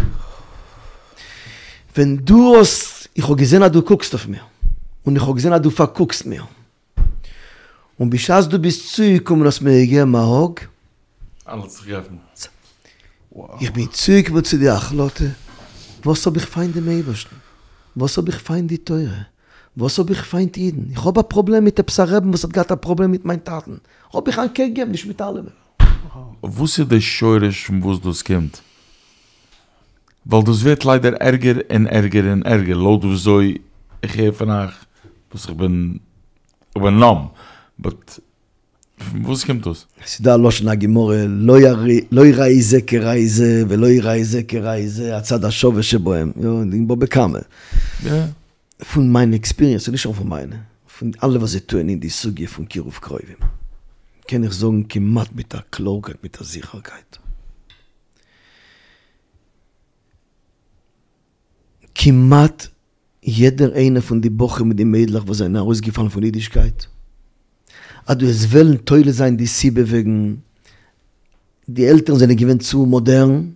ווען דו האסט, איך האב געזען אז דו קוקסט אויף מיר, און איך האב געזען אז דו פארקוקסט מיר, און בשעת דו ביסט צוגעקומען האסט מיר געגעבן א האג. אלעס האט זיך געעפנט. איך בין צוגעקומען צו די החלטה, וואס האב איך פיינט דעם אייבערשטן? וואס האב איך פיינט די תורה? וואס האב איך פיינט אידן? איך האב א פראבלעם מיט עפעס א רעבן וואס האט געהאט א פראבלעם מיט מיין טאטן, האב איך אנטקעגן אים, נישט מיט אלעמען. וואס איז די שורש פון וואס דאס קומט? ווייל דאס ווערט ליידער ערגער און ערגער און ערגער לויט וויאזוי איך הער פון אייך וואס איך בין איך בין נאם באט פון וואס קומט דאס? ס'איז דא א לשון הגמרא לא ראי זה כראי זה ולא ראי זה כראי זה הצד השווה שבהם, יא, אין בבא קמא. פון מיין עקספיריענס, און נישט נאר פון מיינע, פון אלע וואס זיי טוען אין די סוגיא פון קירוב קרובים, קען איך זאגן כמעט מיט א קלארקייט מיט א זיכערקייט, כמעט יעדער איינער פון די בחורים און די מיידלעך וואס זענען ארויסגעפאלן פון אידישקייט, אז דו וועסט וועלן תולה זיין די סיבה וועגן די עלטערן זענען געווען צו מאדערן,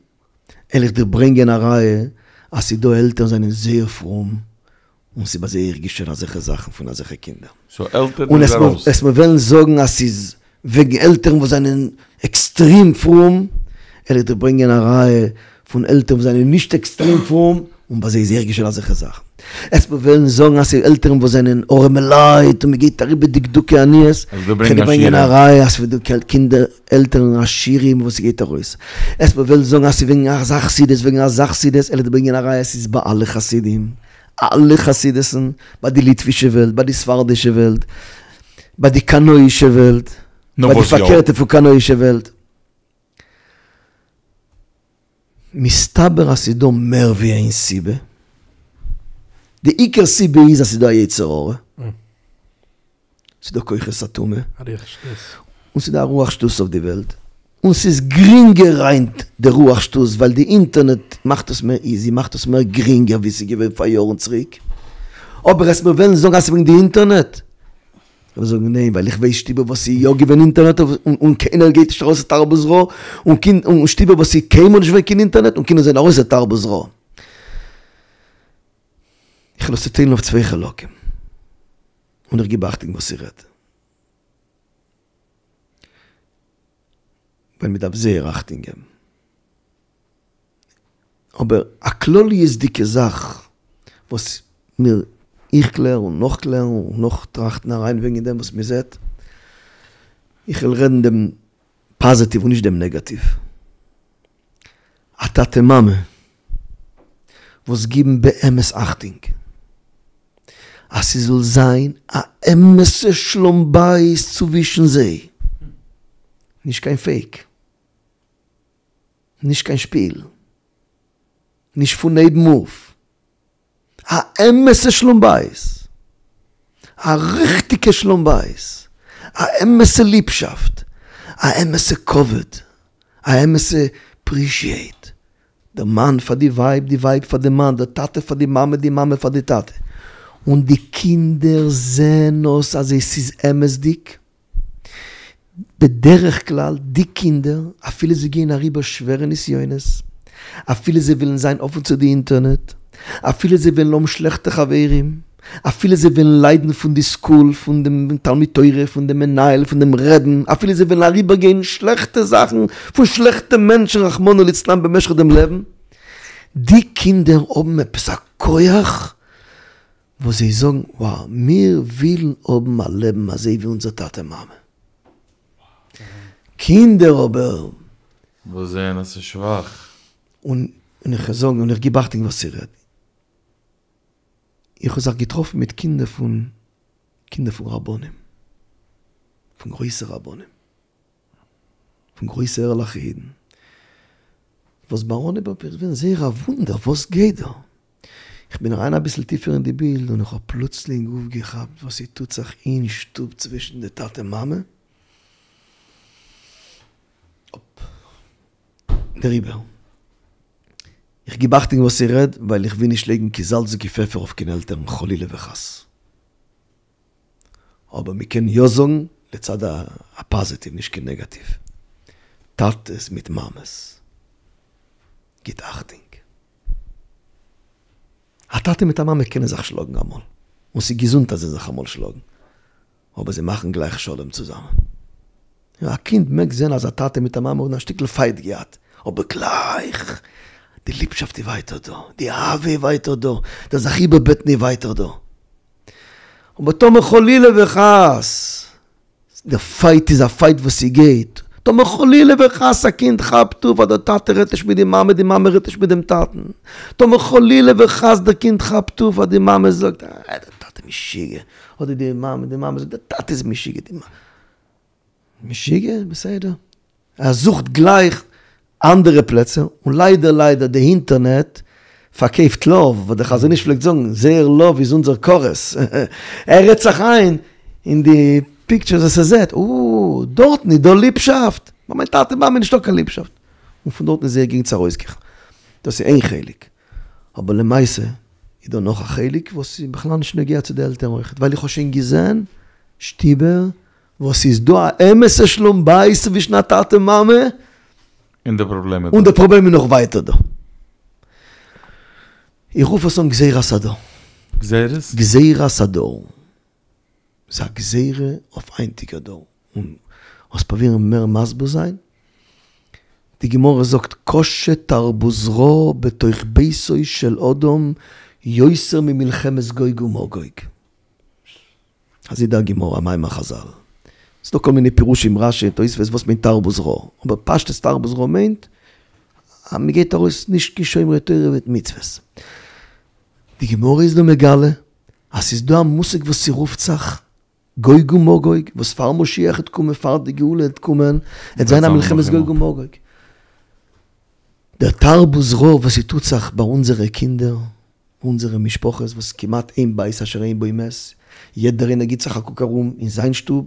וועל איך דיר ברענגען א ראיה אז ס'דא עלטערן זענען זייער פרום און ס'איז ביי זיי אויך געשען אזעלכע זאכן פון אזעלכע קינדער. סאו עלטערן און איז ארויס. וועסט מיר וועלן זאגן אז ס'איז וועגן עלטערן וואס זענען עקסטרים פרום, וועל איך דיר ברענגען א ראיה פון עלטערן וואס זענען נישט עקסטרים פרום, און ביי זיי איז אויך געשען אזעלכע זאכן. וועסט מיר וועלן זאגן אז ס'איז עלטערן וואס זענען ארעמע לייט און מ'גייט אריבער דקדוקי עניות, כ'וועל דיר ברענגען א ראיה אז ס'איז דא קינדער עלטערן עשירים וואס ס'גייט ארויס. וועסט מיר וועלן זאגן אז ס'איז וועגן אזא חסידות וועגן אזא חסידות, וועל איך דיר ברענגען א ראיה אז ס'איז ביי אלע חסידים. אלע חסידות'ן, ביי די ליטווישע וועלט, ביי די ספרדישע וועלט, ביי די קנאישע וועלט, ביי די פארקערטע פון קנאישע וועלט. מסתבר אז ס'איז דא מער ווי איין סיבה. די עיקר סיבה איז אז ס'איז דא א יצר הרע. ס'איז דא כוחות הטומאה. א רוח שטות. און ס'איז דא א רוח שטות אויף די וועלט. און ס'איז גרינגער היינט די רוח שטות ווייל די אינטערנעט מאכט עס מער איזי, מאכט עס מער גרינגער ווי ס'איז געווען פאר יארן צוריק, אבער אז מיר וועלן זאגן אז ס'איז וועגן די אינטערנעט, כ'וועל זאגן ניין ווייל איך ווייס שטיבער וואס ס'איז יא געווען אינטערנעט און קיינער גייט נישט ארויס לתרבות רעה, און שטיבער וואס ס'איז קיינמאל נישט געווען קיין אינטערנעט און קינדער זענען ארויס לתרבות רעה. איך וועל עס צוטיילן אויף צוויי חלקים, און איך גיב אכטונג וואס איך רעד. ווייל מ'דארף זייער אכטונג געבן. אבער א כלליות'דיגע זאך וואס מיר, איך קלער און נאך קלערן און נאך טראכטן אריין וועגן דעם וואס מ'זעט, איך וועל רעדן דעם פאזיטיוו און נישט דעם נעגאטיוו. א טאטע מאמע וואס גיבן באמת אכטונג אז ס'זאל זיין א אמת'ע שלום בית צווישן זיי, נישט קיין פעיק, נישט קיין שפיל, נישט פון אויבן אויף, א אמת'ע שלום בית, א ריכטיגע שלום בית, א אמת'ע ליבשאפט, א אמת'ע כבוד, א אמת'ע אפרישיעט, די מאן פאר די ווייב, די ווייב פאר די מאן, די טאטע פאר די מאמע, די מאמע פאר די טאטע, און די קינדער זעהן אויס אז עס איז אמת'דיג, בדרך כלל די קינדער אפילו זיי גייען אריבער שווערע נסיונות, אפילו זיי וועלן זיין אפן צו די אינטערנעט, אפילו זיי וועלן האבן שלעכטע חברים, אפילו זיי וועלן ליידן פון די סקול, פון דעם תלמוד תורה, פון דעם מנהל, פון דעם רעבן, אפילו זיי וועלן אריבערגיין שלעכטע זאכן פון שלעכטע מענטשן רחמנא ליצלן במשך דעם לעבן, די קינדער האבן עפעס א כח וואס זיי זאגן, וואו, מיר ווילן האבן א לעבן אזוי ווי אונזער טאטע מאמע. קינדער אבער. וואס זעען אז ס'איז שוואך. און איך זאג, און איך גיב אכטונג וואס איך רעד. איך האב זיך געטראפן מיט קינדער פון, קינדער פון רבנים. פון גרויסע רבנים. פון גרויסע ערליכע אידן. וואס ביי אנהייב האב איך געווען זייער א וואונדער וואס גייט דא? איך בין אריין אביסל טיפער אין די בילד און איך האב פלוצלינג אויפגעכאפט וואס ס'טוט זיך אין שטוב צווישן די טאטע מאמע. אפ. דעריבער, איך גיב אכטונג וואס איך רעד ווייל איך וויל נישט לייגן קיין זאלץ און קיין פעפער אויף קיין עלטערן חלילה וחס. אבער מ'קען יא זאגן לצד הפאזיטיוו נישט קיין נעגאטיוו. טאטעס מיט מאמעס גיט אכטונג. א טאטע מיט א מאמע קענען זיך שלאגן אמאל, און ס'איז געזונט אז זיי זיך אמאל שלאגן, אבער זיי מאכן גלייך שלום צוזאמען. א קינד מעג זען אז א טאטע מיט א מאמע האבן א שטיקל פייט געהאט, אבער גלייך די ליבשאפט איז ווייטער דא, די אהבה איז ווייטער דא, דער זיך איבערבעטן איז ווייטער דא. אבער טאמער חלילה וחס די פייט איז א פייט וואס ס'גייט, טאמער חלילה וחס א קינד כאפט אויף אז דער טאטע רעדט נישט מיט די מאמע, די מאמע רעדט נישט מיט דעם טאטן, טאמער חלילה וחס דער קינד כאפט אויף אז די מאמע זאגט אה דער טאטע איז משוגע, אדער די מאמע, די מאמע זאגט דער טאטע איז משוגע, די מאמע. משוגע? בסדר. ער זוכט גלייך אנדערע פלעצער, און ליידער ליידער די אינטערנעט פארקויפט לאוו, וואס דער חזון איש פלעגט זאגן, זייער לאוו איז אונזער כרת, ער רעדט זיך איין אין די פיקטשערס וואס ער זעט, אה, דארטן איז דא ליבשאפט, ביי מיין טאטע מאמע איז נישטא קיין ליבשאפט, און פון דארטן איז זייער גרינג צו ארויסקריכן, דאס איז איין חלק, אבער למעשה איז דא נאך א חלק וואס איז בכלל נישט נוגע צו די עלטערן אויכעט, ווייל איך האב שוין געזען שטיבער וואס איז דא א אמת'ע שלום בית צווישן א טאטע מאמע, און די פראבלעם איז און די פראבלעם איז נאך ווייטער דא. איך רוף עס אן גזירת הדור. גזירת? גזירת הדור. ס'איז א גזירה אויף היינטיגע דור. און לאמיר פרובירן מער מסביר זיין. די גמרא זאגט קשה תרבות רעה בתוך ביתו של אדם יותר ממלחמת גוג ומגוג. אזוי די גמרא, א מאמר חזל. ס'דא כל מיני פירושים רשי, תוספות, וואס מיינט תרבות רעה. אבער פשטות תרבות רעה מיינט אז מ'גייט ארויס נישט קיין שומרי תורה ומצוות. די גמרא איז דא מגלה אז ס'איז דא א מושג וואס ס'רופט זיך גוג ומגוג, וואס פאר משיח העט קומען, פאר די גאולה העט קומען, העט זיין א מלחמת גוג ומגוג. דער תרבות רעה וואס ס'טוט זיך ביי אונזערע קינדער, אונזערע משפחות וואס כמעט אין בית אשר אין בו מת, יעדער איינער גיט זיך א קוק ארום אין זיין שטוב,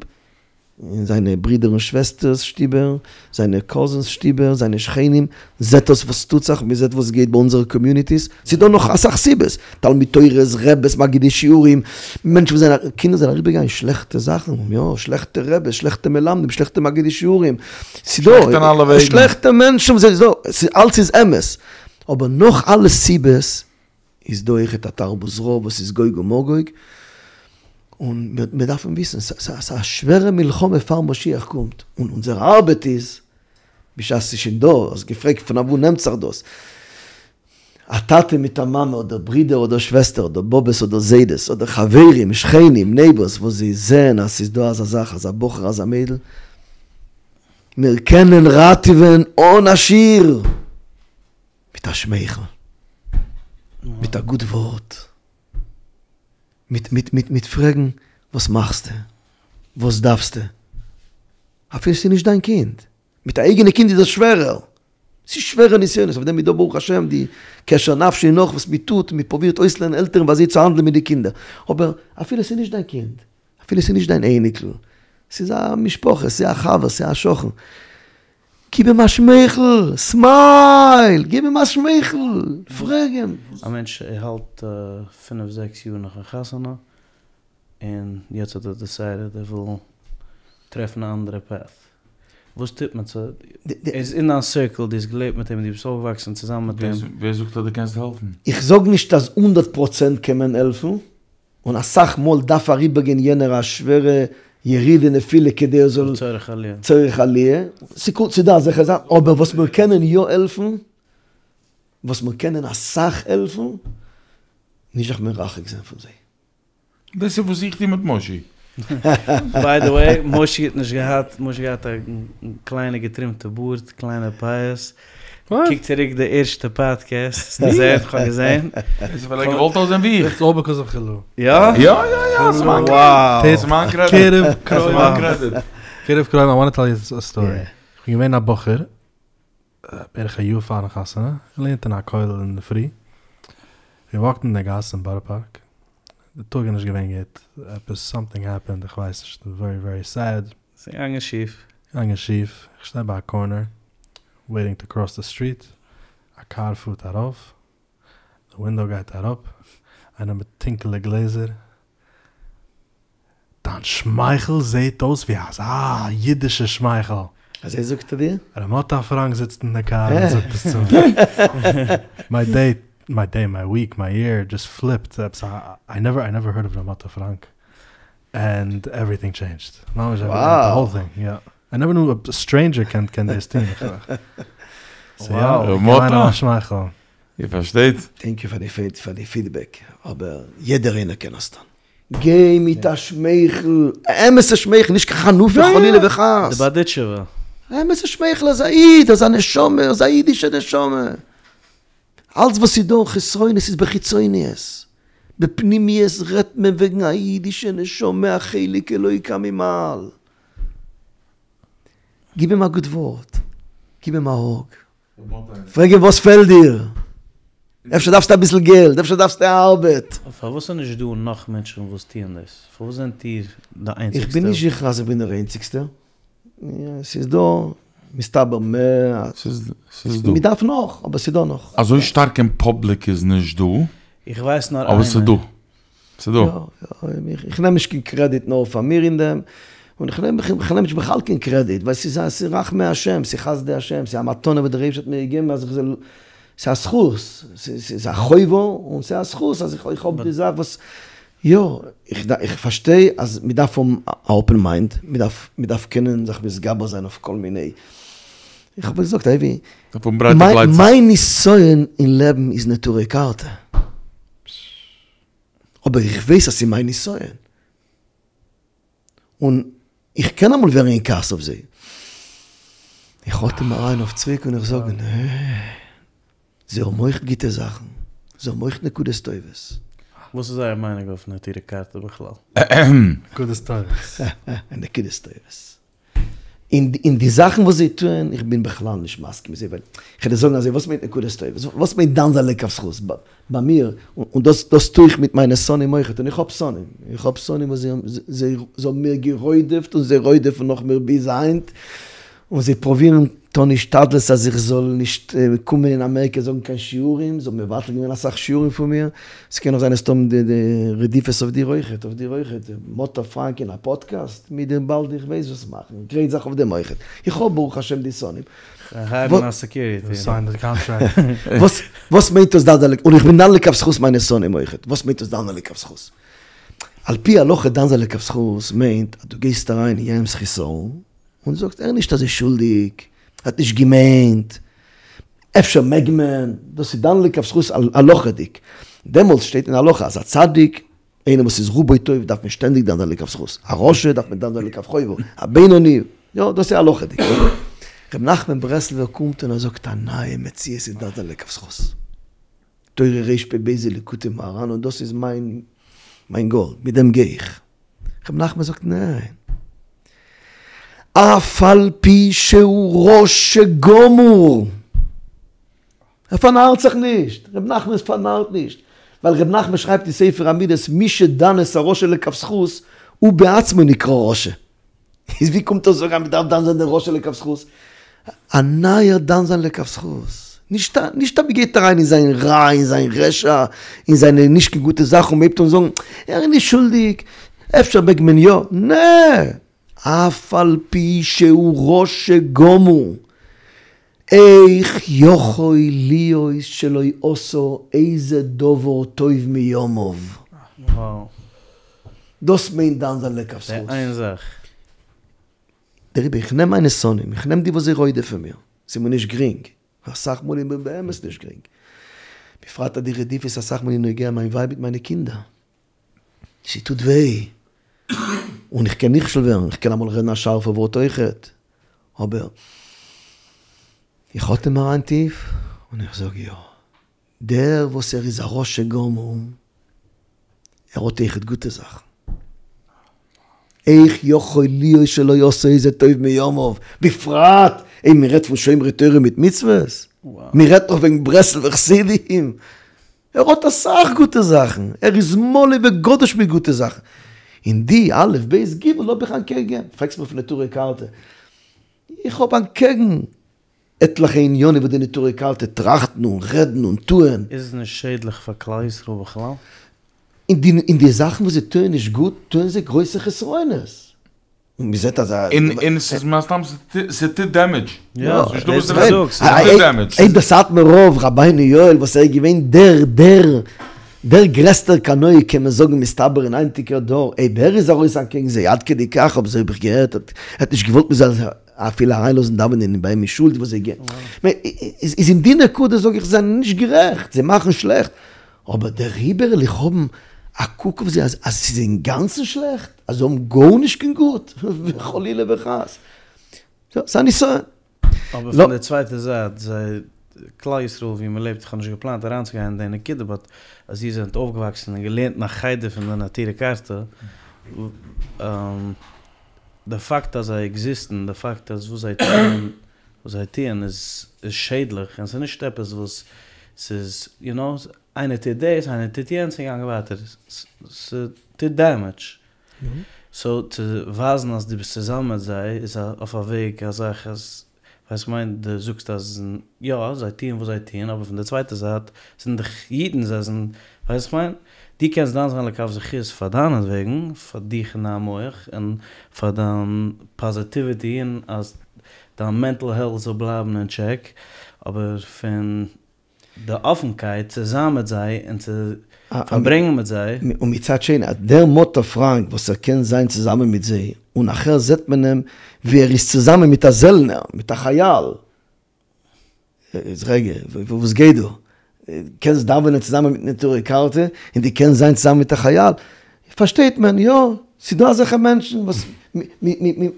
אין זיינע ברידער און שוועסטערס שטיבער, זיינע קאזינס שטיבער, זיינע שכנים, זעט אויס וואס טוט זיך, מען זעט וואס גייט ביי אונזערע קאמיוניטיס, ס'איז דא נאך אסאך סיבות, תלמוד תורה'ס, רעבעס, מגידי שיעורים, מענטשן וואס זענען, קינדער זענען אריבערגעגאנגען שלעכטע זאכן, יא, שלעכטע רעבעס, שלעכטע מלמדים, שלעכטע מגידי שיעורים, ס'איז דא, שלעכטע אין אלע וועגן. שלעכטע מענטשן, ס'איז דא, אלץ איז אמת, אבער נאך אלע סיבות איז דא אויכעט א תרבות רעה וואס איז גוג ומגוג, און מיר דארפן וויסן, ס'איז א שווערע מלחמה פאר משיח קומט, און אונזער ארבעט איז, בשעת ס'איז שוין דא, האסט געפרעגט פון אוואו נעמט זיך דאס, א טאטע מיט א מאמע אדער ברידער אדער שוועסטער אדער באבעס אדער זיידעס אדער חברים שכנים נעיבערס וואס זיי זעען אז ס'איז דא אזא זאך אזא בחור אזא מיידל, מיר קענען ראטעווען אן א שיעור! מיט א שמייכל, מיט א גוט ווארט, מיט מיט מיט מיט פרעגן וואס מאכסטו? וואס דארפסטו? אפילו ס'איז נישט דיין קינד, מיט א אייגענע קינד איז עס שווערער, ס'איז שווערע נסיונות, אויף דעם איז דא ברוך השם די קשר נפשי און נאך וואס מ'טוט, מ'פרובירט אויסלערנען עלטערן ווי אזוי צו האנדלען מיט די קינדער, אבער אפילו ס'איז נישט דיין קינד, אפילו ס'איז נישט דיין אייניקל, ס'איז א משפחה, ס'איז א חבר, ס'איז א שכן, גיב אים א שמייכל, סמייל! גיב אים א שמייכל, פרעג אים. א מענטש האלט פינף זעקס יאר נאכן חתונה, און יעצט האט ער דיסיידעד ער וויל טרעפן א אנדערע פעט, וואס טוט מען צו, ער איז אין דיין סירקל, דו האסט געלעבט מיט אים, דו ביסט אויפגעוואקסן צוזאמען מיט אים. ווער זאגט אז דו קענסט העלפן? איך זאג נישט אז הונדערט פראצענט קען מען העלפן, און אסאך מאל דארף אריבערגיין יענער א שווערע ירידה נפילה כדי ער זאל צורך עליה. צורך עליה, ס'קומט ס'דא אזעלכע זאכן, אבער וואס מיר קענען יא העלפן, וואס מיר קענען אסאך העלפן, נישט זיך מרחק זיין פון זיי. דאס איז וואס איך טו מיט מושי. ביי די וועי, מושי האט נישט געהאט, מושי האט געהאט א קליינע געטרימטע בארד, קליינע פאות, קוק צוריק די ערשטע פאדקעסט, וועסטו זען, כ'האב געזען. דאס איז ווייל ער האט געוואלט אויסזען ווי איך. איטס אלל ביקאוז אוו חילו. יא? יא יא יא, ס'איז מיין קרעדיט. ס'איז מיין קרעדיט. קירוב ס'איז מיין קרעדיט. קירוב קרובים, איי וואנט טו טעל יו א סטארי. כ'בין געווען א בחור, בערך א יאר פארן חתונה, געלערנט אין א כולל אינדערפרי, געוואקט אין די גאס אין בארא פארק, די טאג איז נישט געווען גוט, עפעס סאמטינג העפענד, איך ווייס נישט, ווערי ווערי סעד. ס'איז געגאנגען שיף. געגאנגען שיף, איך שטיי ביי א קארנער, וועיטינג טו קראס די סטריט, א קאר פארט ארויף, די ווינדאו גייט אראפ, איינער מיט טונקעלע גלעזער, דיין שמייכל זעהט אויס ווי אזא אידישע שמייכל. אזוי זאגט ער דיר? ר' מאטא פראנק זיצט אין די קאר און זאגט עס צו מיר. מיי דעי, מיי דעי, מיי וויק, מיי יער, דזשאסט פליפד, עפעס א, איי נעווער, איי נעווער הערד אוו ר' מאטא פראנק, ענד עווריטינג טשעינדזשד, ממש די האול טינג, יא. איי נעווער ניו א סטרעינדזשער קען קען דאס טון. סאו יא, ר' געב איינעם מאטא? א שמייכל. איר פארשטייט? טענק יו פאר די פידבעק, אבער יעדער איינער קען עס טון. גיי מיט א שמייכל, א אמת'ע שמייכל, נישט קיין חנופה חלילה וחס. די בארדיטשובער. א אמת'ע שמייכל, אזא איד, אזא נשמה, אזא אידישע נשמה. אלץ וואס איז דא חסרונות איז בחיצוניות. בפנימיות רעדט מען וועגן א אידישע נשמה א חלק אלוקה ממעל. גיב אים א גוט ווארט, גיב אים א האג. פרעג אים וואס פעלט דיר? אפשר דארפסטו אביסל געלט, אפשר דארפסטו ארבעט. פארוואס איז נישט דא נאך מענטשן וואס טוען דאס? פארוואס זענט איר די איינציגסטע? איך בין נישט זיכער אז איך בין דער איינציגסטער, ס'איז דא מסתבר מער, ס'איז דא. מ'דארף נאך, אבער ס'איז דא נאך. אזוי שטארק אין פאבליק איז נישט דא. איך ווייס נאר איינער. אבער ס'איז דא. ס'איז דא. יא, איך נעם נישט קיין קרעדיט נאר פאר מיר אין דעם, און איך נעם איך נעם נישט בכלל קיין קרעדיט, ווייל ס'איז א ס'איז רחמי השם, ס'איז חסדי השם, ס'איז א מתנה וואס דער אייבערשטער האט מיר געגעבן אז איך זאל, ס'איז א זכות, ס'איז א חובה און ס'איז א זכות אז איך האב די זאך וואס, יא, איך פארשטיי אז מ'דארף האבן א אפען מיינד, מ'דארף מ'דארף קענען זיך מתגבר זיין אויף כל מיני, איך האב געזאגט אייבי, מיין נסיון אין לעבן איז נטורי קרתא. אבער איך ווייס אז ס'איז מיין נסיון. און איך קען אמאל ווערן אין כעס אויף זיי. איך אטעם אריין אויף צוריק און איך זאג, נע, זיי האבן אויך גוטע זאכן, זיי האבן אויך נקודות טובות. וואס איז אייער מיינונג אויף נטורי קרתא בכלל? נקודות טובות. נקודות טובות. אין די זאכן וואס זיי טוען, איך בין בכלל נישט מסכים מיט זיי, ווייל איך וועל דיר זאגן אזוי, וואס מיינט נקודות טובות? וואס מיינט דן זיין לכף זכות? ביי מיר, און דאס דאס טו איך מיט מיינע שונאים אויכעט, און איך האב שונאים, איך האב שונאים וואס זיי זיי האבן מיר גע'רודפ'ט און זיי רודפ'ן נאך מיר ביז היינט, און זיי פרובירן טון השתדלות אז איך זאל נישט קומען אין אמעריקע זאגן קיין שיעורים, זיי האבן מבטל געווען אסאך שיעורים פון מיר, ס'קען נאך זיין אז ס'האבן די רדיפות אויף דיר אויכעט, אויף דיר אויכעט, מאטא פראנק אין א פאדקעסט, מ'עט דיר באלד איך ווייס וואס מאכן, גרייט זיך אויף דעם אויכעט, איך האב ברוך השם די שונאים. הייבן א סעקיוריטי. סיין די קאנטראקט. וואס מיינט דאס דן זיין, און איך בין דן לכף זכות מיינע שונאים אויכעט, וואס מיינט דאס דן זיין לכף זכות? על פי הלכה דן זיין לכף זכות מיינט אז דו גייסט אריין אין יענעמ'ס חיסרון, און זאגסט ער איז נישט אזוי שולדיג, ער האט נישט געמיינט, אפשר מעג מען, דאס איז דן לכף זכות הלכה'דיג, דעמאלטס שטייט אין הלכה אז א צדיק, איינער וואס איז רובו טוב דארף מען שטענדיג דן זיין לכף זכות, א רשע דארף מען דן זיין לכף חובה, א בינוני, יא דאס איז הלכה'דיג. ר' נחמן ברסלבער קומט און ער זאגט א נייע מציאות אין דן זיין לכף זכות. תורה רפ"ב אין ליקוטי מוהר"ן און דאס איז מיין מיין גאול, מיט דעם גיי איך. ר' נחמן זאגט ניין. אף על פי שהוא רשע גמור. ער פארנארט זיך נישט, ר' נחמן פארנארט נישט, ווייל ר' נחמן שרייבט אין ספר המידות מי שדן את הרשע לכף זכות הוא בעצמו נקרא רשע. איז ווי קומט ער זאגן אז מ'דארף דן זיין דעם רשע לכף זכות? א נייער דן זיין לכף זכות. נישט נישט אז מ'גייט אריין אין זיין רע, אין זיין רשע, אין זיינע נישט קיין גוטע זאכן און מ'הייבט אן זאגן, ער איז נישט שולדיג, אפשר מעג מען יא. נע! אף על פי שהוא רשע גמור, איך יכול להיות שלא עשה איזה דבר טוב מימיו. דאס מיינט דן זיין לכף זכות. די איין זאך. דעריבער איך נעם מיינע שונאים, איך נעם די וואס זיי רודפ'ן מיר, ס'איז מיר נישט גרינג, אסאך מאל איז מיר באמת נישט גרינג, בפרט אז די רדיפות אסאך מאל איז נוגע מיין ווייב מיט מיינע קינדער, ס'טוט וויי, און איך קען נכשל ווערן, איך קען אמאל רעדן א שארפע ווארט אויכעט, אבער איך אטעם אריין טיף און איך זאג יא, דער וואס ער איז א רשע גמור, ער האט אויכעט גוטע זאכן. איך יכול להיות שלא עשה איזה טוב מימיו, בפרט אויב מען רעדט פון שומרי תורה מיט מצוות, מען רעדט נאך וועגן ברסלב'ער חסידים, ער האט אסאך גוטע זאכן, ער איז מלא וגדוש מיט גוטע זאכן, און די א' ב' ג' האב איך אנטקעגן, פרעגסט מיך פון נטורי קרתא, איך האב אנטקעגן עטליכע עניינים וואס די נטורי קרתא טראכטן און רעדן און טוען. איז עס נישט שעדליך פאר כלל ישראל בכלל? אין די אין די זאכן וואס זיי טוען נישט גוט טוען זיי גרויסע חסרונות. און מ'זעט אז א. און און ס'איז מן הסתם ס'טוט דעמעדזש. יא, דאס וואס איך זאג, ס'טוט דעמעדזש. אויב דער סאטמאר רב רבינו יואל וואס ער איז געווען דער דער דער גרעסטער קנאי קען מען זאגן מסתבר אין היינטיגער דור, אויב ער איז ארויס אנטקעגן זיי עד כדי כך האב אזוי האב איך געהערט ער האט נישט געוואלט מ'זאל אפילו אריינלאזן דאווענען ביי אים אין שול די וואס זיי גייען איז אין די נקודה זאג איך זיי זענען נישט גערעכט זיי מאכן שלעכט אבער דעריבער וועל איך האבן א קוק אויף זיי אז אז ס'איז אינגאנצן שלעכט אז זיי האבן גארנישט קיין גוט חלילה וחס ס'איז א נסיון. אבער פון די צווייטע זייט זיי כלל ישראל ווי מ'לעבט איך האב נישט געפלאנט אריינצוגיין אין די נקודה באט אז איר זענט אויפגעוואקסן און געלערנט אין א חדר פון די נטורי קרתא די פאקט אז זיי עקזיסטן, די פאקט אז וואס זיי טוען, וואס זיי טוען איז איז שעדליך, און ס'איז נישט עפעס וואס ס'איז, יו נאו, איינער טוט דאס, איינער טוט יענץ, און גאנגען ווייטער. ס'טוט דעמעדזש. סאו צו ווייזן אז דו ביסט צוזאמען מיט זיי איז אויף א וועג א זאך אז ווייסט כ'מיין דו זאגסט אז יא זיי טוען וואס זיי טוען אבער פון די צווייטע זייט זענען דאך אידן זיי זענען ווייסט כ'מיין דו קענסט דן זיין לכף זכות פאר דיינעטוועגן פאר דיך און דיין מח און פאר דיין פאזיטיוויטי און אז דיין מענטל העלט זאל בלייבן אין טשעק אבער פון די אפנקייט צו זיין מיט זיי און צו פארברענגען מיט זיי. און מצד שני אז דער מאטא פראנק וואס ער קען זיין צוזאמען מיט זיי, און נאכער זעט מען אים ווי ער איז צוזאמען מיט א זעלנער, מיט א חייל. איז רגע, וואס גייט דא? קענסט דאווענען צוזאמען מיט נטורי קרתא, און דו קענסט זיין צוזאמען מיט א חייל. פארשטייט מען, יא, ס'איז דא אזעלכע מענטשן וואס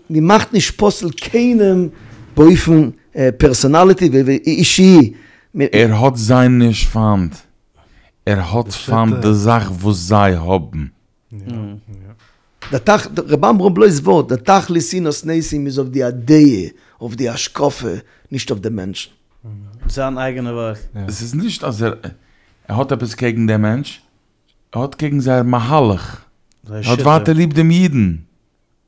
מ'מאכט נישט פסול קיינעם באופן פערסאנאליטי ואישי. ער האט זיי נישט פיינט, ער האט פיינט די זאך וואס זיי האבן. דער תכ, ר' עמרם בלוי'ס ווארט, דער תכלית שנאת נתין איז אויף די אידעע, אויף די השקפה, נישט אויף די מענטשן. זיין אייגענע ווארט. עס איז נישט אז ער האט עפעס קעגן דעם מענטש, ער האט קעגן זייער מהלך, ער האט ווייטער ליב דעם אידן,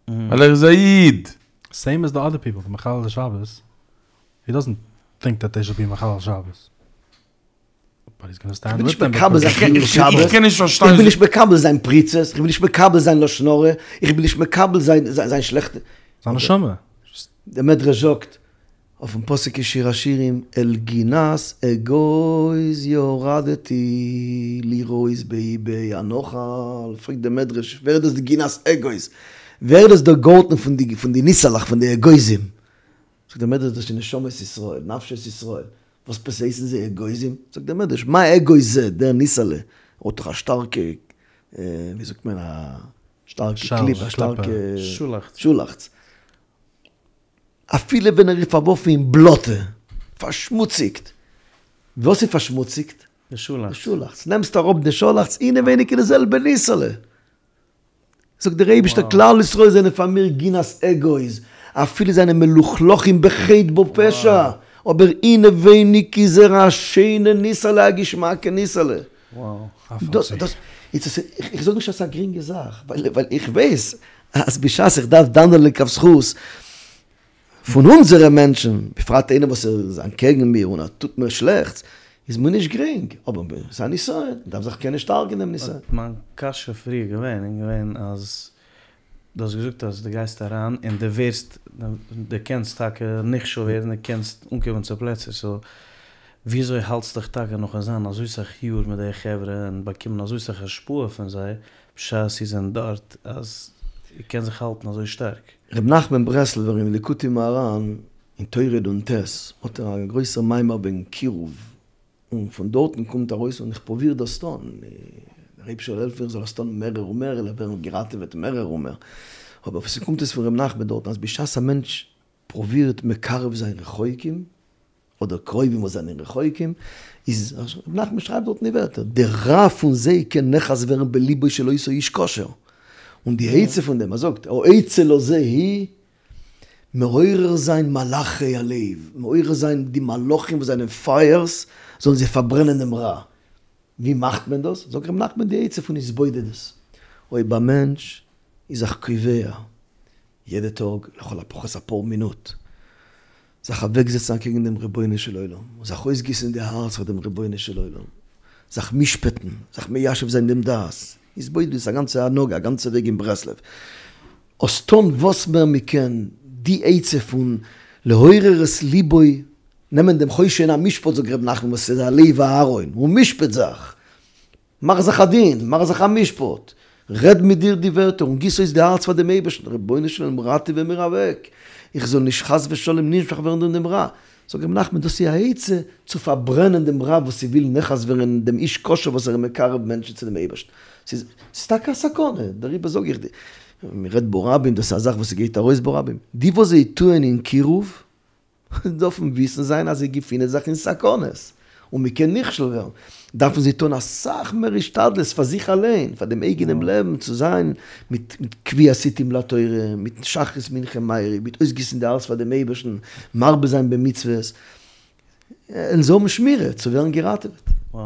ווייל ער איז א איד. סעים עז די אדער פיפל, די מחללי שבת, הי דאזענט טינק דעט דעי שוד בי מחלל שבת. איך בין נישט מקבל זיין חילול שבת, איך בין נישט מקבל זיין פריצות, איך בין נישט מקבל זיין לשון הרע, איך בין נישט מקבל זיין שלעכטע. זיין נשמה. דער מדרש זאגט אויפן פסוק אין שיר השירים אל גינת אגוז ירדתי לראות באיבי הנחל, פרעגט דער מדרש ווער איז דאס די גינת אגוז? ווער איז דאס דער גארטן פון די ניסעלעך פון די אגוזים? זאגט דער מדרש דאס איז נשמות ישראל, נפשות ישראל, וואס עפעס הייסן זיי אגוזים? זאגט דער מדרש, מה אגוז זה, דער ניסעלע האט דאך א שטארקע, ווי זאגט מען, א שטארקע קליפ, א שטארקע שאלאכץ, אפילו ווען ער איז פארווארפן אין בלאטע, פארשמוציגט, וואס איז פארשמוציגט? די שאלאכץ. די שאלאכץ, נעמסט אראפ די שאלאכץ, אינעווייניג איז די זעלבע ניסעלע. זאגט דער אייבישטער כלל ישראל זענען פאר מיר גינת אגוז, אפילו זענען מלוכלכים בחטא בפשע, אבער אינעווייניג איז ער א שיינע ניסעלע א געשמאקע ניסעלע. דאס דאס איך זאג נישט אז ס'איז א גרינגע זאך, ווייל איך ווייס אז בשעת איך דארף דן לכף זכות פון אונזערע מענטשן, בפרט איינער וואס איז אנטקעגן מיר און ער טוט מיר שלעכטס, איז מיר נישט גרינג, אבער ס'איז א נסיון, מ'דארף זיך קענען שטארקן אין דעם נסיון. מיין קשיא פריער געווען איז געווען אז דו האסט געזאגט אז דו גייסט אריין און דו ווערסט, דו קענסט טאקע נכשל ווערן, דו קענסט אנקומען צו פלעצער, סאו וויאזוי האלטסט דיך טאקע נאכן זיין אזוי סאך יאר מיט די חברה און באקומען אזוי סאך השפעה פון זיי בשעת איר זענט דארט אז איר קענט זיך האלטן אזוי שטארק? ר' נחמן ברסלבער אין ליקוטי מוהר"ן אין תורה נ"ט האט ער א גרויסער מאמר וועגן קירוב, און פון דארטן קומט ארויס און איך פרוביר דאס טון, דער אייבערשטער זאל העלפן איך זאל עס טון מערער און מערער און ווערן געראטעוועט מערער און מער, אבער וואס ס'קומט אויס פון ר' נחמן דארטן אז בשעת א מענטש פרובירט מקרב זיין רחוקים, אדער קרובים וואס זענען רחוקים, איז ר' נחמן שרייבט דארטן די ווערטער, דער רע פון זיי קען נחת ווערן בליבו של אותו איש כשר, און די עצה פון דעם, ער זאגט, העצה לזה היא, מעורר זיין מלאכי הלב, מעורר זיין די מלאכים וואס זענען פייערס, זאלן זיי פארברענען דעם רע. ווי מאכט מען דאס? זאגט ר' נחמן די עצה פון התבודדות, אויב א מענטש איז זיך קובע יעדע טאג לכל הפחות אפאר מינוט זיך אוועקזעצן אקעגן דעם רבונו של עולם און זיך אויסגיסן די הארץ פאר דעם רבונו של עולם, זיך משפט'ן, זיך מיישב זיין דעם דעת, התבודדות איז א גאנצע הנהגה, א גאנצע וועג אין ברסלב, עס טון וואס מער מען קען, די עצה פון לעורר את ליבו, נעמען דעם חושן המשפט זאגט ר' נחמן וואס איז א לב אהרן, און משפט זיך, מאך זיך א דין, מאך זיך א משפט, רעד מיט דיר די ווערטער און גיס אויס די הארץ פאר דעם אייבערשטן, רבונו של עולם ראטעווע מיר אוועק, איך זאל נישט חס ושלום נמשך ווערן דורך דעם רע. זאגט ר' נחמן דאס איז א עצה צו פארברענען דעם רע וואס ס'וויל נחת ווערן אין דעם איש כשר וואס ער איז מקרב מענטשן צו דעם אייבערשטן. ס'איז טאקע א סכנה, דעריבער זאג איך דיר, מ'רעדט ברבים, דאס איז א זאך וואס ס'גייט ארויס ברבים, די וואס זיי טוען אין קירוב, דארפן וויסן זיין אז זיי געפינען זיך אין סכנות, און מען קען נכשל ווערן, דארפן זיי טון אסאך מער השתדלות פאר זיך אליין, פאר דעם אייגענעם לעבן, צו זיין מיט קביעת עתים לתורה, מיט שחרית מנחה מעריב, מיט אויסגיסן די הארץ פאר דעם אייבערשטן, מרבה זיין במצוות, און זיי האבן שמירה צו ווערן געראטעוועט. Wow.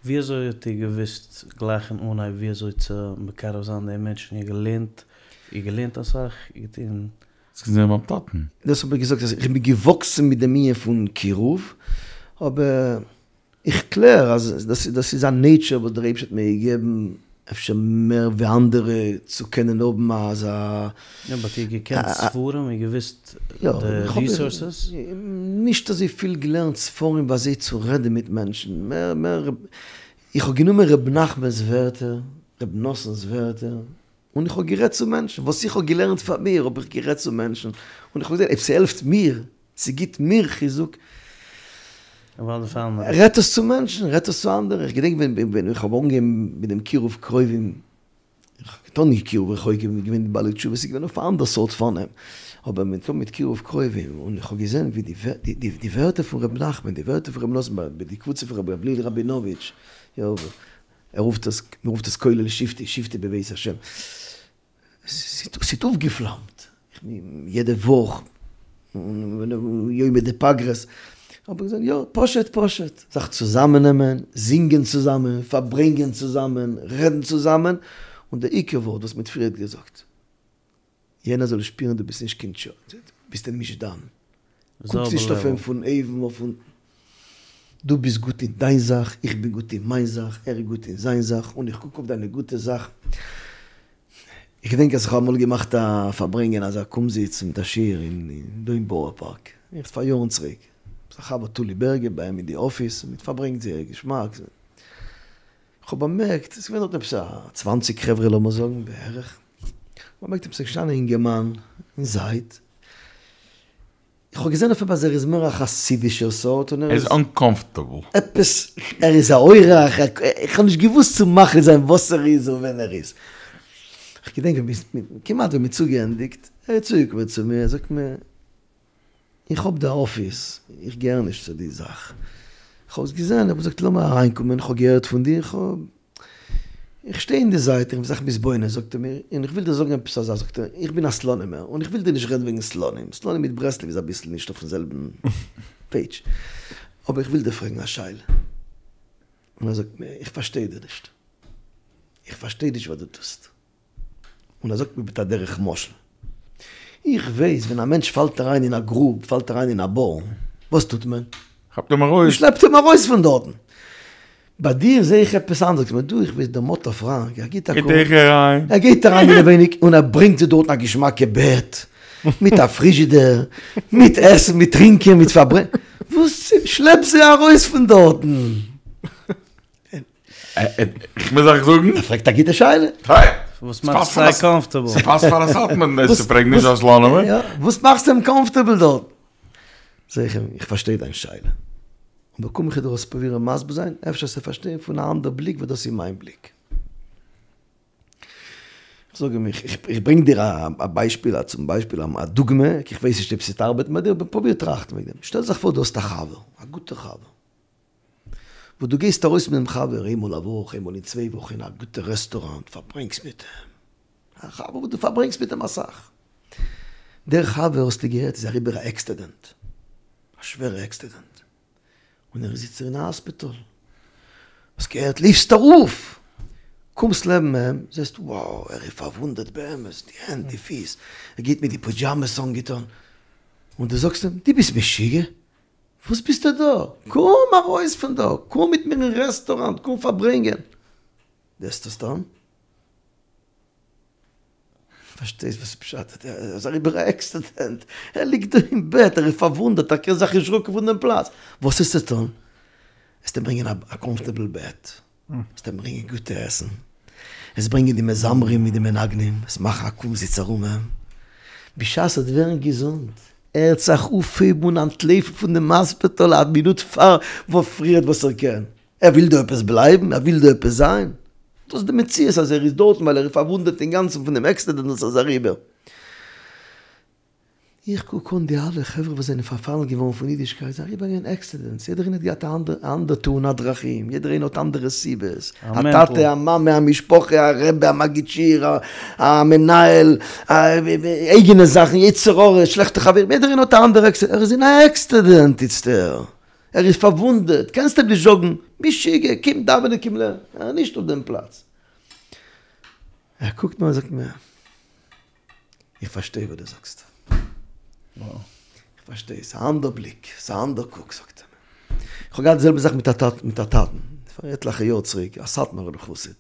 ווי אזוי האט איר געוואוסט גלייך אין אנהייב ווי אזוי צו מקרב זיין די מענטשן? איר געלערנט? איר געלערנט אסאך? איר געטון? האסט געזען ביים טאטן? דאס האב איך געזאגט אז איך בין געוואקסן מיט דעם ענין פון קירוב, אבער איך קלער אז דאס איז א נעיטשער וואס דער אייבערשטער האט מיר געגעבן, אפשר מער ווי אנדערע צו קענען האבן אזא. יא, באט איר געקענט ספרים און געוואוסט די ריסארסעס? נישט אזוי פיל געלערנט ספרים ווי אזוי צו רעדן מיט מענטשן, מער מער איך האב גענומען ר' נחמנ'ס ווערטער, ר' נתן'ס ווערטער, און איך האב גערעדט צו מענטשן, וואס איך האב געלערנט פאר מיר האב איך גערעדט צו מענטשן, און איך האב געזען אויב ס'העלפט מיר, ס'גיט מיר חיזוק, רעדט עס צו מענטשן, רעדט עס צו אנדערע, איך געדענק ווען איך האב אנגעהויבן מיט דעם קירוב קרובים, איך האב געטון קירוב רחוקים, מיט געווען בעלי תשובה, ס'איז געווען אויף א אנדער סארט פארנעם, אבער מען טוט מיט קירוב קרובים, און איך האב געזען ווי די ווערטער פון ר' נחמן, די ווערטער פון ר' נתן, ביי די קבוצה פון ר' גבריאל ראבינאוויטש, יא, ער רופט עס, מען רופט עס כולל שבטי, שבטי בבית השם. ס'האט אויפגעפלאמט, יעדע וואך, יומי דפגרא'ס, האב איך געזאגט יא, פשוט פשוט, זיך צוזאמענעמען, זינגען צוזאמען, פארברענגען צוזאמען, רעדן צוזאמען, און דער עיקר ווארט וואס מ'האט פריערט געזאגט, יענער זאל שפירן דו ביסט נישט קיין טשא, דו ביסט אים נישט דן, קוקסט נישט אויף אים פון אויבן אויף אונטן, דו ביסט גוט אין דיין זאך, איך בין גוט אין מיין זאך, ער איז גוט אין זיין זאך, און איך קוק אויף דיינע גוטע זאכן. איך געדענק אז איך האב אמאל געמאכט א פארברענגען אזא קומזיץ מיט א שיעור אין דא אין בארא פארק, עכט פאר יארן צוריק, מיט א חבר טולי בערגער ביי אים אין די אפיס, און מ'האט פארברענגט זייער געשמאק, איך האב באמערקט, עס איז געווען דארט עפעס א צוואנציג חברה לאמיר זאגן בערך, איך האב באמערקט עפעס איז געשטאנען א אינגערמאן אין זייט, איך האב געזען אויף אים אז ער איז מער א חסידישער סארט און ער ער איז אנקאמפארטעבל. עפעס, ער איז א אורח, איך האב נישט געוואוסט צו מחליט זיין וואס ער איז און ווען ער איז. איך געדענק ווען מ'איז, כמעט ווען מ'האט צוגעענדיגט, ער איז צוגעקומען צו מיר, ער זאגט מיר, איך האב דא א אפיס, איך געהער נישט צו די זאך. איך האב עס געזען, איך האב געזאגט לאמיר אריינקומען, איך האב געהערט פון דיר, איך האב. איך שטיי אין די זייט, איך בין זיך מתבונן, זאגט ער מיר, און איך וויל דיר זאגן עפעס א זאך, זאגט ער, איך בין א סלאנימער, און איך וויל דיר נישט רעדן וועגן סלאנים, סלאנים מיט ברסלב איז אביסל נישט אויפן זעלבן פעידזש, אבער איך וויל דיר פרעגן א שאלה. און ער זאגט מיר, איך פארשטיי דיר נישט, איך פארשטיי נישט וואס דו טוסט. און ער זאגט מיר מיט א דרך משל, איך ווייס ווען א מענטש פאלט אריין אין א גרוב, פאלט אריין אין א בור, וואס טוט מען? כאפט אים ארויס. מען שלעפט אים ארויס פון דארטן. ביי דיר זעה איך עפעס אנדערש, זאגט ער מיר, דו איך ווייס דער מאטא פראנק, ער גיט א קום, ער גייט אריין אינעווייניג און ער ברענגט זיי דארטן א געשמאקע בעט, מיט א פריזשידער, מיט עסן, מיט טרינקען, מיט פארברענגען, וואס, שלעפ זיי ארויס פון דארטן. איך מוז אייך זאגן. ער פרעגט א גוטע שאלה. וואס מאכסטו זיי קאמפארטעבל? ס'פאסט פאר א סאטמארער דאס צו פרעגן נישט א סלאנימער. יא, וואס מאכסטו אים קאמפארטעבל דארט? זאג איך אים, איך פארשטיי דיין שאלה. אבער קום איך דיר עס פרובירן מסביר זיין, אפשר וועסטו פארשטיין פון א אנדער בליק וואס דאס איז מיין בליק. איך זאג אים, איך ברענג דיר א ביישפיל, א צום ביישפיל, א דוגמא, איך ווייס נישט אויב ס'וועט ארבעטן ביי דיר, אבער פרוביר טראכטן וועגן דעם. שטעל זיך פאר דו האסט א חבר, א גוטער חבר. וואס דו גייסט ארויס מיט דעם חבר איינמאל א וואך, איינמאל אין צוויי וואכן אין א גוטע רעסטוראנט, פארברענגסט מיט אים, א חבר וואס דו פארברענגסט מיט אים אסאך. דער חבר האסטו געהערט איז אריבער א עקסידענט, א שווערע עקסידענט, און ער איז איצטער אין א האספיטאל. האסט געהערט, לויפסט ארויף, קומסט לעבן אים, זעסט wow ער איז פארוואונדעט באמת, די הענט, די פיס, ער גייט מיט די פידזשאמעס אנגעטון, און דו זאגסט אים, דו ביסט משוגע? וואס ביסטו דא? קום ארויס פון דא, קום מיט מיר אין רעסטוראנט, קום פארברענגען. וועסט עס טון? פארשטייסט וואס איז פשט? ער איז אריבער א עקסידענט, ער ליגט דא אין בעט, ער איז פארוואונדעט, ער קען זיך נישט רוקן פון דעם פלאץ, וואס וועסטו טון? וועסט אים ברענגען א קאמפארטעבל בעט, וועסט אים ברענגען גוטע עסן, וועסט ברענגען די מזמרים מיט די מנגנים, וועסט מאכן א קומזיץ ארום אים, בשעת ער וועט ווערן געזונט, ער וועט זיך אויפהייבן און אנטלויפן פון דעם האספיטאל א מינוט פאר וואס פריערט וואס ער קען, ער וויל דא עפעס בלייבן? ער וויל דא עפעס זיין? דאס איז די מציאות אז ער איז דארטן ווייל ער איז פארוואונדעט אינגאנצן פון דעם עקסידענט וואס ער איז אריבער. איך קוק אן די אלע חברה וואס זענען פארפאלן געווארן פון אידישקייט, זענען אריבערגעגאנגען עקסידענטס, יעדער איינער האט געהאט א אנדער תאונת דרכים, יעדער איינער האט אנדערע סיבות, א טאטע, א מאמע, א משפחה, א רבי, א מגיד שיעור, א מנהל, אייגענע זאכן, יצר הרע, שלעכטע חברים, יעדער איינער האט א אנדערע עקסידענט, ער איז אין א עקסידענט איצטער, ער איז פארוואונדעט, קענסט אים נישט זאגן, משוגע, קום דאווענען, קום לערנען, ער איז נישט אויף דעם פלאץ. ער קוקט מיר אן און זאגט מיר. איך פארשטיי וואס דו זאגסט. איך פארשטיי, ס'איז א אנדער בליק, ס'איז א אנדער קוק, זאגט ער מיר. איך האב געהאט די זעלבע זאך מיט א טאטן, מיט א טאטן, פאר עטליכע יאר צוריק, א סאטמארער חסיד.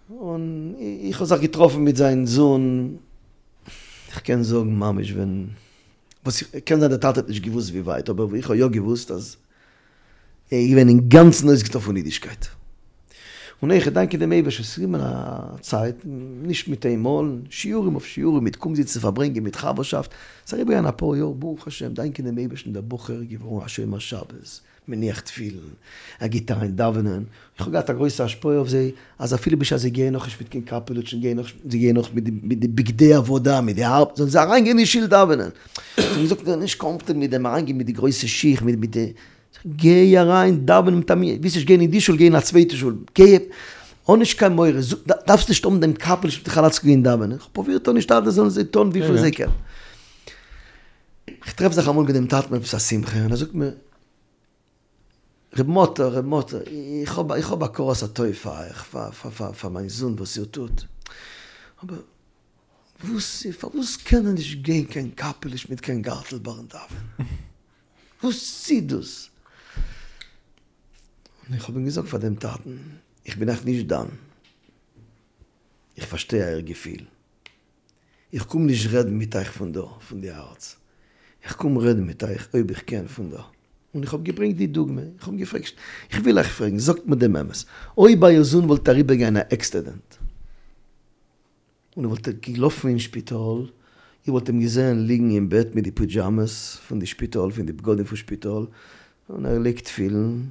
און איך האב זיך געטראפן מיט זיין זון, איך קען זאגן ממש ווען, וואס איך, קען זיין דער טאטע האט נישט געוואוסט ווי ווייט, אבער איך האב יא געוואוסט אז ער איז געווען אינגאנצן אויסגעטון פון אידישקייט. און איך דאנק דעם אייבערשטן, ס'איז געקומען א צייט, נישט מיט איין מאל, שיעורים אויף שיעורים, מיט קומזיצן פארברענגען, מיט חבר'שאפט, ס'איז אריבערגעגאנגען אפאר יאר, ברוך השם, דאנקען דעם אייבערשטן דער בחור איז געווארן א שומר שבת, מניח תפילין, ער גייט אריין דאווענען, איך האב געהאט א גרויסע השפעה אויף זיי, אז אפילו בשעת זיי גייען נאכנישט מיט קיין קאפעלוטש און גייען נאך, זיי גייען נאך מיט די בגדי עבודה, מיט די הארב, זאלן זיי אריינגיין אין שול דאווענען. זיי האבן געזאגט, זיי זענען נישט קאמפארטעבל מיט דעם אריינגיין מיט די גרויסע שיך, מיט די, גיי אריין דאווענען מיט א מנין, ווילסט נישט גיין אין די שול, גיי אין א צווייטע שול, גיי. האב נישט קיין מורא, דארפסט נישט האבן דעם קאפעלוש מיט די כאלאט צו גיין דאווענען, איך האב פרובירט טון השתדלות זאלן זיי טון וויפיל זיי קענען. איך טרעף זיך אמאל מיט דעם טאטן עפעס א שמחה און ער זאגט מיר, ר' מאטע, ר' מאטע, איך האב איך האב הכרת הטוב פאר אייך, פאר פאר פאר מיין זון וואס איר טוט, אבער וואס פארוואס קען ער נישט גיין קיין קאפעלוש מיט קיין גארטל ביים דאווענען? וואס איז דאס? און איך האב אים געזאגט פאר דעם טאטן, איך בין אייך נישט דן, איך פארשטיי אייער געפיל, איך קום נישט רעדן מיט אייך פון דא, פון די הארץ, איך קום רעדן מיט אייך אויב איך קען פון דא. און איך האב געברענגט די דוגמא, איך האב געפרעגט, איך וויל אייך פרעגן, זאגט מיר דעם אמת, אויב אייער זון וואלט אריבערגיין א עקסידענט, און ער וואלט געלאפן אין שפיטאל, איר וואלט אים געזען ליגן אין בעט מיט די פידזשאמעס פון די שפיטאל, פון די בגדים פון שפיטאל, און ער לייגט תפילין,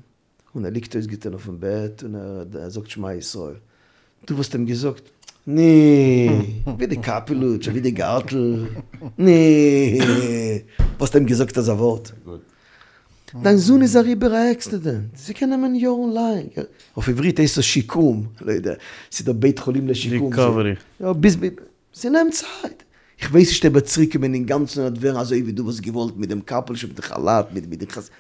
און ער ליגט אויסגעטון אויפן בעט, און ער זאגט שמע ישראל. דו וואלסט אים געזאגט, ני, ווי די קאפעלוטש, ווי די גארטל, ני, וואלסט אים געזאגט אזא ווארט? דיין זון איז אריבער א עקסידענט, ס'קען נעמען יארן לאנג, אויף עברית הייסט עס שיקום, לא יודע, ס'איז דא בית חולים לשיקום, ריקאווערי. יא, ביז, ס'נעמט צייט, איך ווייס נישט אויב ער וועט צוריק קומען אינגאנצן און ווערן אזוי ווי דו וואלסט געוואלט מיט דעם קאפעלוש מיט די כאלאט מיט די חז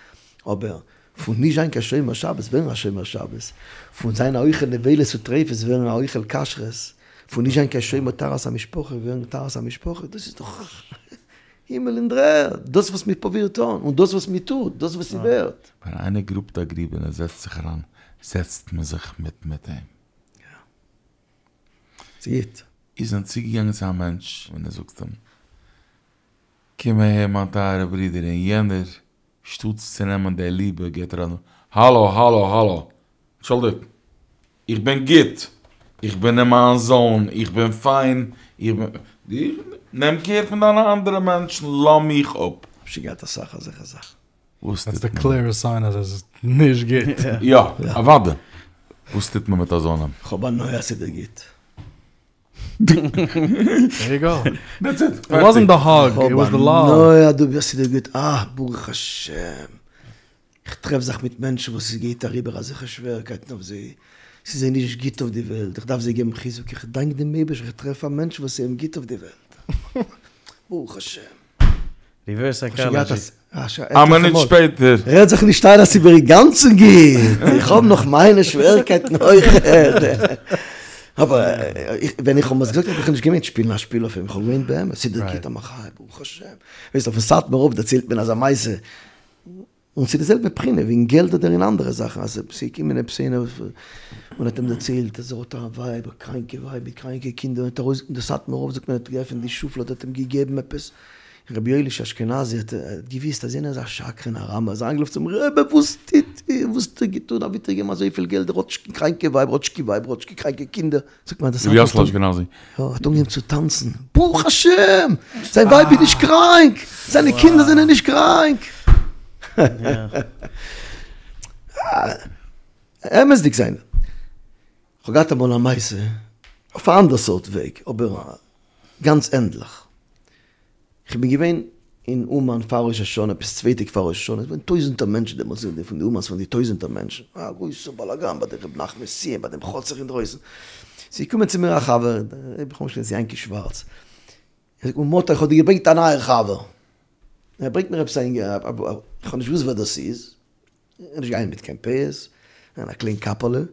אבער פון נישט זיין קיין שומר שבת ווערן א שומר שבת, פון זיין א אוכל נבילות וטריפות ווערן א אוכל כשרות, פון נישט זיין קיין שומר טהרת המשפחה ווערן טהרת המשפחה, דאס איז דאך. הימל און דר'ערד, דאס וואס מען פרובירט טון, און דאס וואס מען טוט, דאס וואס ס'ווערט. ווען איינער גראבט א גריב און ער זעצט זיך אריין, זעצט מען זיך מיט מיט אים. יא. ס'גוט. איר זענט צוגעגאנגען צו א מענטש און איר זאגט אים, קום אהער מיין טייערע ברודער, און יענער, שטאטס צו נעמען די ליבע, געט ער א האלא האלא האלא, אנטשולדיגט, איך בין גוט, איך בין אין מיין זאון, איך בין פיין, איך בין, נעם קער פון דיינע אנדערע מענטשן, לאז מיך אפ. כ'האב שוין געהאט אסאך אזעלכע זאכן. וואס דעטס טוט די מען? קליערעסט סיין אז עס איז נישט גוט. יא, אוודאי. וואס טוט מען מיט אזאנעם? כ'האב הנאה אז ס'איז דיר גוט. דער יו גאו. דעטס איט. איט וואזענט די האג, איט וואס די לאוו. כ'האב הנאה אז דו ביסט ס'איז דיר גוט, אה ברוך השם. איך טרעף זיך מיט מענטשן וואס עס גייט אריבער אזעלכע שווערקייטן אויף זיי, ס'איז זיי נישט גוט אויף די וועלט, איך דארף זיי געבן חיזוק, איך דאנק דעם אייבערשטן איך טרעף א מענטש וואס איז אים גוט אויף די וועלט, ברוך השם. ריווערס סייקאלאדזשי. א מינוט שפעטער. רעד זיך נישט איין אז ס'איז מיר אינגאנצן גוט, איך האב נאך מיינע שוועריקייטן אויכעט. אבער ווען איך האב עס געזאגט האב איך נישט געמיינט שפילן א שפיל אויף אים, איך האב געמיינט באמת, ס'איז דיר גוט א מחיה, ברוך השם. ווייסט אויפן סאטמאר רב דערציילט מען אזא מעשה, און ס'איז די זעלבע בחינה ווי אין געלט אדער אין אנדערע זאכן, אז ס'איז געקומען עפעס איינער און האט אים דערציילט אז ער האט א ווייב, א קראנקע ווייב מיט קראנקע קינדער, און האט ארויס, און דער סאטמאר רב זאגט מען האט געעפענט די שופלאד האט אים געגעבן עפעס, און רבי יואליש אשכנזי האט געוויסט אז יענער איז א שקרן א רמאי, איז אריינגעלאפן צום רבי וואס טוט איר, וואס האט איר געטון, אבי האט איר געגעבן אזויפיל געלט, ער האט נישט קיין קראנקע ווייב, ער האט נישט קיין ווייב, ער האט נישט קיין קראנקע קינדער. זאגט מען אז דער רבי סאטמאר יאסל אשכנזי. יא, האט אנגעהויבן צו טאנצן, ברוך השם! זיין ווייב איז נישט קראנק! זיינע קינדער זענען נישט קראנק! אמת'דיג זיין. כ'האב געהאט אמאל א מעשה, אויף א אנדער סארט וועג, אבער גאנץ ענדליך. כ'בין געווען אין אומאן פאר ראש השנה, עפעס צוויי טעג פאר ראש השנה, עס געווען טויזענטער מענטשן דעמאלטס אין די פון די אומאן'ס פון די טויזענטער מענטשן, א גרויסע באלאגאן ביי די ר' נחמנ'ס ציון ביי דעם חצר אינדרויסן, ס'איז געקומען צו מיר א חבר, איך האב נישט געוואוסט יענקי שווארץ, ער זאגט מיר מאטע איך האב דיר געברענגט א נייער חבר, ער ברענגט מיר עפעס א אינגער, איך האב נישט געוואוסט ווער דאס איז, ער איז נישט געגאנגען מיט קיין פאות, און א קליין קאפעלע, איך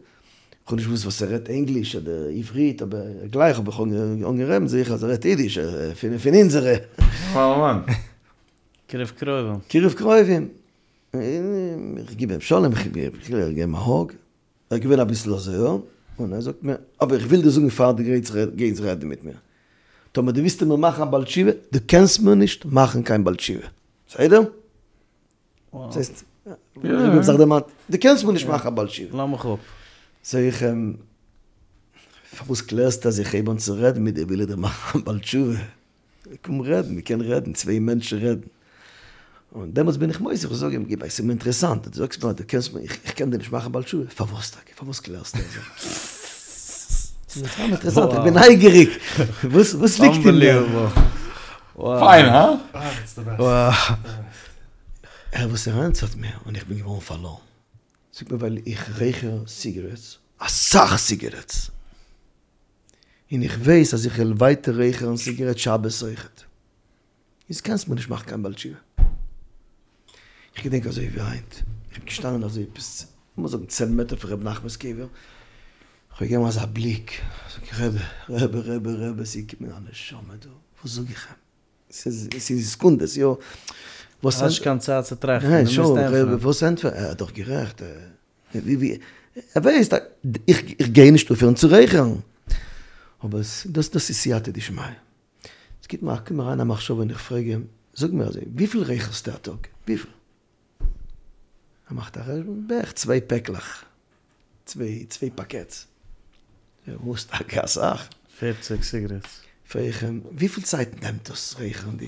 האב נישט געוואוסט וואס ער רעדט ענגליש אדער עברית, אבער גלייך האב איך אנגעהויבן זעה איך אז ער רעדט אידיש, פון אונזערע. קירוב קרובים. קירוב קרובים. איך גיב אים שלום, איך גיב אים א האג, ער איז געווען אביסל אזוי, און ער זאגט מיר, אבער איך וויל דיר זאגן פאר דו גייסט רעדן מיט מיר, טאמער דו ווילסט מיר מאכן א בעל תשובה, דו קענסט מיר נישט מאכן קיין בעל תשובה. בסדר? דאס הייסט, איך האב זיך דערמאנט, דו קענסט מיר נישט מאכן א בעל תשובה. לאז מיך אפ. זאג איך אים, פארוואס קלערסטו אז איך הייב אן צו רעדן מיט דיר וויל איך דיר מאכן א בעל תשובה? קום רעדן, מען קען רעדן, צוויי מענטשן רעדן. און דעמאלטס בין איך מוסיף, איך זאג אים, גיב, עס איז מיר אינטערעסאנט, דו זאגסט מיר אז דו קענסט מיר, איך קען דיר נישט מאכן א בעל תשובה, פארוואס טאקע? פארוואס קלערסטו אזוי? ס'איז מיר סתם אינטערעסאנט, איך בין נייגעריג, וואס ליגט אין דעם? פיין, הא? ער וואס ער ענטפערט מיר, און איך בין געווארן פארלוירן. זאגט מיר ווייל איך רייכער סיגרעטס. אסאך סיגערעטס, און איך ווייס אז איך וועל ווייטער רייכערן סיגערעט שבת אויכעט, איז קענסט מיר נישט מאכן קיין בעל תשובה. איך געדענק אזוי ווי היינט, איך בין געשטאנען אזוי עפעס, לאמיר זאגן צען מעטער פון ר' נחמנ'ס קבר, איך האב געגעבן אזא בליק, זאג איך רבי, רבי, רבי, רבי, ס'איז געקומען א נשמה דא, וואס זאג איך אים? ס'איז סעקונדעס, יא. האסט נישט קיין צייט צו טראכטן, דו מוזט ענטפערן. וואס ענטפער? ער האט דאך גערעכט. ער ווייסט אז איך גיי נישט אויפהערן צו רייכערן. אבער דאס איז סייעתא דשמיא. עס גיבט מיר א קום אריין א מחשבה און איך פרעג אים, זאג מיר אזוי, וויפיל רייכערסטו א טאג? וויפיל? ער מאכט א חשבון, בערך צוויי פעקלעך, צוויי צוויי פאקעטס. וואס טאקע אסאך? פערציג סיגרעטס. פרעג איך אים, וויפיל צייט נעמט דאס רייכערן די?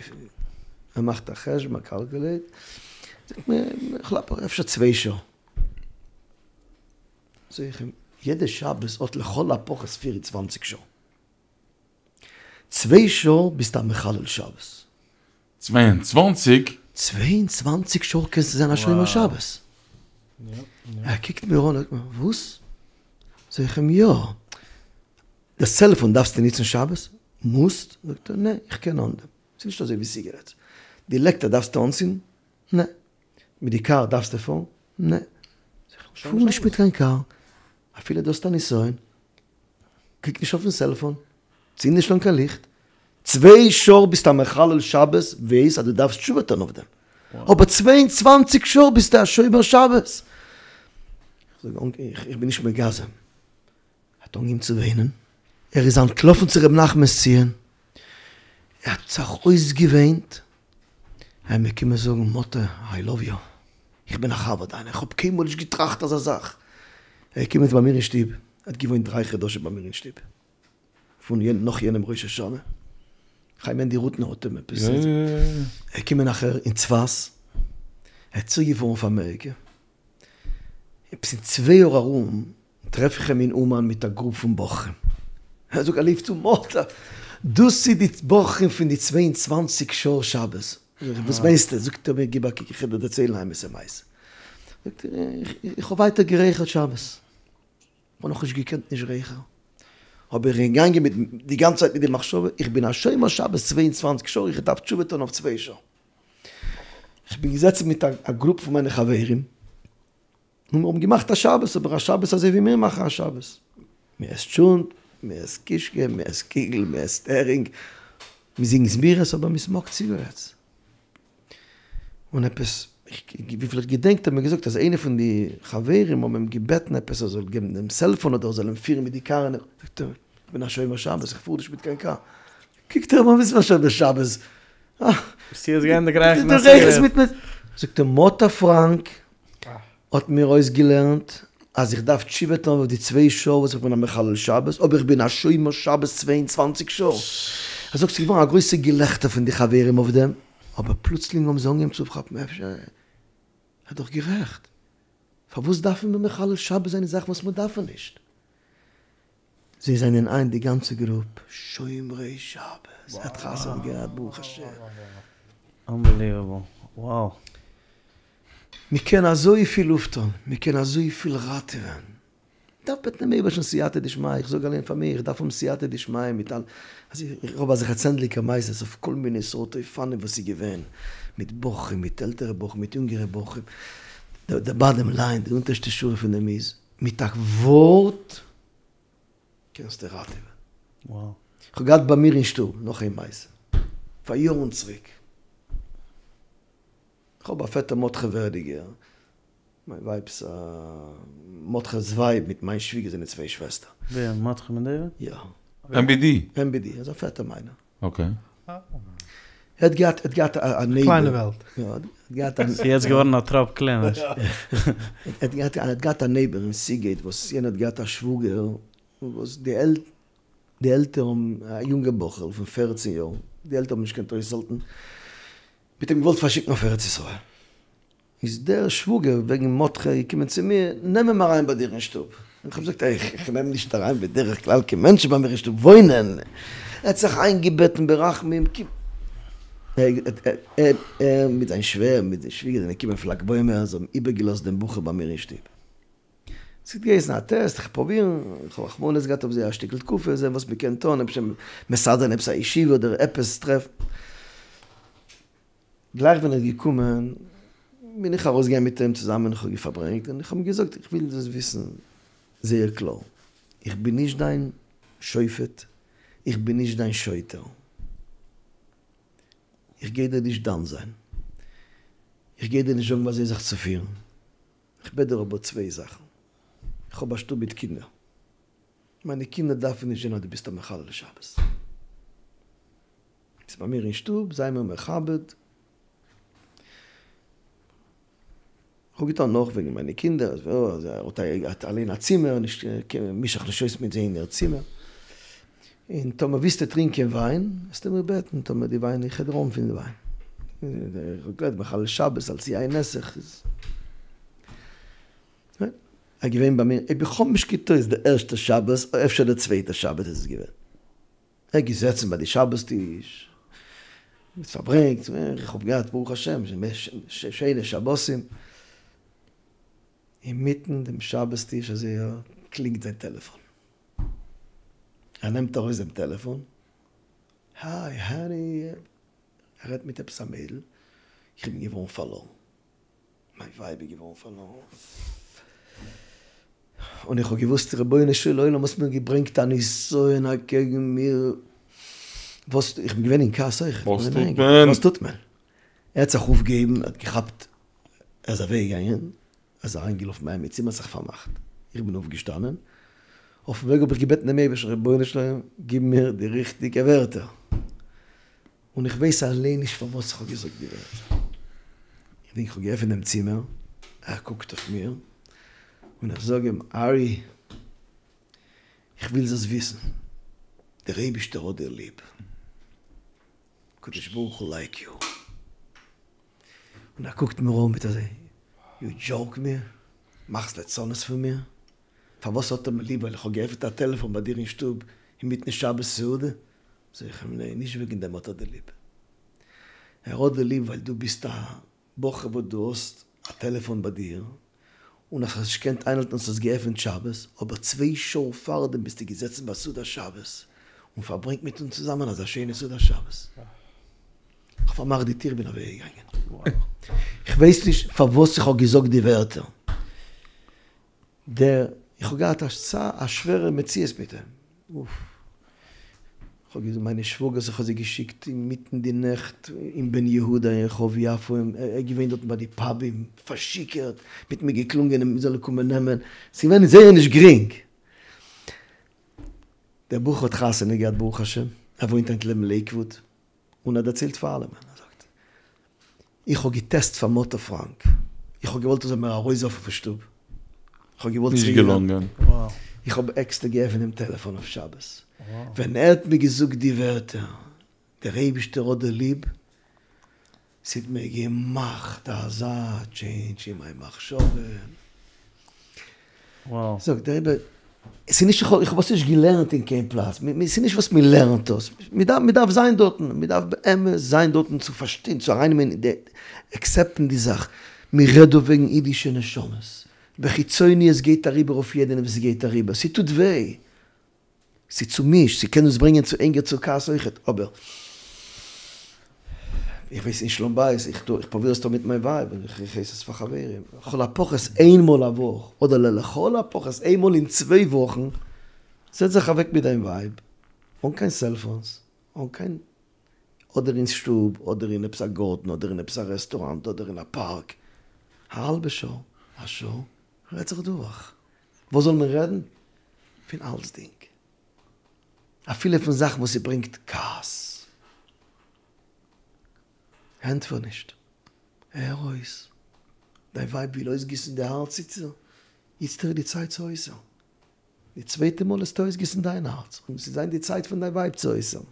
ער מאכט א חשבון, א קאלקולעיט, זאגט מיר, כ'קלאפ אפשר צוויי שעה. זאג איך אים, יעדע שבת האט לכל הפחות פיר און צוואנציג שעה. צוויי שעה ביסטו א מחלל שבת. 22? 22 שעה קענסטו זיין א שומר שבת. ער קוקט מיר אן, זאגט מיר, וואס? זאג איך אים, יא. די סעלפאן דארפסטו נוצן שבת? מוזט? זאגט ער, נע, איך קען אן דעם. ס'איז נישט אזוי ווי סיגערעטס. די לעקטער דארפסטו אנצינדן? נע. מיט די קאר דארפסטו פארן? נע. זאג איך אים, פאר נישט מיט קיין קאר, אפילו דו האסט א נסיון, קוק נישט אויפן סעלפאן, צינד נישט אן קיין ליכט, צוויי שעה ביסטו א מחלל שבת, ווייס אז דו דארפסט תשובה טון אויף דעם, אבער 22 שעה ביסטו א שומר שבת. איך זאג איך בין נישט מגזם, ער האט אנגעהויבן צו וויינען, ער איז אנטלאפן צו ר' נחמנ'ס ציון, ער האט זיך אויסגעוויינט, ער איז מיר געקומען זאגן, מאטע, איי לאוו יו, איך בין א חבר דיינער, איך האב קיינמאל נישט געטראכט אזא זאך. ער איז געקומען ביי מיר אין שטוב, ער האט געוואוינט דריי חדשים ביי מיר אין שטוב, פון יענעם, נאך יענעם ראש השנה, חיים מענדי רוטנער האט אים עפעס, ער איז געקומען נאכער אין צפת, ער איז צוריקגעפארן אויף אמעריקע, עפעס אין צוויי יאר ארום טרעף איך אים אין אומאן מיט א גרופ פון בחורים, ער זאגט ער לויפט צו מאטע, דאס איז די בחורים פון די צוויי און צוואנציג שעה שבת, זאג איך וואס מיינסטו, זאגט ער מיר גיב א קוק איך וועל דיר דערציילן א אמת'ע מעשה, זאגט ער איך האב ווייטער גערייכערט שבת, איך האב נאכנישט געקענט נישט רייכערן, אבער איך בין געגאנגען מיט די גאנצע צייט מיט די מחשבה איך בין א שומר שבת צוויי און צוואנציג שעה איך דארף תשובה טון אויף צוויי שעה, איך בין געזעצן מיט א גרופ פון מיינע חברים, און מיר האבן געמאכט א שבת, אבער א שבת אזוי ווי מיר מאכן א שבת. מען עסט טשולנט, מען עסט קישקע, מען עסט קיגל, מען עסט הערינג, מען זינגט זמירות, אבער מען סמאקט ציגארעטס. און עפעס, וויפיל איך געדענק האט ער מיר געזאגט אז איינע פון די חברים האבן אים געבעטן עפעס ער זאל געבן דעם סעלפאן אדער ער זאל אים פירן מיט די קאר, זאגט ער, איך בין א שומר שבת, איך פאר נישט מיט קיין קאר. קוקט ער אים אן, וואס איז א שומר שבת? ביסטו יעצט געענדיגט רייכערן א סיגרעט? זאגט ער, מאטע פראנק האט מיר אויסגעלערנט אז איך דארף תשובה טון אויף די צוויי שעה וואס איך בין א מחלל שבת, אבער איך בין א שומר שבת צוויי און צוואנציג שעה. ער זאגט ס'איז געווארן א גרויסע געלעכטער פון די חברים אויף דעם, אבער פלוצלינג האבן זיי אנגעהויבן צו כאפן אפשר ער איז דאך גערעכט, פארוואס דארפן מיר מחלל שבת זיין אין זאכן וואס מיר דארפן נישט? זיי זענען היינט די גאנצע גרופ שומרי שבת, ער האט חתונה געהאט ברוך השם. אנבעליוועבל, wow. מען קען אזויפיל אויפטון, מען קען אזויפיל ראטעווען, מען דארף בעטן דעם אייבערשטן סייעתא דשמיא, איך זאג אליין פאר מיר, איך דארף האבן סייעתא דשמיא מיט אלע, איך האב אזעלכע צענדליגער מעשות אויף כל מיני סארט אופנים וואס איז געווען, מיט בחורים, מיט עלטערע בחורים, מיט יונגערע בחורים, די באדעם ליין, די אונטערשטע שורה פון דעם איז, מיט א ווארט קענסטו ראטעווען. איך האב געהאט ביי מיר אין שטוב נאך איין מעשה, פאר יארן צוריק, איך האב א פעטער מרדכי ווערדיגער, מיין ווייב'ס א, מרדכי'ס ווייב מיט מיין שוויגער זענען צוויי שוועסטער. ווער? מרדכי בן דוד? יא. MBD? MBD, איז א פעטער מיינער. אקעי. ער האט געהאט, ער האט געהאט א נעיבער. קליינע וועלט. יא, ער האט געהאט א. ס'איז יעצט געווארן א טראפ קלענער. ער האט געהאט, ער האט געהאט א נעיבער אין סיגעיט וואס יענער האט געהאט א שוואגער וואס די על די עלטערן האבן, א יונגע בחור פון פערצן יאר, די עלטערן האבן נישט געקענט אויסהאלטן, מ'האט אים געוואלט פארשיקן אויף ארץ ישראל. איז דער שוואגער וועגן מרדכי געקומען צו מיר, נעם אים אריין ביי דיר אין שטוב. איך האב געזאגט, איך נעם נישט אריין בדרך כלל קיין מענטשן ביי מיר אין שטוב וואוינען. ער האט זיך איינגעבעטן ברחמים, קום. ער מיט זיין שווער מיט די שוויגער זענען געקומען אויף ל"ג בעומר, זיי האבן איבערגעלאזט דעם בחור ביי מיר אין שטוב. ס'האט געהייסן א טעסט, איך פראבירן, איך האב רחמנות געהאט אויף זיי א שטיקל תקופה, זען וואס מ'קען טון, אפשר מסדר זיין עפעס א ישיבה אדער עפעס טרעפן. גלייך ווען ער איז געקומען בין איך ארויסגעגאנגען מיט אים צוזאמען, איך האב געפארברענגט און איך האב אים געזאגט איך וויל דאס וויסן זייער קלאר, איך בין נישט דיין שופט, איך בין נישט דיין שוטר, איך גיי דיר נישט דן זיין, איך גיי דיר נישט זאגן וויאזוי זיך צו פירן, איך בעט דיר אבער צוויי זאכן, איך האב א שטוב מיט קינדער, מיינע קינדער דארפן נישט זען אז דו ביסט א מחלל שבת, ביסט ביי מיר אין שטוב, זיי מיר מכבד. כ'האב געטון נאך וועגן מיינע קינדער, אז ער האט אליין א צימער, נישט מיש זיך נישט אויס מיט זיי אין איר צימער. און טאמער ווילסטו טרינקען וויין, וועסטו מיר בעטן, טאמער די וויין, איך וועל דיר אנפילן די וויין. איך האב געקלערט מחלל שבת אלס יין נסך איז. ער איז געווען ביי מיר, אויב איך האב נישט געטוישט די ערשטע שבת, אפשר די צווייטע שבת איז עס געווען. ער געזעצן ביי די שבת טיש, מיט פארברענגט, איך האב געהאט ברוך השם שיינע שבתים, אינמיטן דעם שבת טיש אזוי קלינגט זיין טעלעפאן, ער נעמט ארויס דעם טעלעפאן, היי האני, ער רעדט מיט עפעס א מיידל, איך בין געווארן פארלוירן. מיין ווייב איז געווארן פארלוירן, און איך האב געוואוסט רבונו של עולם האסט מיר געברענגט א נסיון אקעגן מיר, וואס, איך בין געווען אין כעס אויך, וואס טוט מען? וואס טוט מען? ער האט זיך אויפגעהויבן, ער האט געכאפט, ער איז אוועק געגאנגען, ער איז אריינגעלאפן ביי אים אין צימער, זיך פארמאכט, איך בין אויפגעשטאנען, אויפן וועג האב איך געבעטן דעם אייבערשטן, רבונו של עולם גיב מיר די ריכטיגע ווערטער, און איך ווייס אליין נישט פארוואס איך האב געזאגט די ווערטער. איך דענק איך האב געעפענט דעם צימער, ער קוקט אויף מיר, און איך זאג אים, ארי, איך וויל זאלסט וויסן, דער אייבישטער האט דיר ליב, הקדוש ברוך הוא לייק יו. און ער קוקט מיר אן מיט אזוי, יו דזשאוק מיר? מאכסט לצנות פון מיר? פארוואס האט ער מיר ליב? ווייל איך האב געעפענט א טעלעפאן ביי דיר אין שטוב אינמיטן שבת סעודה? זאג איך אים, ניין, נישט וועגן דעם האט ער דיר ליב. ער האט דיר ליב ווייל דו ביסט א בחור וואס דו האסט א טעלעפאן ביי דיר, און האסט נישט געקענט איינהאלטן האסט עס געעפענט שבת, אבער צוויי שעה פארדעם ביסטו געזעצן ביי סעודת שבת און פארברענגט מיט אונז צוזאמען אזא שיינע סעודת שבת. כ'האב פארמאכט די טיר בין אוועק געגאנגען. כ'ווייס נישט פארוואס איך האב געזאגט די ווערטער. דער, איך האב געהאט א שווערע מציאות מיט אים. אוף. איך האב געזאגט מיינע שוואגערס איך האב זיי געשיקט אינמיטן די נעכט אין בן יהודה אין רחוב יפו, ער איז געווען דארטן ביי די פאבים פארשיכורט, מ'האט מיר געקלונגען אים זאל קומען נעמען, ס'איז געווען זייער נישט גרינג. דער בחור האט חתונה געהאט ברוך השם, ער וואוינט היינט לעבן לעיקוואוד. און ער דערציילט פאר אלעמען, ער זאגט, איך האב געטעסט פאר מאטא פראנק, איך האב געוואלט ער זאל מיר ארויסווארפן פון שטוב, איך האב געוואלט נישט געלונגען. איך האב עקסטער געעפנט דעם טעלעפאן אויף שבת, ווען ער האט מיר געזאגט די ווערטער, דער אייבישטער האט דיר ליב, ס'האט מיר געמאכט אזא טשעינדזש אין מיין מחשבה. זאגט דער רבי, ס'איז נישט איך האב עס נישט געלערנט אין קיין פלאץ, ס'איז נישט וואס מ'לערנט דאס, מ'דארף זיין דארטן, מ'דארף באמת זיין דארטן צו פארשטיין, צו ארייננעמען די, עקסעפטן די זאך, מ'רעדט דא וועגן אידישע נשמות, בחיצוניות גייט אריבער אויף יעדעם וואס ס'גייט אריבער, ס'טוט וויי, ס'צומישט, ס'קען אונז ברענגען צו ענגער צו כעס אויכעט, אבער איך ווייס אין שלום בית, איך טו, איך פרוביר עס טון מיט מיין ווייב, און איך הייס עס פאר חברים, לכל הפחות איין מאל א וואך, אדער לכל הפחות איין מאל אין צוויי וואכן, זעץ זיך אוועק מיט דיין ווייב, אן קיין סעלפאונס, אן קיין, אדער אין שטוב, אדער אין עפעס א גארטן, אדער אין עפעס א רעסטוראנט, אדער אין א פארק, א האלבע שעה, א שעה, רעדט זיך דורך. וואס זאל מען רעדן? פון אלצדינג. אפילו פון זאכן וואס ס'ברענגט כעס. ענטפער נישט. הער אויס. דיין ווייב וויל אויסגיסן די הארץ צו דיר, איצטער איז די צייט צו אויסהערן. די צווייטע מאל וועסטו אויסגיסן דיין הארץ, און ס'וועט זיין די צייט פון דיין ווייב צו אויסהערן.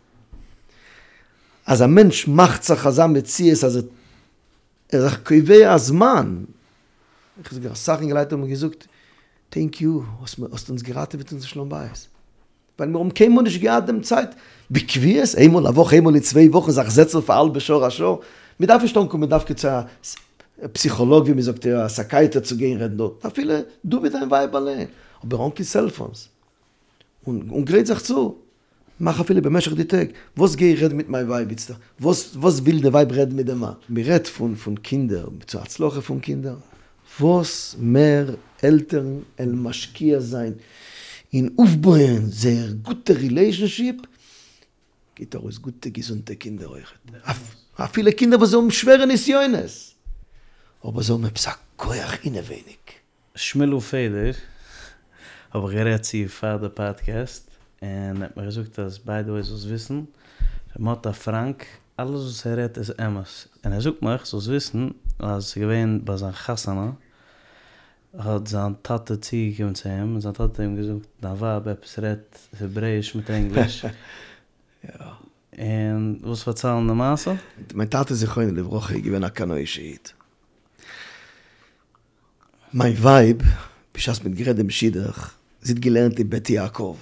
אז א מענטש מאכט זיך אזא מציאות אז ער איז זיך קובע א זמן, איך זאג אסאך אינגעלייט האבן מיר געזאגט, טענק יו, האסט אונז געראטעוועט אונזער שלום בית, ווייל מיר האבן קיינמאל נישט געהאט דעם צייט בקביעות, איינמאל א וואך, איינמאל אין צוויי וואכן זיך זעצן פאר א האלבע שעה א שעה, מען דארף נישט אנקומען דווקא צו א. פסיכאלאג ווי מען זאגט א סייקייעטער צו גיין רעדן דארט, אפילו דו מיט דיין ווייב אליין, אבער אן קיין סעלפאונס, און גרייט זיך צו, מאך אפילו במשך די טעג, וואס גיי איך רעדן מיט מיין ווייב איצטער, וואס וואס וויל די ווייב רעדן מיט די מאן, מען רעדט פון פון קינדער, צו הצלחה פון קינדער, וואס מער עלטערן עלן משקיע זיין אין אויפבויען זייער גוטע רילעישאנשיפ, גיבט ארויס גוטע געזונטע קינדער אויכעט, אפילו קינדער וואס זיי האבן שווערע נסיונות, אבער זיי האבן עפעס א כח אינעווייניג. שמואל פעדער האב איך גערעדט צו פאר די פאדקעסט, און ער האט מיר געזאגט אז ביי די וועי זאלסט וויסן, ר' מאטא פראנק, אלעס וואס ער רעדט איז אמת, און ער זאגט מיך זאלסט וויסן אז ס'איז געווען ביי זיין חתונה האט זיין טאטע צוגעקומען צו אים און זיין טאטע האט אים געזאגט דיין ווייב עפעס רעדט העברעיש מיט ענגליש און ווילסט פארציילן די מעשה? מיין טאטע זכרונו לברכה איז געווען א קנאישע איד. מיין ווייב בשעת מ'האט גערעדט דעם שידוך, זי האט געלערנט אין בית יעקב.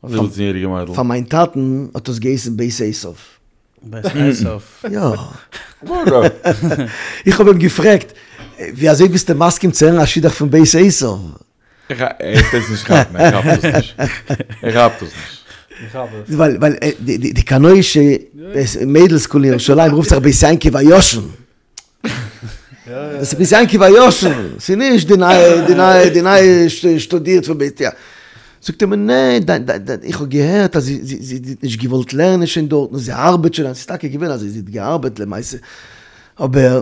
א זיבעצן יעריגע מיידל. פאר מיין טאטן האט עס געהייסן בית עשיו. בית עשיו. יא. איך האב אים געפרעגט, ווי אזוי ביסטו מסכים צו הערן א שידוך פון בית עשיו? איך וועל עס נישט כאפן, איך כאפ דאס נישט. איך כאפ דאס נישט. ווייל די קנאישע מיידל סקול אין ירושלים רופט זיך בית יעקב הישן. דאס איז בית יעקב הישן, ס'איז נישט די נייע, די נייע, די נייע שטודירט פון בית יא. זאגט ער מיר ניין, דיין, דיין, דיין, איך האב געהערט אז זי, זי, זי האט נישט געוואלט לערנען שוין דארטן, זי ארבעט שוין, ס'איז טאקע געווען אזוי, זי האט געארבעט למעשה, אבער דער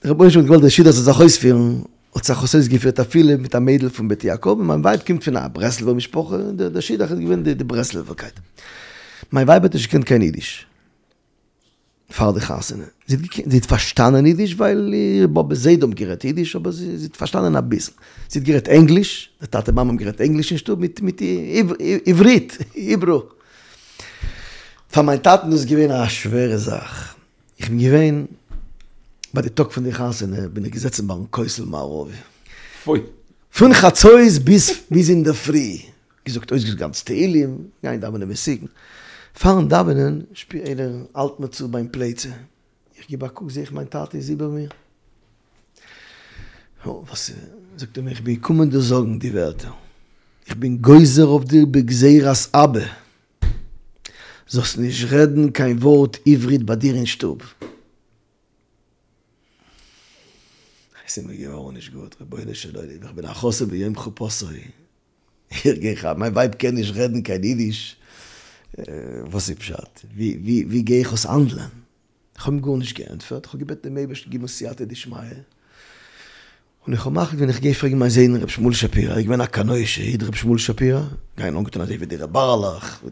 רבונו של עולם האט געוואלט דער שידוך זאל זיך אויספירן, האט זיך עס אויסגעפירט אפילו מיט א מיידל פון בית יעקב, און מיין ווייב קומט פון א ברסלב'ער משפחה, און דער שידוך איז געווען די ברסלב'ערקייט. מיין ווייב האט נישט געקענט קיין אידיש. פאר די חתונה. זי האט געקענט, זי האט פארשטאנען אידיש ווייל איר באבע זיידע האבן גערעדט אידיש, אבער זי האט פארשטאנען אביסל. זי האט גערעדט ענגליש, די טאטע מאמע האבן גערעדט ענגליש אין שטוב מיט מיט עברית, היברו. פאר מיין טאטן איז געווען א שווערע זאך. איך בין געווען ביי די טאג פון די חתונה בין איך געזעצן ביים כותל מערבי. פוי. פון חצות ביז ביז אינדערפרי. געזאגט אויסגעזאגט גאנץ תהלים, גיין דאווענען ותיקין, פארן דאווענען שפיר איינער האלט מיר צו ביים פלייצע, איך גיב א קוק זעה איך מיין טאטע איז איבער מיר, וואס איז, זאגט ער מיר איך בין געקומען דיר זאגן די ווערטער, איך בין גוזר אויף דיר בגזירת אבא, זאלסט נישט רעדן קיין ווארט עברית ביי דיר אין שטוב. עס איז מיר געווארן נישט גוט, רבונו של עולם, איך בין א חתן ביום חופתו, איך גיי כאפן, מיין ווייב קען נישט רעדן קיין אידיש, וואס איז פשט? ווי גיי איך עס האנדלען? איך האב אים גארנישט געענטפערט, איך האב געבעטן דעם אייבערשטן גיב מיר סייעתא דשמיא, און איך האב מחליט געווען איך גיי פרעגן מיין זיידן ר' שמואל שפירא, ער איז געווען א קנאישע איד ר' שמואל שפירא, געווען אנגעטון אזוי ווי די ר' בערלעך,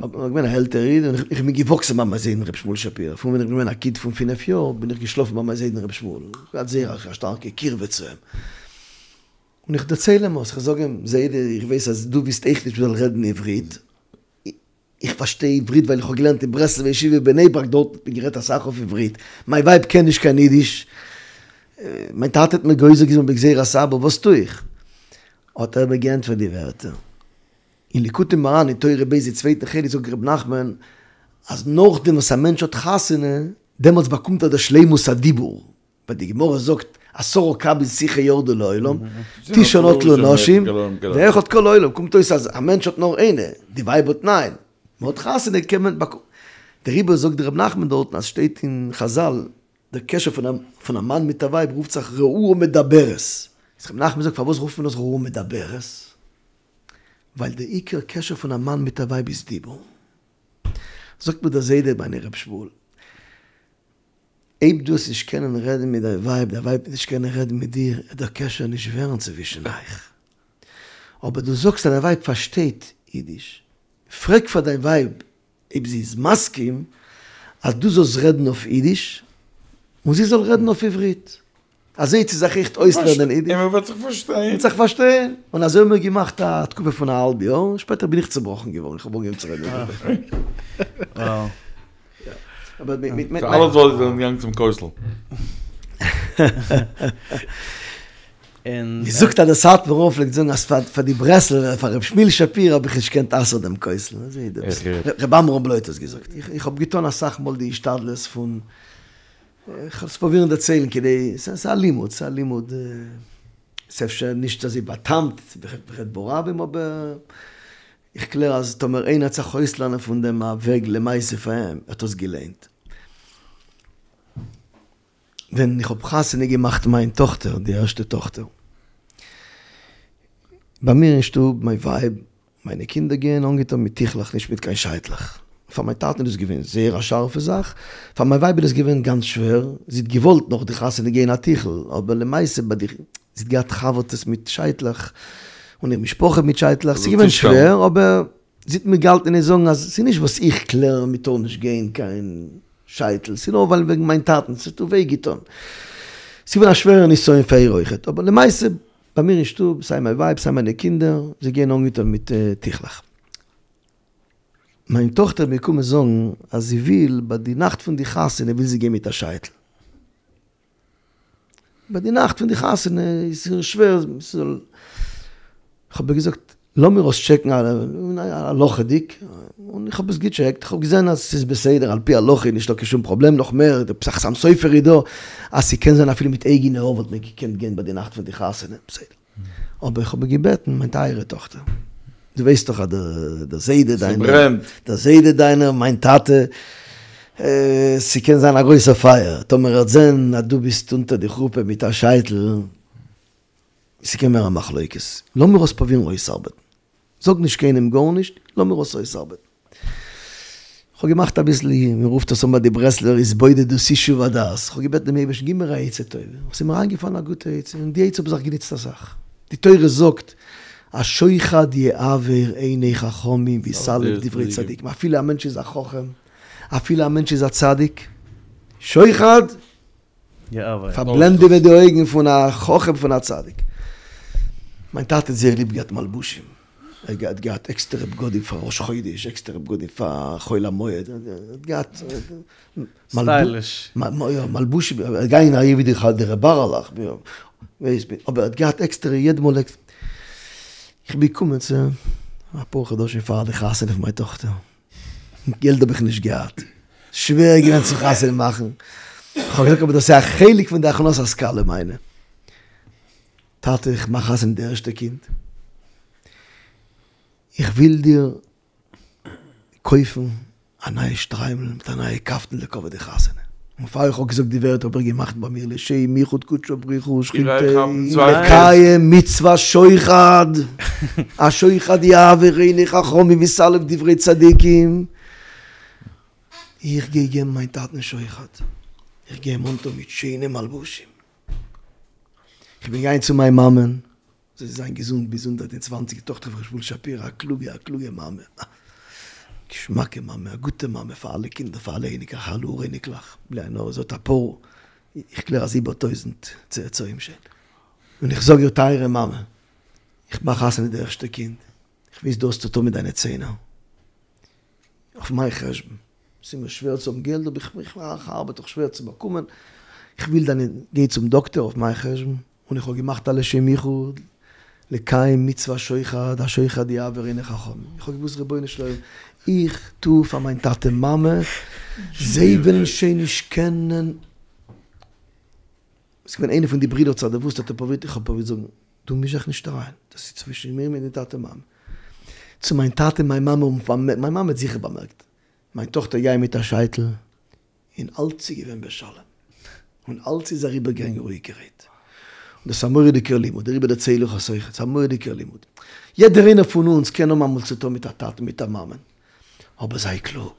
אבער געווען א עלטערע איד, און איך בין געוואקסן ביי מיין זיידן ר' שמואל שפירא, פון ווען איך בין געווען א קינד פון פינף יאר בין איך געשלאפן ביי מיין זיידן ר' שמואל, איך האב געהאט זייער א שטארקע קירבה צו אים. און איך דערצייל אים אויס, איך זאג אים, זיידע, איך ווייס אז דו ווילסט עכט נישט מ'זאל רעדן עברית, איך פארשטיי עברית ווייל איך האב געלערנט אין ברסלב'ע ישיבה בני ברק, דארט האט מען גערעדט אסאך אויף עברית, מיין ווייב קען נישט קיין אידיש, מיין טאטע האט מיר גוזר געווען בגזירת אבא, וואס טו איך? האט ער מיר געענטפערט די ווערטער, אין ליקוטי מוהר"ן אין תורה ב' די צווייטע חלק זאגט ר' נחמן, אז נאכדעם וואס א מענטש האט חתונה, דעמאלטס באקומט ער די שלימות הדיבור, ווייל די גמרא זאגט עשרה קבין שיחה ירדו לעולם, תשעה נטלו נשים, ואחד כל העולם, קומט אויס אז א מענטש האט נאר איינע, די ווייב האט ניין, מען האט חתונה קען מען באקומען, דעריבער זאגט ר' נחמן דארטן אז שטייט אין חזל דער קשר פון א מאן מיט א ווייב רופט זיך ראוה מדברת, איז ר' נחמן זאגט פארוואס רופט מען עס ראוה מדברת? ווייל דער עיקר קשר פון א מאן מיט א ווייב איז דיבור. זאגט מיר דער זיידע מיינער ר' שמואל, אויב דו וועסט נישט קענען רעדן מיט דיין ווייב, דיין ווייב וועט נישט קענען רעדן מיט דיר, וועט דער קשר נישט ווערן צווישן אייך. אבער דו זאגסט אז דיין ווייב פארשטייט אידיש, פרעג פאר דיין ווייב אויב זי איז מסכים אז דו זאלסט רעדן אויף אידיש און זי זאל רעדן אויף עברית. אזוי וועט זי זיך עכט אויסלערנען אידיש. און מען וועט זיך פארשטיין. מען וועט זיך פארשטיין. און אזוי האבן מיר געמאכט א תקופה פון א האלב יאר, און שפעטער בין איך צובראכן געווארן, איך האב אנגעהויבן צו רעדן עברית. אבער מיט מיט. אלעס ווייל זיי זענען געגאנגען צום כותל. מען זאגט אז דער סאטמאר רב פלעגט זאגן אז פאר די ברסלב'ער, פאר ר' שמואל שפירא האב איך נישט געקענט אסר'ן דעם כותל. ר' עמרם בלוי האט עס געזאגט. איך האב געטון אסאך מאל די השתדלות פון. איך וועל עס פרובירן דערציילן כדי, ס'איז א לימוד, ס'איז א לימוד, ס'איז אפשר נישט אזוי בא'טעמ'ט כ'רעד ברבים אבער איך קלער אז טאמער איינער וועט זיך אויסלערנען פון דעם א וועג למעשה פאר אים האט עס געלוינט. ווען איך האב חתונה געמאכט מיין טאכטער, די ערשטע טאכטער, ביי מיר אין שטוב, מיין ווייב, מיינע קינדער גייען אנגעטון מיט טיכלעך נישט מיט קיין שייטלעך. פאר מיין טאטן איז דאס געווען זייער א שארפע זאך, פאר מיין ווייב איז דאס געווען גאנץ שווער, זי האט געוואלט נאך די חתונה גיין א טיכל, אבער למעשה ביי די, זי האט געהאט חבר'טעס מיט שייטלעך, און איר משפחה מיט שייטלעך, ס'איז געווען שווער, אבער זי האט מיר געהאלטן אין איין זאגן אז ס'איז נישט וואס איך קלער מ'טאר נישט גיין קיין שייטל, ס'איז נאר ווייל וועגן מיין טאטן, ס'האט וויי געטון. ס'איז געווען א שווערע נסיון פאר איר אויכעט, אבער למעשה ביי מיר אין שטוב, סיי מיין ווייב סיי מיינע קינדער, זיי גייען אנגעטון מיט טיכלעך. מיין טאכטער איז מיר געקומען זאגן אז זי וויל ביי די נאכט פון די חתונה וויל זי גיין מיט א שייטל. ביי די נאכט פון די חתונה איז איר שווער ס'זאל, כ'האב איר געזאגט לאמיר עס טשעקן הלכה'דיג, און איך האב עס געטשעקט, איך האב געזען אז ס'איז בסדר על פי הלכה איז נישטא קיין שום פראבלעם, נאך מער די חתם סופר איז דא אז ס'קען זיין אפילו מיט אייגענע האר וואלט מען געקענט גיין ביי די נאכט פון די חתונה, בסדר. אבער איך האב איר געבעטן, מיין טייערע טאכטער, דו ווייסט דאך אז דער זיידע דיינער, דער זיידע דיינער, מיין טאטע, ס'קען זיין א גרויסע פייער, טאמער ער וועט זען אז דו ביסט אונטער די חופה מיט א שייטל, ס'קען ווערן א מחלוקת, לאמיר עס פרובירן אויסארבעטן, זאג נישט קיינעם גארנישט, לאמיר עס אויסארבעטן. כ'האב געמאכט אביסל, מען רופט עס אן ביי די ברסלב'ער התבודדות ישוב הדעת, כ'האב געבעטן דעם אייבערשטן גיב מיר א עצה טובה, ס'איז מיר איינגעפאלן א גוטע עצה, און די עצה האב איך זיך גענוצט אסאך, די תורה זאגט, השוחד יעוור עיני חכמים ויסלף דברי צדיקים, אפילו א מענטש איז א חכם, אפילו א מענטש איז א צדיק, שוחד פארבלענדעוועט די אויגן פון א חכם פון א צדיק. מיין טאטע האט זייער ליב געהאט מלבושים, ער האט געהאט עקסטערע בגדים פאר ראש חודש, עקסטערע בגדים פאר חול המועד, ער האט געהאט סטייליש. מלבושים, ער איז געגאנגען אזוי ווי די ר' אהרל'עך, אבער ער האט געהאט עקסטערע יעדע מאל עקסטערע. איך בין געקומען צו אים אפאר חדשים פאר די חתונה פון מיין טאכטער. געלט האב איך נישט געהאט, שווער געווען צו חתונה מאכן, איך האב געזאגט אבער דאס איז א חלק פון די הכנסת כלה מיינע, טאטע איך מאך חתונה די ערשטע קינד, איך וויל דיר קויפן א נייע שטריימל מיט א נייע קאפטן לכבוד די חתונה, און פאר איך האב געזאגט די ווערטער האב איך געמאכט ביי מיר לשם יחוד קודשא בריך הוא ושכינתיה לקיים מצוות שוחד, השוחד יעוור עיני חכמים ויסלף דברי צדיקים, איך גיי געבן מיין טאטן שוחד, איך גיי אים אנטון מיט שיינע מלבושים, איך בין געגאנגען צו מיין מאמען, זאל זי זיין געזונט ביז 120, טאכטער פון ר' שמואל שפירא, א קלוגע א קלוגע מאמע, א געשמאקע מאמע, א גוטע מאמע פאר אלע קינדער, פאר אלע אייניקלעך, אלע אור אייניקלעך, בלי עין הרע, זי האט אפאר, איך קלער אז איבער טויזענט צאצאים שוין. און איך זאג איר טייערע מאמע, איך מאך חתונה די ערשטע קינד, איך ווייס דו האסט צו טון מיט דיינע ציינער, אויף מיין חשבון, ס'איז מיר שווער צו האבן געלט אבער איך ארבעט דאך שווער צו באקומען, איך וויל דיין גיי צום דאקטער אויף מיין חשבון, און איך האב געמאכט א לשם יחוד, לקיים מצוות שוחד, השוחד יעוור עיני חכמים, איך האב געוואוסט רבונו של עולם, איך טו פאר מיין טאטע מאמע, זיי וועלן שוין נישט קענען, ס'איז געווען איינער פון די ברידער האט דערוואוסט האט ער פרובירט, איך האב פרובירט זאגן, דו מיש זיך נישט אריין, דאס איז צווישן מיר מיט די טאטע מאמע, צו מיין טאטע מיין מאמע האבן, מיין מאמע האט זיכער באמערקט, מיין טאכטער גייט מיט א שייטל, און אלץ איז געווען בשלום, און אלץ איז אריבערגעגאנגען רואיגערהייט. און דאס איז א מורא'דיגער לימוד, דעריבער דערצייל איך עס אויך, עס איז א מורא'דיגער לימוד. יעדער איינער פון אונז קען האבן אמאל צוטון מיט א טאטן מיט א מאמען, אבער זיי קלוג.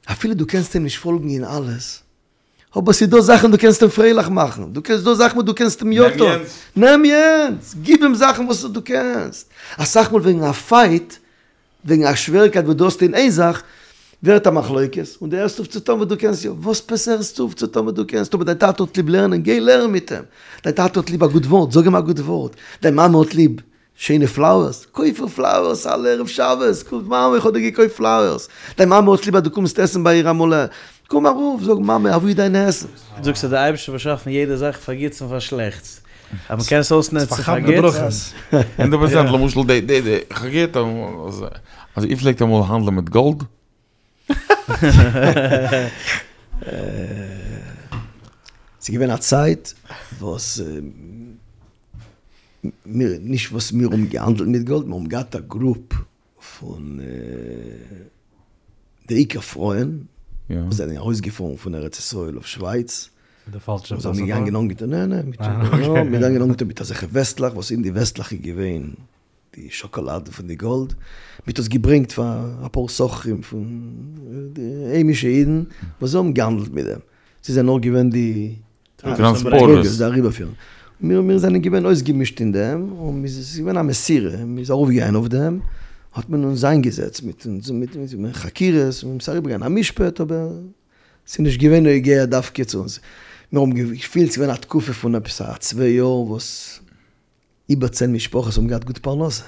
אפילו דו קענסט אים נישט פאלגן אין אלעס, אבער ס'איז דא זאכן דו קענסט אים פרייליך מאכן, דו קענסט דא זאכן וואס דו קענסט אים יא טון. נעם יענץ! גיב אים זאכן וואס דו קענסט. אסאך מאל וועגן א פייט וועגן א שוועריקייט וואס דו האסט אין איין זאך, ווערט א מחלוקת, און דו הערסט אויף צו טון וואס דו קענסט יא, וואס עפעס הערסטו אויף צו טון וואס דו קענסט, אבער דיין טאטע האט ליב לערנען, גיי לערן מיט אים, דיין טאטע האט ליב א גוט ווארט, זאג אים א גוט ווארט, דיין מאמע האט ליב שיינע פלאוערס, קויף איר פלאוערס אלע ערב שבת, קום מאמע איך האב דיר געקויפט פלאוערס, דיין מאמע האט ליב אז דו קומסט עסן ביי איר אמאל, קום ארויף, זאג מאמע אוואו איז דיין עסן? זאגסט אז דער אייבערשטער האט באשאפן יעדע זאך פאר גוטס און פאר שלעכטס, אז מען קען עס אויסנוצן פאר גוטס. הונדערט פראצענט, למשל די די די, כ'האב געהערט אמאל אז אז איר פלעגט אמאל האנדלען מיט גאלד. ס'איז געווען א צייט וואס מיר, נישט וואס מיר האבן געהאנדלט מיט גאלד, מיר האבן געהאט א גרופ פון די עיקר פרויען וואס זענען ארויסגעפארן פון ארץ ישראל אויף שווייץ, מיט די פאלשע זיי זענען געגאנגען אנגעטון, נע נע, מיט געגאנגען אנגעטון מיט אזעלכע וועסטלעך וואס אין די וועסטלעך איז געווען די שאקאלאד פון די גאלד, מ'האט עס געברענגט פאר אפאר סוחרים פון די היימישע אידן וואס זיי האבן געהאנדלט מיט דעם, זיי זענען נאר געווען די טראנספארטערס, די אריבערפירן, מיר מיר זענען געווען אויסגעמישט אין דעם, און מ'איז עס איז געווען א מסירה, מ'איז ארויפגעגאנגען אויף דעם, האט מען אונז איינגעזעצט מיט אונז מיט מיט חקירות, און ס'איז אריבערגעגאנגען א משפט, אבער ס'איז נישט געווען נוגע דווקא צו אונז, מיר האבן געפילט ס'איז געווען א תקופה פון עפעס א צוויי יאר וואס איבער צען משפחות האבן געהאט גוט פרנסה,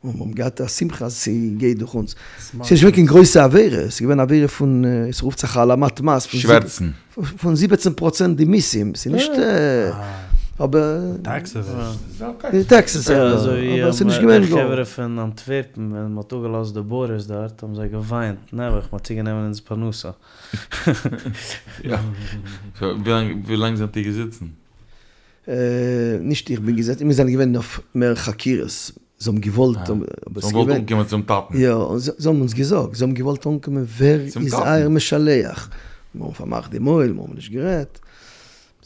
און האבן געהאט א שמחה אז ס'גייט דורך אונז. ס'איז נישט געווען קיין גרויסע עבירה, ס'איז געווען עבירה פון, עס רופט זיך העלמת מס, שווערצן. פון זיבעצן פראצענט די מיסים, ס'איז נישט, אבער. טעקסעס. טעקסעס, אבער ס'איז נישט געווען די חברה פון אנטווערפן ווען מ'האט אפגעלאזט די בארדערס דארט האבן זיי געוויינט, נעבעך מ'האט צוגענומען אונזער פרנסה. יא. ווי לאנג זענט איר געזיצן? נישט איך בין געזעצן, מיר זענען געווען אויף מער חקירות, זיי האבן געוואלט, זיי האבן געוואלט אנקומען צום טאטן. יא, זיי האבן אונז געזאגט, זיי האבן געוואלט אנקומען ווער איז אייער משלח, מיר האבן פארמאכט די מויל, מיר האבן נישט גערעדט,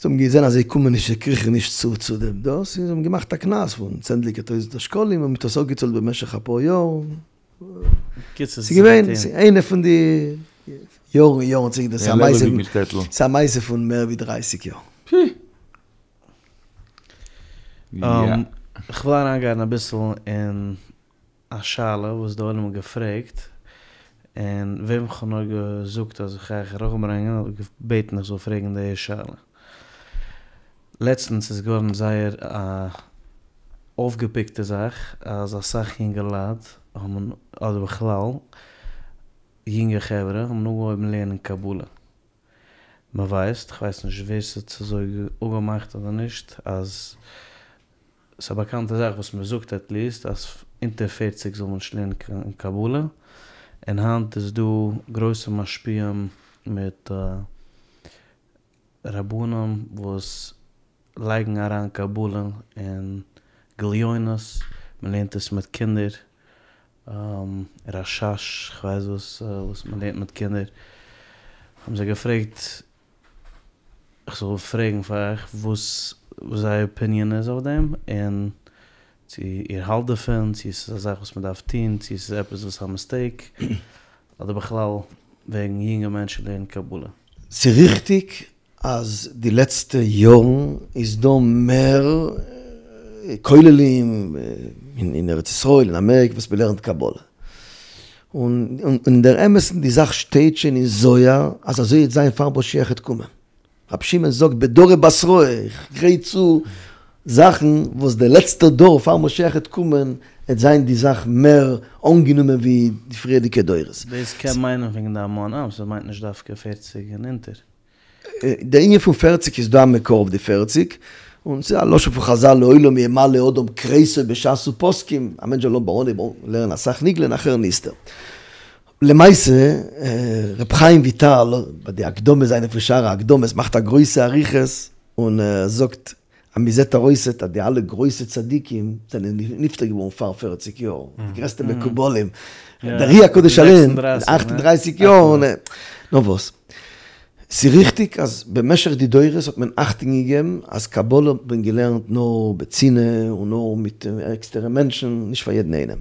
זיי האבן געזען אז זיי קומען נישט, זיי קריכן נישט צו צו דעם דאס, זיי האבן געמאכט א קנס פון צענדליגער טויזנטער שקלים און מען האט עס אפגעצאלט במשך אפאר יאר. ס'איז געווען איינע פון די יארן יארן צוריק, דאס איז א מעשה פון מער ווי דרייסיג יאר. כ'וויל אריינגיין אביסל אין א שאלה וואס די עולם האט געפרעגט, און וועם כ'האב נאר געזאגט אז איך גיי אייך ארויפברענגען האט געבעטן איך זאל פרעגן די שאלה. לעצטנס איז געווארן זייער א אויפגעפיקטע זאך אז אסאך יונגעלייט האבן, אדער בכלל יונגע חברה האבן אנגעהויבן לערנען קבלה. מ'ווייסט, כ'ווייס נישט ווער ס'האט עס אזוי אפגעמאכט אדער נישט, אז ס'איז א באקאנטע זאך וואס מ'זאגט עטליעסט אז אונטער פערציג זאל מען נישט לערנען קיין קבלה, און היינט איז דא גרויסע משפיעים מיט רבנים וואס לייגן אריין קבלה אין גליונות, מ'לערנט עס מיט קינדער, רשש, כ'ווייס וואס וואס מ'לערנט מיט קינדער, האבן זיי געפרעגט איך זאל פרעגן פאר אייך וואס זייער אפיניען איז אויף דעם, און צו איר האלט דערפון, צו עס איז א זאך וואס מ'דארף טון, צו עס איז עפעס וואס א מיסטעיק, אדער בכלל וועגן יונגע מענטשן לערנען קבלה. ס'ריכטיג אז די לעצטע יארן איז דא מער כוללים אין ארץ ישראל אין אמעריקע וואס מ'לערנט קבלה, און אין דער אמת'ן די זאך שטייט שוין אין זוהר אז אזוי וועט זיין פאר משיח וועט קומען, רבי שמעון זאגט בדרי בתראי, איך גרייט צו זאכן וואס דער לעצטער דור פאר משיח וועט קומען וועט זיין די זאך מער אנגענומען ווי די פריערדיגע דורות. דאס קען מיינען וועגן די המון עם, ס'מיינט נישט דווקא פערציג און אונטער. דער ענין פון פערציג איז דא א מקור אויף די פערציג, און ס'איז א לשון פון חזל לעולם ימלא אדם כרסו בש"ס ופוסקים, א מענטש זאל אנהייבן לערנען אסאך נגלה נאכער נסתר. למעשה ר' חיים וויטאל ביי די הקדמה זיינע פון שער ההקדמות מאכט א גרויסע אריכות און ער זאגט אז מען זעט ארויסעט אז די אלע גרויסע צדיקים זענען נפטר געווארן פאר פערציג יאר, די גרעסטע מקובלים, דער אר"י הקדוש אליין, אכט און דרייסיג יאר, נאר וואס, ס'ריכטיג אז במשך די דורות האט מען אכטונג געגעבן אז קבלה האט מען געלערנט נאר בצנעה און נאר מיט עקסטערע מענטשן, נישט פאר יעדן איינעם.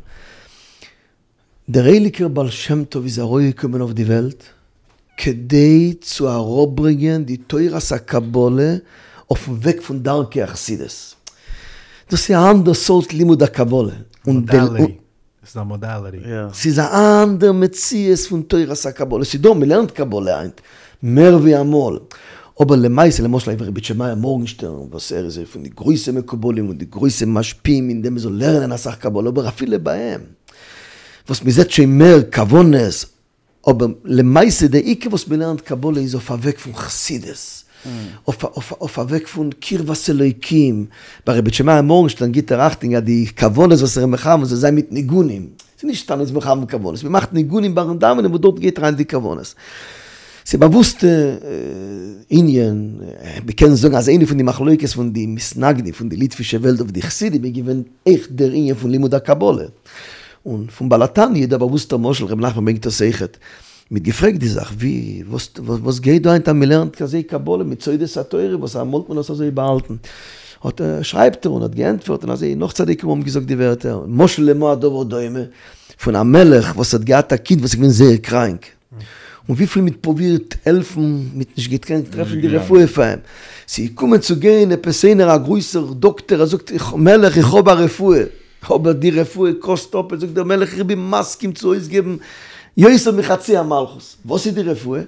דער הייליגער בעל שם טוב איז ארויסגעקומען אויף די וועלט כדי צו אראפברענגען די תורת הקבלה אויפן וועג פון דרכי החסידות. דאס איז א אנדער סארט לימוד הקבלה. מאדאליטי. ס'איז א מאדאליטי. ס'איז א אנדער מציאות פון תורת הקבלה. ס'איז דא, מ'לערנט קבלה היינט מער ווי אמאל. אבער למעשה, למשל רבי איטשע מאיר מארגנשטערן, וואס ער איז פון די גרויסע מקובלים און די גרויסע משפיעים אין דעם מ'זאל לערנען אסאך קבלה, אבער אפילו ביי אים, וואס מ'זעט שוין מער כוונות, אבער למעשה די עיקר וואס מ'לערנט קבלה איז אויף א וועג פון חסידות, אויף א וועג פון קרבת אלוקים, ביי רבי איטשע מאיר מארגנשטערן גיבט ער אכטונג אז די כוונות וואס ער איז מכוון זאל זיין מיט ניגונים, ס'איז נישט סתם איז מכוון כוונות, מ'מאכט ניגונים ביים דאווענען וואס דארט גייט אריין די כוונות. ס'איז באוואוסטע ענין, מ'קען זאגן אז איינע פון די מחלוקת פון די מתנגדים פון די ליטווישע וועלט אויף די חסידים איז געווען אויך דער ענין פון לימוד הקבלה, און פון בעל התניא דער באוואוסטער משל, ר' נחמן ברענגט עס אויכעט, מ'האט געפרעגט די זאך, ווי, וואס, וואס גייט דא היינט אז מ'לערנט אזוי קבלה מיט סודות התורה, וואס אמאל האט מען עס אזוי באהאלטן? האט ער, שרייבט ער און האט געענטפערט און אזוי נאך צדיקים האבן געזאגט די ווערטער, משל למה הדבר דומה, פון א מלך וואס האט געהאט א קינד וואס איז געווען זייער קראנק, און וויפיל מ'האט פרובירט העלפן, מ'האט נישט געקענט טרעפן די רפואה פאר אים, ס'איז געקומען צו גיין עפעס איינער א גרויסער דאקטער, ער זאגט, מלך איך האב א רפואה, אבער די רפואה קאסט אפ, זאגט דער מלך איך בין מסכים צו אויסגעבן יותר מחצי המלכות, וואס איז די רפואה?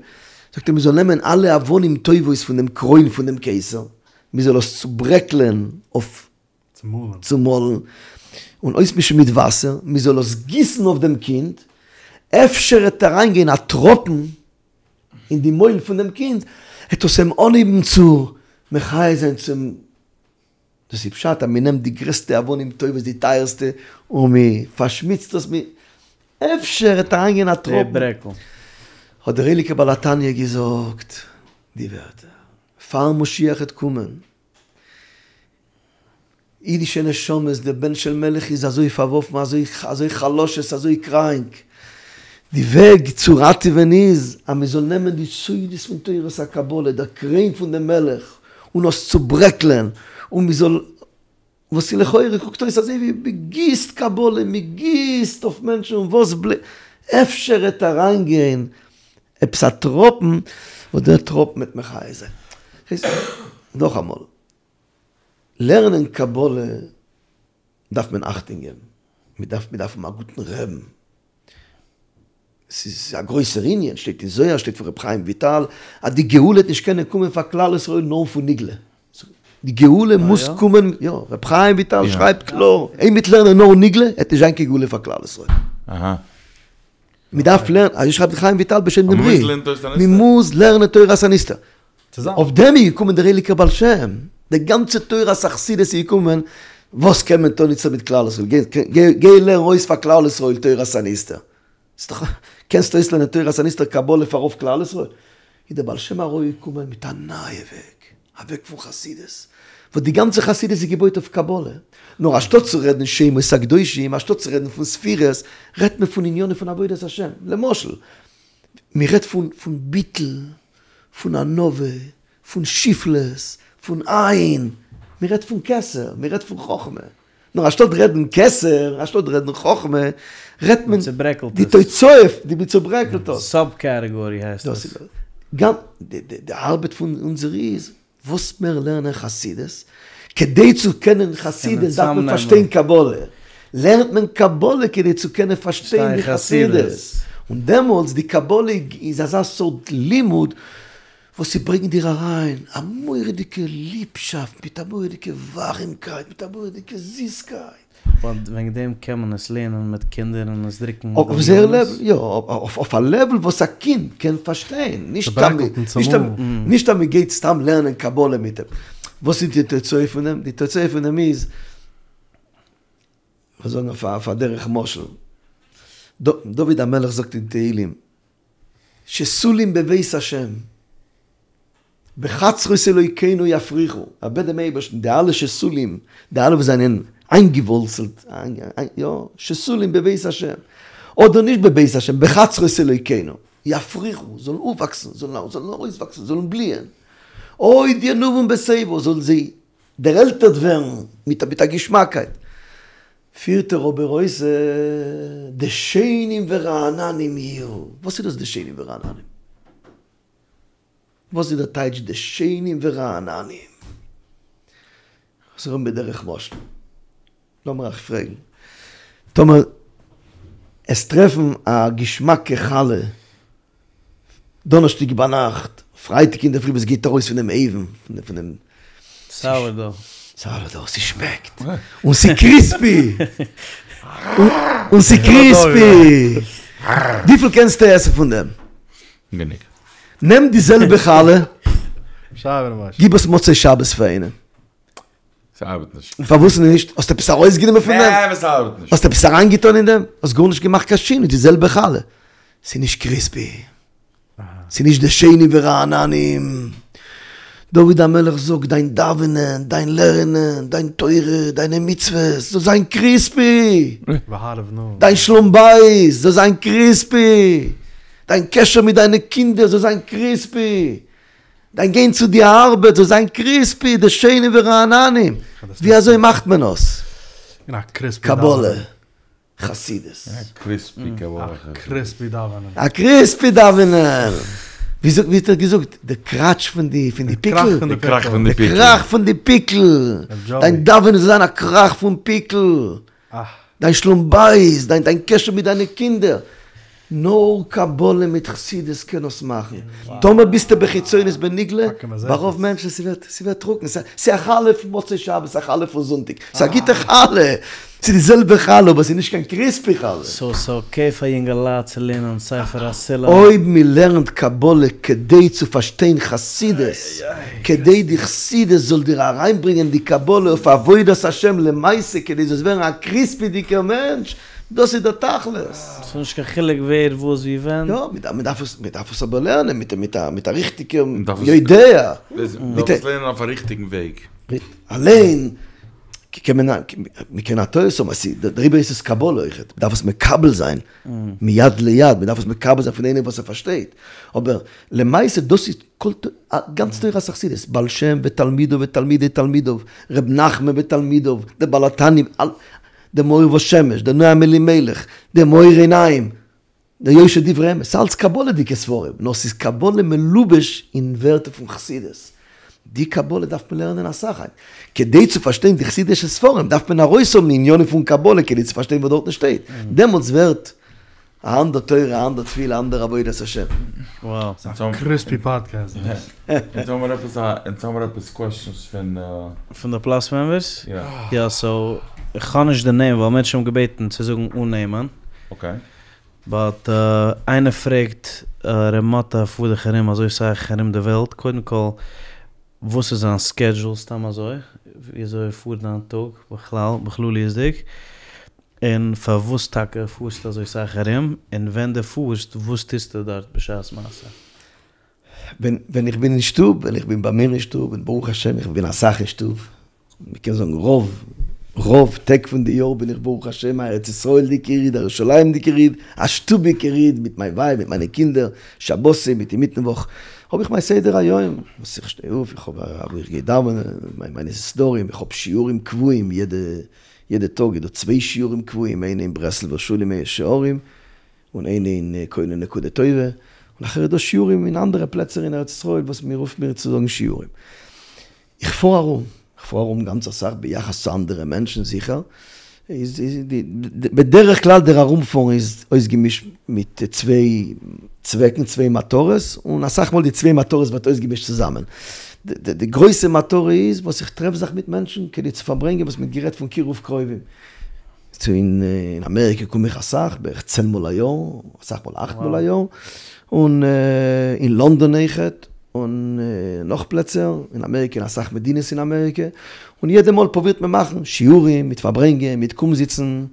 זאגט ער מען זאל נעמען אלע אבנים טובות פון דעם קרוין פון דעם קיסר, מען זאל עס צוברעקלען אויף צומאלן, און אויסמישן מיט וואסער, מען זאל עס גיסן אויף דעם קינד, אפשר וועט אריינגיין א טראפן אין די מויל פון דעם קינד, וועט עס אים אנהייבן צו מחיה זיין צום דאס איז פשט אז מען נעמט די גרעסטע אבנים טובות די טייערסטע און מען פארשמיצט עס מיט אפשר וועט אריינגיין א טראפן. האט דער הייליגער בעל התניא געזאגט די ווערטער, פאר משיח וועט קומען, אידישע נשמות, דער בן של מלך איז אזוי פארווארפן, אזוי אזוי חלשות, אזוי קראנק, די וועג צו ראטעווען איז אז מען זאל נעמען די סודות פון תורת הקבלה, דער קרוין פון דעם מלך, און עס צוברעקלען, און מען זאל, וואס איז לכאורה קוקט אויס אזוי ווי מען גיסט קבלה, מען גיסט אויף מענטשן און וואס בלי, אפשר וועט אריינגיין עפעס א טראפן, וואס דער טראפן וועט מחיה זיין. נאכאמאל, לערנען קבלה דארף מען אכטונג געבן, מען דארף מען דארף האבן א גוטן רבי'ן, ס'איז א גרויסער ענין, שטייט אין זוהר, שטייט פון רבי חיים וויטאל, אז די גאולה וועט נישט קענען קומען פאר כלל ישראל נאר פון נגלה, די גאולה מוז קומען, יא, רבי חיים וויטאל שרייבט קלאר, אויב מ'וועט לערנען נאר נגלה, וועט נישט זיין קיין גאולה פאר כלל ישראל. מען דארף לערנען, אזוי שרייבט רבי חיים וויטאל בשם דעם ר"י, מען מוז לערנען תורת הנסתר. אויף דעם איז געקומען דער הייליגער בעל שם, די גאנצע תורת החסידות איז געקומען, וואס קען מען טון איצטער מיט כלל ישראל, גיי לערן אויס פאר כלל ישראל תורת הנסתר, קענסט אויסלערנען תורת הנסתר קבלה פאר רוב כלל ישראל? איז דער בעל שם ארויפגעקומען מיט א נייע וועג, א וועג פון חסידות, וואס די גאנצע חסידות איז געבויט אויף קבלה, נאר אנשטאט צו רעדן שמות הקדושים, אנשטאט צו רעדן פון ספירות, רעדט מען פון עניינים פון עבודת השם, למשל, מען רעדט פון פון ביטול, פון ענווה, פון שפלות, פון אין, מען רעדט פון כתר, מען רעדט פון חכמה, נאר אנשטאט רעדן כתר, אנשטאט רעדן חכמה, רעדט מען די תוצאה, די מען צוברעקלט עס. סאב קעטעגארי הייסט עס. גם די ארבעט פון אונזער איז וואס מער לערנען חסידות, כדי צו קענען חסידות דארף מען פארשטיין קבלה, לערנט מען קבלה כדי צו קענען פארשטיין די חסידות, און דעמאלטס די קבלה איז אזא סארט לימוד וואס ס'ברענגט דיר אריין א מורא'דיגע ליבשאפט מיט א מורא'דיגע ווארימקייט מיט א מורא'דיגע זיסקייט. וועגן דעם קען מען עס לערנען מיט קינדער און עס דרוקן אויף זייער לעוול, יא, אויף א לעוול וואס א קינד קען פארשטיין, נישט אז מען גייט סתם לערנען קבלה מיט אים. וואס איז די תוצאה פון דעם? די תוצאה פון דעם איז, כ'וועל זאגן אויף א דרך משל, דוד המלך זאגט אין תהלים, שתולים בבית השם, בחצרות אלוקינו יפריחו, ער בעט דעם אייבערשטן, די אלע שתולים, די אלע וואס זענען איינגעווארצלט, יא, שתולים בבית השם, אדער נישט בבית השם, בחצרות אלוקינו, יפריחו, זאלן אויפוואקסן, זאלן ארויסוואקסן, זאלן בליען, עוד ינובון בשיבה, זאלן זיי דערעלטערט ווערן מיט א געשמאקייט. פירט ער אבער אויס דשנים ורעננים יהיו, וואס איז דאס דשנים ורעננים? וואס איז דער טייטש דשנים ורעננים? כ'זאג בדרך משל, לאמיר אייך פרעגן, טאמער עסט טרעפן א געשמאקע חלה דאנערשטאג ביינאכט, פרייטאג אינדערפרי וואס גייט ארויס פונעם אויוון, פון דעם סאורדאו. סאורדאו, ס'שמעקט, און ס'קריספי, און ס'קריספי, וויפיל קענסטו עסן פון דעם? גענוג. נעם די זעלבע חלה, גיב עס מוצאי שבת פאר איינעם. ס'ארבעט נישט. פארוואס נישט? האסט עפעס ארויסגענומען פון דעם? נע, ס'ארבעט נישט. האסט עפעס אריינגעטון אין דעם? האסט גארנישט געמאכט קיין שינוי, די זעלבע חלה. ס'איז נישט קריספי. ס'איז נישט דשנים ורעננים. דוד המלך זאגט, דיין דאווענען, דיין לערנען, דיין תורה, דיינע מצוות, זאל זיין קריספי! דיין שלום בית זאל זיין קריספי! דיין קשר מיט דיינע קינדער זאל זיין קריספי! דיין גיין צו די ארבעט זאל זיין קריספי, דשנים ורעננים! ווי אזוי מאכט מען עס? קבלה. חסידות. א קריספי קבלה חסידות. א קריספי דאווענען. א קריספי דאווענען! ווי זאגט ווי האט ער געזאגט? די קראטש פון די פון די פיקל? די קראך פון די פיקל. די קראך פון די פיקל! דיין דאווענען זאל זיין א קראך פון פיקל! דיין שלום בית, דיין דיין קשר מיט דיינע קינדער. נאר קבלה מיט חסידות קען עס מאכן. טאמער ביסטו בחיצוניות בנגלה, ביי רוב מענטשן ס'ווערט ס'ווערט טרוקן, ס'איז א חלה פון מוצאי שבת, ס'איז א חלה פון זונטאג, ס'איז א גוטע חלה, ס'איז די זעלבע חלה אבער ס'איז נישט קיין קריספי חלה. סאו ס'איז אקעי פאר יונגעלייט צו לערנען ספר הסולם? אויב מ'לערנט קבלה כדי צו פארשטיין חסידות, כדי די חסידות זאל דיר אריינברענגען די קבלה אויף עבודת השם למעשה כדי זאלסט ווערן א קריספי'דיגער מענטש, דאס איז דער תכלית. ס'איז נישט קיין חילוק ווער וואס ווי ווען. יא, מען דארף עס, מען דארף עס אבער לערנען מיט מיט א מיט א ריכטיגע יודע. מען דארף עס לערנען אויף א ריכטיגן וועג. אליין קען מען, מען קען א טעות האבן, דעריבער איז עס קבלה אויכעט, מען דארף עס מקבל זיין מיד ליד, מען דארף עס מקבל זיין פון איינעם וואס ער פארשטייט, אבער למעשה דאס איז כל, גאנץ תורת החסידות, בעל שם ותלמידיו ותלמידי תלמידיו, ר' נחמן ותלמידיו, דער בעל התניא, דער מאור ושמש, דער נועם אלימלך, דער מאור עיניים, דער יושר דברי אמת, ס'אלץ קבלה'דיגע ספרים, נאר ס'איז קבלה מלובש אין ווערטער פון חסידות. די קבלה דארף מען לערנען אסאך היינט. כדי צו פארשטיין די חסידישע ספרים דארף מען ארויסהאבן עניינים פון קבלה כדי צו פארשטיין וואס דארטן שטייט. דעמאלטס ווערט א אנדער תורה, א אנדער תפילה, א אנדער עבודת השם. וואו. ס'איז א קריספי פאדקעסט דאס. אונז האמיר עפעס א, אונז האמיר עפעס קוועסטשענס פון. פון די פלאס מעמבערס? יא. יא סאו, איך האב נישט די נעמען ווייל מענטשן האבן געבעטן צו זאגן אן נעמען. אקעי. באט איינער פרעגט ר' מאטע פארט דאך ארום אזוי סאך ארום די וועלט, קודם כל וואס איז זיין סקעדזשול סתם אזוי, ווי אזוי פארט דיין טאג בכלל בכלליות'דיג, און פארוואס טאקע פארסטו אזוי סאך ארום, און ווען דו פארסט וואס טוסטו דארט בשעת מעשה? ווען ווען איך בין אין שטוב, ווען איך בין ביי מיר אין שטוב, און ברוך השם איך בין אסאך אין שטוב, מ'קען זאגן רוב, רוב טעג פון די יאר בין איך ברוך השם א ארץ ישראל'דיגער איד, א ירושלימ'דיגער איד, א שטוביגער איד, מיט מיין ווייב, מיט מיינע קינדער, שבתים מיט אינמיטן וואך, האב איך מיין סדר היום, וואס איך שטיי אויף, איך האב א וואו איך גיי דאווענען, מיינע סדרים, איך האב שיעורים קבועים יעדע יעדע טאג איז דא צוויי שיעורים קבועים, איינע אין ברסלב'ער שול אין מאה שערים, און איינע אין כולל נקודה טובה, און נאכער איז דא שיעורים אין אנדערע פלעצער אין ארץ ישראל וואס מען רופט מיר צו זאגן שיעורים. איך פאר ארום, איך פאר ארום גאנץ אסאך ביחס צו אנדערע מענטשן זיכער, איז בדרך כלל דער ארומפארן איז אויסגעמישט מיט צוויי צוועקן, צוויי מטרות, און אסאך מאל די צוויי מטרות ווערט אויסגעמישט צוזאמען. די גרויסע מטרה איז וואס איך טרעף זיך מיט מענטשן כדי צו פארברענגען וואס מ'האט גערעדט פון קירוב קרובים. צו אין אמעריקע קום איך אסאך, בערך צען מאל א יאר, אסאך מאל אכט מאל א יאר, און אין לאנדאן אויכעט, און נאך פלעצער, אין אמעריקע אין אסאך מדינות אין אמעריקע, און יעדע מאל פרובירט מען מאכן שיעורים, מיט פארברענגען, מיט קומזיצן,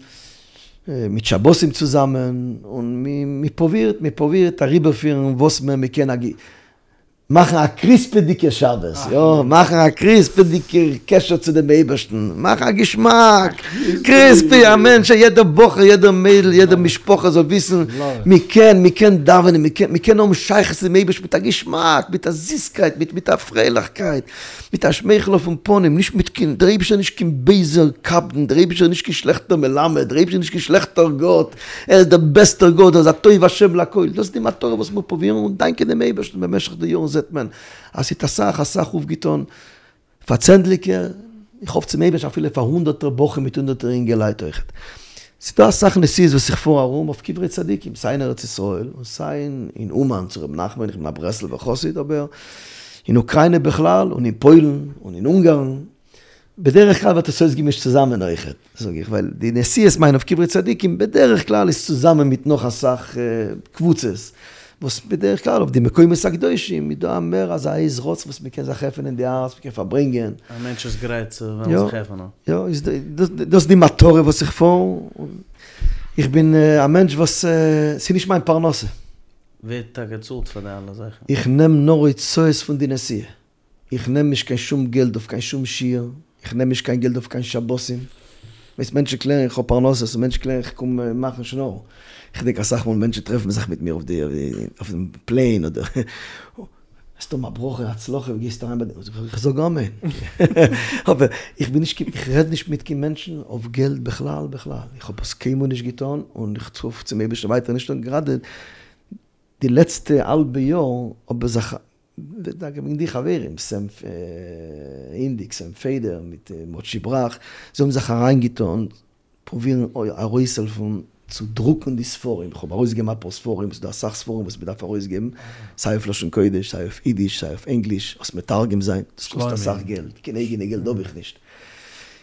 מיט שבתים צוזאמען, און מען פרובירט, מען פרובירט אריבערפירן וואס מער מען קען, מאכן א קריספעדיגע שבת, יא, מאכן א קריספעדיגע קשר צו דעם אייבערשטן, מאכן א געשמאק, קריספי, א מענטש, יעדער בחור, יעדער מיידל, יעדע משפחה זאל וויסן, מען קען, מען קען דאווענען, מען קען, מען קען האבן שייכות צו דעם אייבערשטן מיט א געשמאק, מיט א זיסקייט, מיט מיט א פרייליכקייט, מיט א שמייכל אויפן פנים, נישט מיט קיין, דער אייבערשטער איז נישט קיין בייזער קפדן, דער אייבערשטער איז נישט קיין שלעכטער מלמד, דער אייבערשטער איז נישט קיין שלעכטער גאט, ער איז דער בעסטער גאט, ער איז הטוב השם לכל, דאס איז די מטרה וואס מיר פרובירן און דאנקען דעם אייבערשטן במשך די יארן זעט מען אז ס'האט אסאך אסאך אויפגעטון פאר צענדליגער, איך האף צום אייבערשטן אפילו פאר הונדערטער בחורים מיט הונדערטער אינגעלייט אויכעט. ס'איז דא אסאך נסיעות וואס איך פאר ארום אויף קברי צדיקים, סיי אין ארץ ישראל און סיי אין אומאן צו ר' נחמן, איך בין א ברסלב'ער חסיד אבער אין אוקריינע בכלל און אין פוילן און אין אונגארן, בדרך כלל ווערט עס אויסגעמישט צוזאמען אויכעט, זאג איך, ווייל די נסיעות מיינע אויף קברי צדיקים בדרך כלל איז צוזאמען מיט נאך אסאך קבוצות, וואס בדרך כלל אויף די מקומות הקדושים איז דא א מער אזא עת רצון וואס מען קען זיך עפענען די הארץ, מען קען פארברענגען. א מענטש איז גרייט צו וועלן זיך עפענען. יא, איז דאס איז די מטרה וואס איך פאר, איך בין א מענטש וואס, ס'איז נישט מיין פרנסה. ווער טאקע צאלט פאר די אלע זאכן? איך נעם נאר הוצאות פון די נסיעה, איך נעם נישט קיין שום געלט אויף קיין שום שיעור, איך נעם נישט קיין געלט אויף קיין שבתים, ווייסט מענטשן קלערן איך האב פרנסה, סאו מענטשן קלערן איך קום מאכן שנאר, איך געדענק אסאך מאל מענטשן טרעפן זיך מיט מיר אויף די אויפן פלעין אדער וועסט האבן א ברכה הצלחה ווי גייסטו אריין ביי די, איך זאג אמן, אבער איך בין נישט קיין איך רעד נישט מיט קיין מענטשן אויף געלט בכלל בכלל, איך האב עס קיינמאל נישט געטון און איך האף צום אייבערשטן ווייטער נישט טון, גראדע די לעצטע האלבע יאר האב איך זיך טאקע וועגן די חברים, סעם אינדיג, סעם פעדער, מיט מוטשי בראך, זיי האבן זיך אריינגעטון פרובירן ארויסהעלפן צו דרוקן די ספרים, איך האב ארויסגעגעבן אפאר ספרים, ס'איז דא אסאך ספרים וואס מ'דארף ארויסגעבן, סיי אויף לשון קודש, סיי אויף אידיש, סיי אויף ענגליש, עס מתרגם זיין, דאס קאסט אסאך געלט, קיין אייגענע געלט האב איך נישט.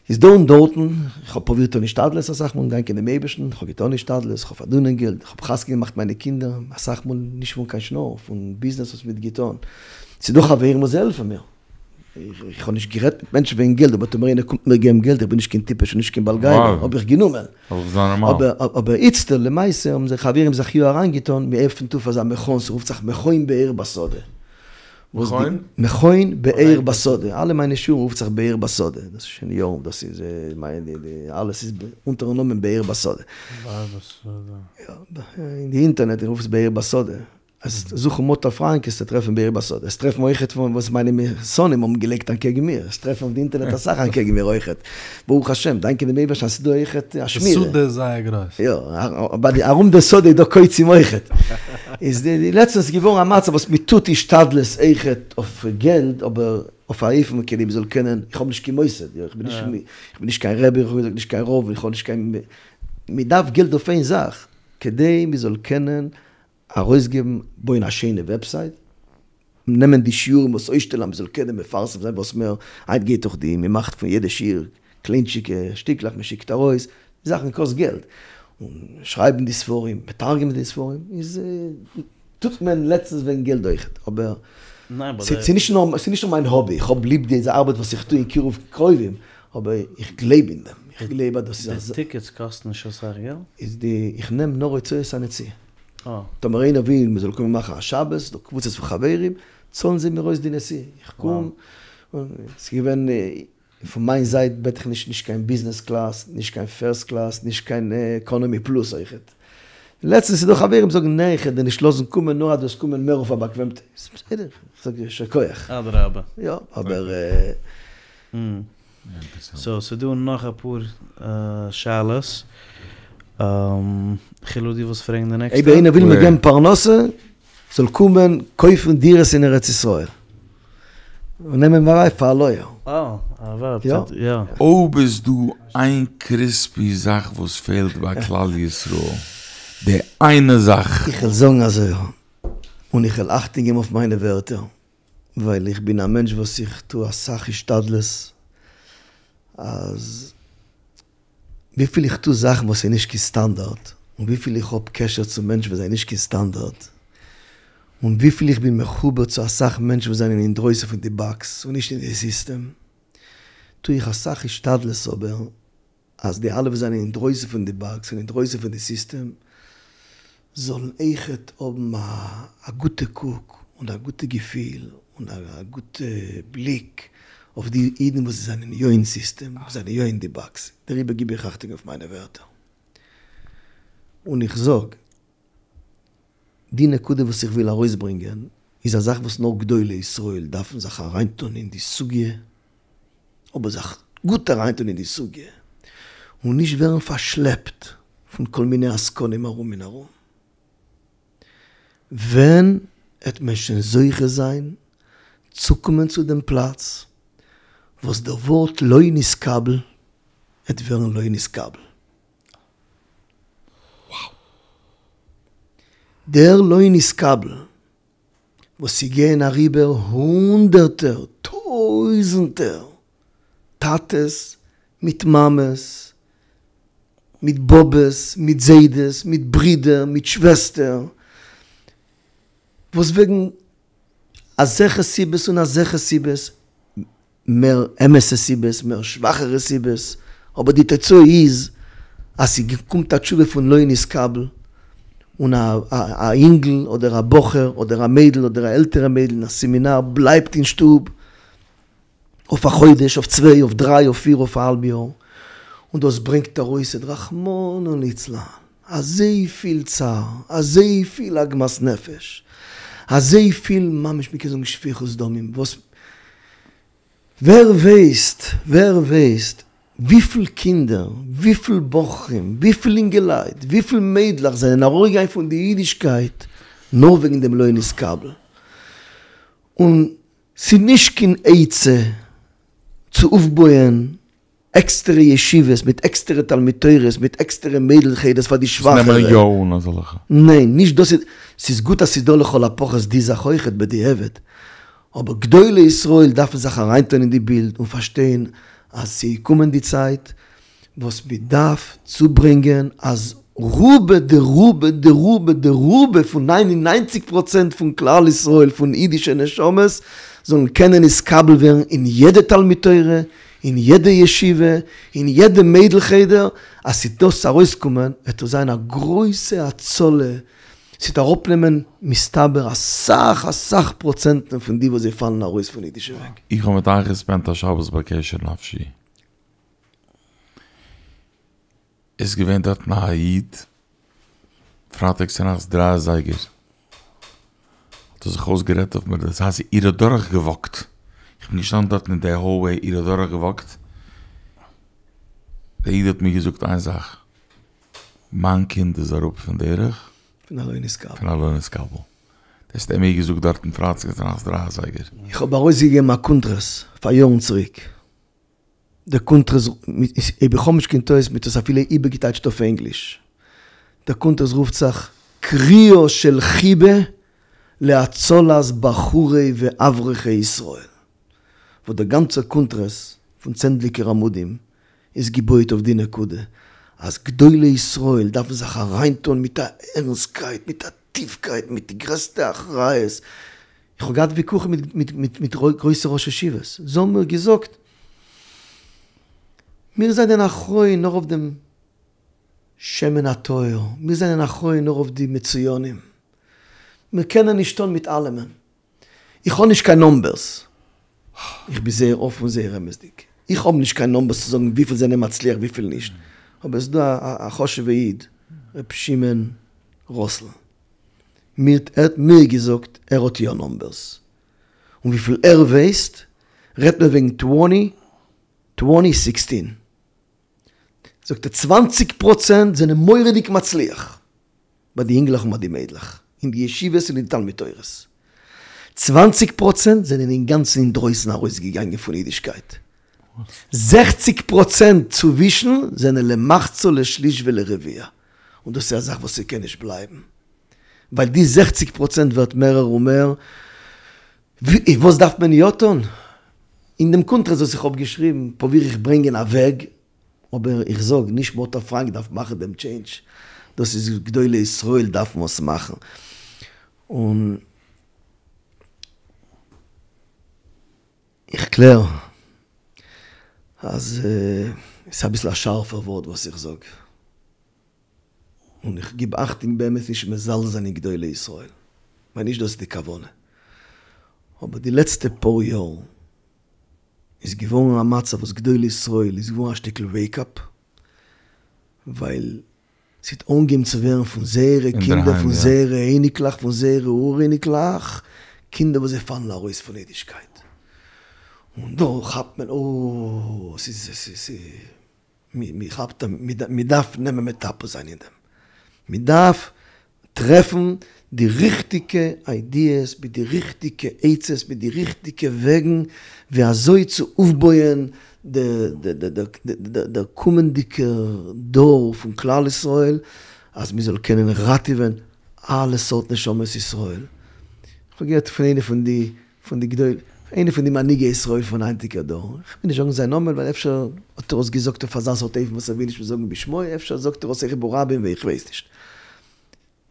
איז דא און דארטן, איך האב פרובירט טון השתדלות אסאך מאל, דאנקען דעם אייבערשטן, איך האב געטון השתדלות, איך האב פארדינען געלט, איך האב חתונה געמאכט מיינע קינדער, אסאך מאל נישט פון קיין שנאר, פון ביזנעס וואס מ'האט געטון, ס'איז דא חברים וואס זיי העלפן מיר, איך האב נישט גערעדט מיט מענטשן וועגן געלט, אבער טאמער איינער קומט מיר געבן געלט, איך בין נישט קיין טיפש און נישט קיין בעל גאווה, האב איך גענומען. אבער איצטער למעשה האבן זיך חברים זיך יא אריינגעטון, מ'עפנט אויף אזא מכון, ס'רופט זיך מכון באר בשדה. מכון? מכון באר בשדה, אלע מיינע שיעורים רופט זיך באר בשדה, דאס איז שוין יארן, דאס איז מיין די די אלעס איז אונטערן נאמען באר בשדה. באר בשדה. יא, אין די אינטערנעט רופט עס באר בשדה, אז זוכן מאטא פראנק וועסטו טרעפן באר בשדה, וועסט טרעפן אויכעט פון וואס מיינע שונאים האבן געלייגט אנטקעגן מיר, וועסט טרעפן אויף די אינטערנעט אסאך אנטקעגן מיר אויכעט, ברוך השם, דאנקען דעם אייבערשטן אז ס'איז דא אויכעט א שמירה. די שדה איז זייער גרויס. יא, אבער ארום די שדה איז דא קוצים אויכעט. איז די לעצטענס איז געווארן א מצב וואס מ'טוט השתדלות אויכעט אויף געלט, אבער אויף א אופן כדי מ'זאל קענען, איך האב נישט קיין מוסד, איך בין נישט, איך בין נישט קיין רבי, איך האב געזאגט נישט קיין רב, איך האב נישט קיין, מ'דארף געלט אויף איין זאך, כדי מ'זאל קענען ארויסגעבן, בויען א שיינע וועבסייט, נעמען די שיעורים וואס אויסשטעלן אז מ'זאל קענען מפרסם זיין וואס מער, היינט גייט דאך די, מ'מאכט פון יעדע שיעור קליינטשיגע שטיקלעך מ'שיקט ארויס, די זאכן קאסט געלט, און שרייבן די ספרים, מתרגם די ספרים, איז טוט מען לעצטנס וועגן געלט אויכעט, אבער ס'איז נישט נאר, ס'איז נישט נאר מיין האבי, איך האב ליב די ארבעט וואס איך טו אין קירוב קרובים, אבער איך גלייב אין דעם, איך גלייב אז דאס איז א. די טיקעטס קאסטן נישט אסאך געלט? איז די, איך נעם נאר הוצאות הנסיעה. טאמער איינער וויל מען זאל קומען מאכן א שבת, דא קבוצות פון חברים, צאלן זיי מיר אויס די נסיעה, איך קום, ס'איז געווען, פון מיין זייט בעט איך נישט נישט קיין ביזנעס קלאס, נישט קיין פירסט קלאס, נישט קיין עקאנאמי פלוס אויכעט. לעצטנס איז דא חברים זאגן נע איך וועל דיר נישט לאזן קומען נאר אז דו וועסט קומען מער אויף א באקוועמטע, איז בסדר, איך זאג יישר כח. אדרבה. יא, אבער. סאו ס'דא נאך אפאר שאלות. חילו דו ווילסט פרעגן די נעקסטע? אויב איינער וויל מיר געבן פרנסה זאל קומען קויפן דירות אין ארץ ישראל. און נעמען מיין ווייב פאר א לויער. אה, א ווייב יא. אויב איז דא איין קריספי זאך וואס פעלט ביי כלל ישראל, די איינע זאך. איך וועל זאגן אזוי, און איך וועל אכטונג געבן אויף מיינע ווערטער, ווייל איך בין א מענטש וואס איך טו אסאך השתדלות אז וויפיל איך טו זאכן וואס איז נישט קיין סטאנדארט, און וויפיל איך האב קשר צו מענטשן וואס זענען נישט קיין סטאנדארט, און וויפיל איך בין מחובר צו אסאך מענטשן וואס זענען אינדרויסן פון די באקס און נישט אין די סיסטעם, טו איך אסאך השתדלות אבער אז די אלע וואס זענען אינדרויסן פון די באקס און אינדרויסן פון די סיסטעם זאלן אויכעט האבן א גוטע קוק און א גוטע געפיל און א גוטע בליק אויף די אידן וואס זענען יא אין סיסטעם, וואס זענען יא אין די באקס, דעריבער גיב איך אכטונג אויף מיינע ווערטער און איך זאג, די נקודה וואס איך וויל ארויסברענגען איז א זאך וואס נאר גדולי ישראל דארפן זיך אריינטון אין די סוגיא, אבער זיך גוט אריינטון אין די סוגיא, און נישט ווערן פארשלעפט פון כל מיני עסקנים ארום און ארום. ווען העט מען שוין זוכה זיין צוקומען צו דעם פלאץ וואס דער ווארט לא נתקבל העט ווערן לא נתקבל? דער לא נתקבל וואס ס'גייען אריבער הונדערטער טויזענטער טאטעס מיט מאמעס מיט באבעס מיט זיידעס מיט ברידער מיט שוועסטער וואס וועגן אזעלכע סיבות און אזעלכע סיבות מער אמת'ע סיבות, מער שוואכערע סיבות, אבער די תוצאה איז אז ס'קומט א תשובה פון לא נתקבל. און א א אינגל אדער א בחור אדער א מיידל אדער א עלטערע מיידל אין א סעמינאר בלייבט אין שטוב אויף א חודש, אויף צוויי, אויף דריי, אויף פיר, אויף א האלב יאר, און דאס ברענגט ארויס רחמנא ליצלן אזויפיל צער, אזויפיל עגמת נפש, אזויפיל ממש מ'קען זאגן שפיכות דמים, וואס ווער ווייסט, ווער ווייסט וויפיל קינדער, וויפיל בחורים, וויפיל אינגעלייט, וויפיל מיידלעך זענען ארויסגעגאנגען פון די אידישקייט נאר וועגן דעם לא נתקבל. און ס'איז נישט קיין עצה צו אויפבויען עקסטערע ישיבות מיט עקסטערע תלמוד תורה'ס מיט עקסטערע מיידל חדר'ס פאר די שוואכערע. וואס נעמען יא אן אזעלכע. ניין, נישט דאס איז, ס'איז גוט אז ס'איז דא לכל הפחות די זאך אויכעט בדיעבד, אבער גדולי ישראל דארפן זיך אריינטון אין די בילד און פארשטיין אז ס'איז געקומען די צייט וואס מ'דארף צוברענגען אז רובא דרובא דרובא דרובא פון ניין און ניינציג פראצענט פון כלל ישראל פון אידישע נשמות זאלן קענען נתקבל ווערן אין יעדע תלמוד תורה, אין יעדע ישיבה, אין יעדע מיידל חדר, אז ס'וועט דאס ארויסקומען וועט עס זיין א גרויסע הצלה, ס'וועט אראפנעמען מסתבר אסאך אסאך פראצענטן פון די וואס זיי פאלן ארויס פון אידישע וועג. איך האב מיט אייך געספענט א שבת ביי קשר נפשי. איז געווען דארטן א איד פרייטאג צונאכטס דריי אזייגער האט ער זיך אויסגערעדט אויף מיר דאס הייסט איר האט דורך געוואקט איך בין געשטאנען דארטן אין די האלוועי איר האט דורך געוואקט דער איד האט מיר געזאגט איין זאך מיין קינד איז אראפ פון דרך פון א לא נתקבל פון א לא נתקבל דאס האט ער מיר געזאגט דארטן פרייטאג צונאכטס דריי אזייגער. איך האב ארויסגעגעבן א קונטרס פאר יארן צוריק. דער קונטרס, אויב איך האב נישט קיין טעות, מ'האט עס אפילו איבערגעטייטשט אויף ענגליש. דער קונטרס רופט זיך קריאה של חיבה להצלת בחורי ואברכי ישראל. וואס דער גאנצער קונטרס פון צענדליגער עמודים איז געבויעט אויף די נקודה אז גדולי ישראל דארפן זיך אריינטון מיט א ערנסטקייט, מיט א טיפקייט, מיט די גרעסטע אחריות, איך האב געהאט וויכוחים מיט מיט גרויסע ראשי ישיבות, זיי האבן מיר געזאגט, מיר זענען אחראי נאר אויף דעם שמן הטהור, מיר זענען אחראי נאר אויף די מצוינים, מיר קענען נישט טון מיט אלעמען, איך האב נישט קיין נאמבערס, איך בין זייער אפן און זייער אמת'דיג, איך האב נישט קיין נאמבערס צו זאגן וויפיל זענען מצליח וויפיל נישט, אבער עס איז דא א חשוב'ע איד ר' שמעון ראסל, מיר ער האט מיר געזאגט ער האט יא נאמבערס, און וויפיל ער ווייסט רעדט מען וועגן טווענטי טווענטי סיקסטין, זאגט ער צוואנציג פראצענט זענען מורא'דיג מצליח ביי די אינגלעך און ביי די מיידלעך אין די ישיבות און אין די תלמוד תורה'ס, צוואנציג פראצענט זענען אינגאנצן אינדרויסן ארויסגעגאנגען פון אידישקייט, זעכציג פראצענט צווישן זענען למחצה לשליש ולרביע. און דאס איז א זאך וואס ס'קען נישט בלייבן, ווייל די זעכציג פראצענט ווערט מערער און מער, וואס דארף מען יא טון? אין דעם קונטרס וואס איך האב געשריבן פרוביר איך ברענגען א וועג, אבער איך זאג, נישט מאטא פראנק דארף מאכן דעם טשעינדזש, דאס איז גדולי ישראל דארפן עס מאכן, און איך קלער אז ס'איז אביסל א שארפער ווארט וואס איך זאג, און איך גיב אכטונג באמת נישט מזלזל זיין אין גדולי ישראל, כ'מיין נישט דאס איז די כוונה, אבער די לעצטע פאר יאר איז געווארן א מצב וואס גדולי ישראל איז געווארן א שטיקל וועיק אפ, ווייל ס'האט אנגעהויבן צו ווערן פון זייערע קינדער, פון זייערע אייניקלעך, פון זייערע אור-אייניקלעך, קינדער וואס זיי פאלן ארויס פון אידישקייט. און דא כאפט מען, אוי, ס'איז, ס'איז, מ'כאפט, מ'דארף נעמען מטפל זיין אין דעם. מ'דארף טרעפן די ריכטיגע איידיעס מיט די ריכטיגע עצות מיט די ריכטיגע וועגן ווי אזוי צו אויפבויען דער קומענדיגער דור פון כלל ישראל אז מען זאל קענען ראטעווען אלע סארט נשמות ישראל. איך האב געהערט פון איינע פון די פון די גדולי איינע פון די מנהיגי ישראל פון היינטיגער דור, איך וויל נישט זאגן זיין נאמען ווייל אפשר האט ער עס געזאגט אויף אזא סארט אופן וואס ער וויל נישט מען זאגן בשמו, אפשר זאגט ער עס אויך ברבים איך ווייס נישט.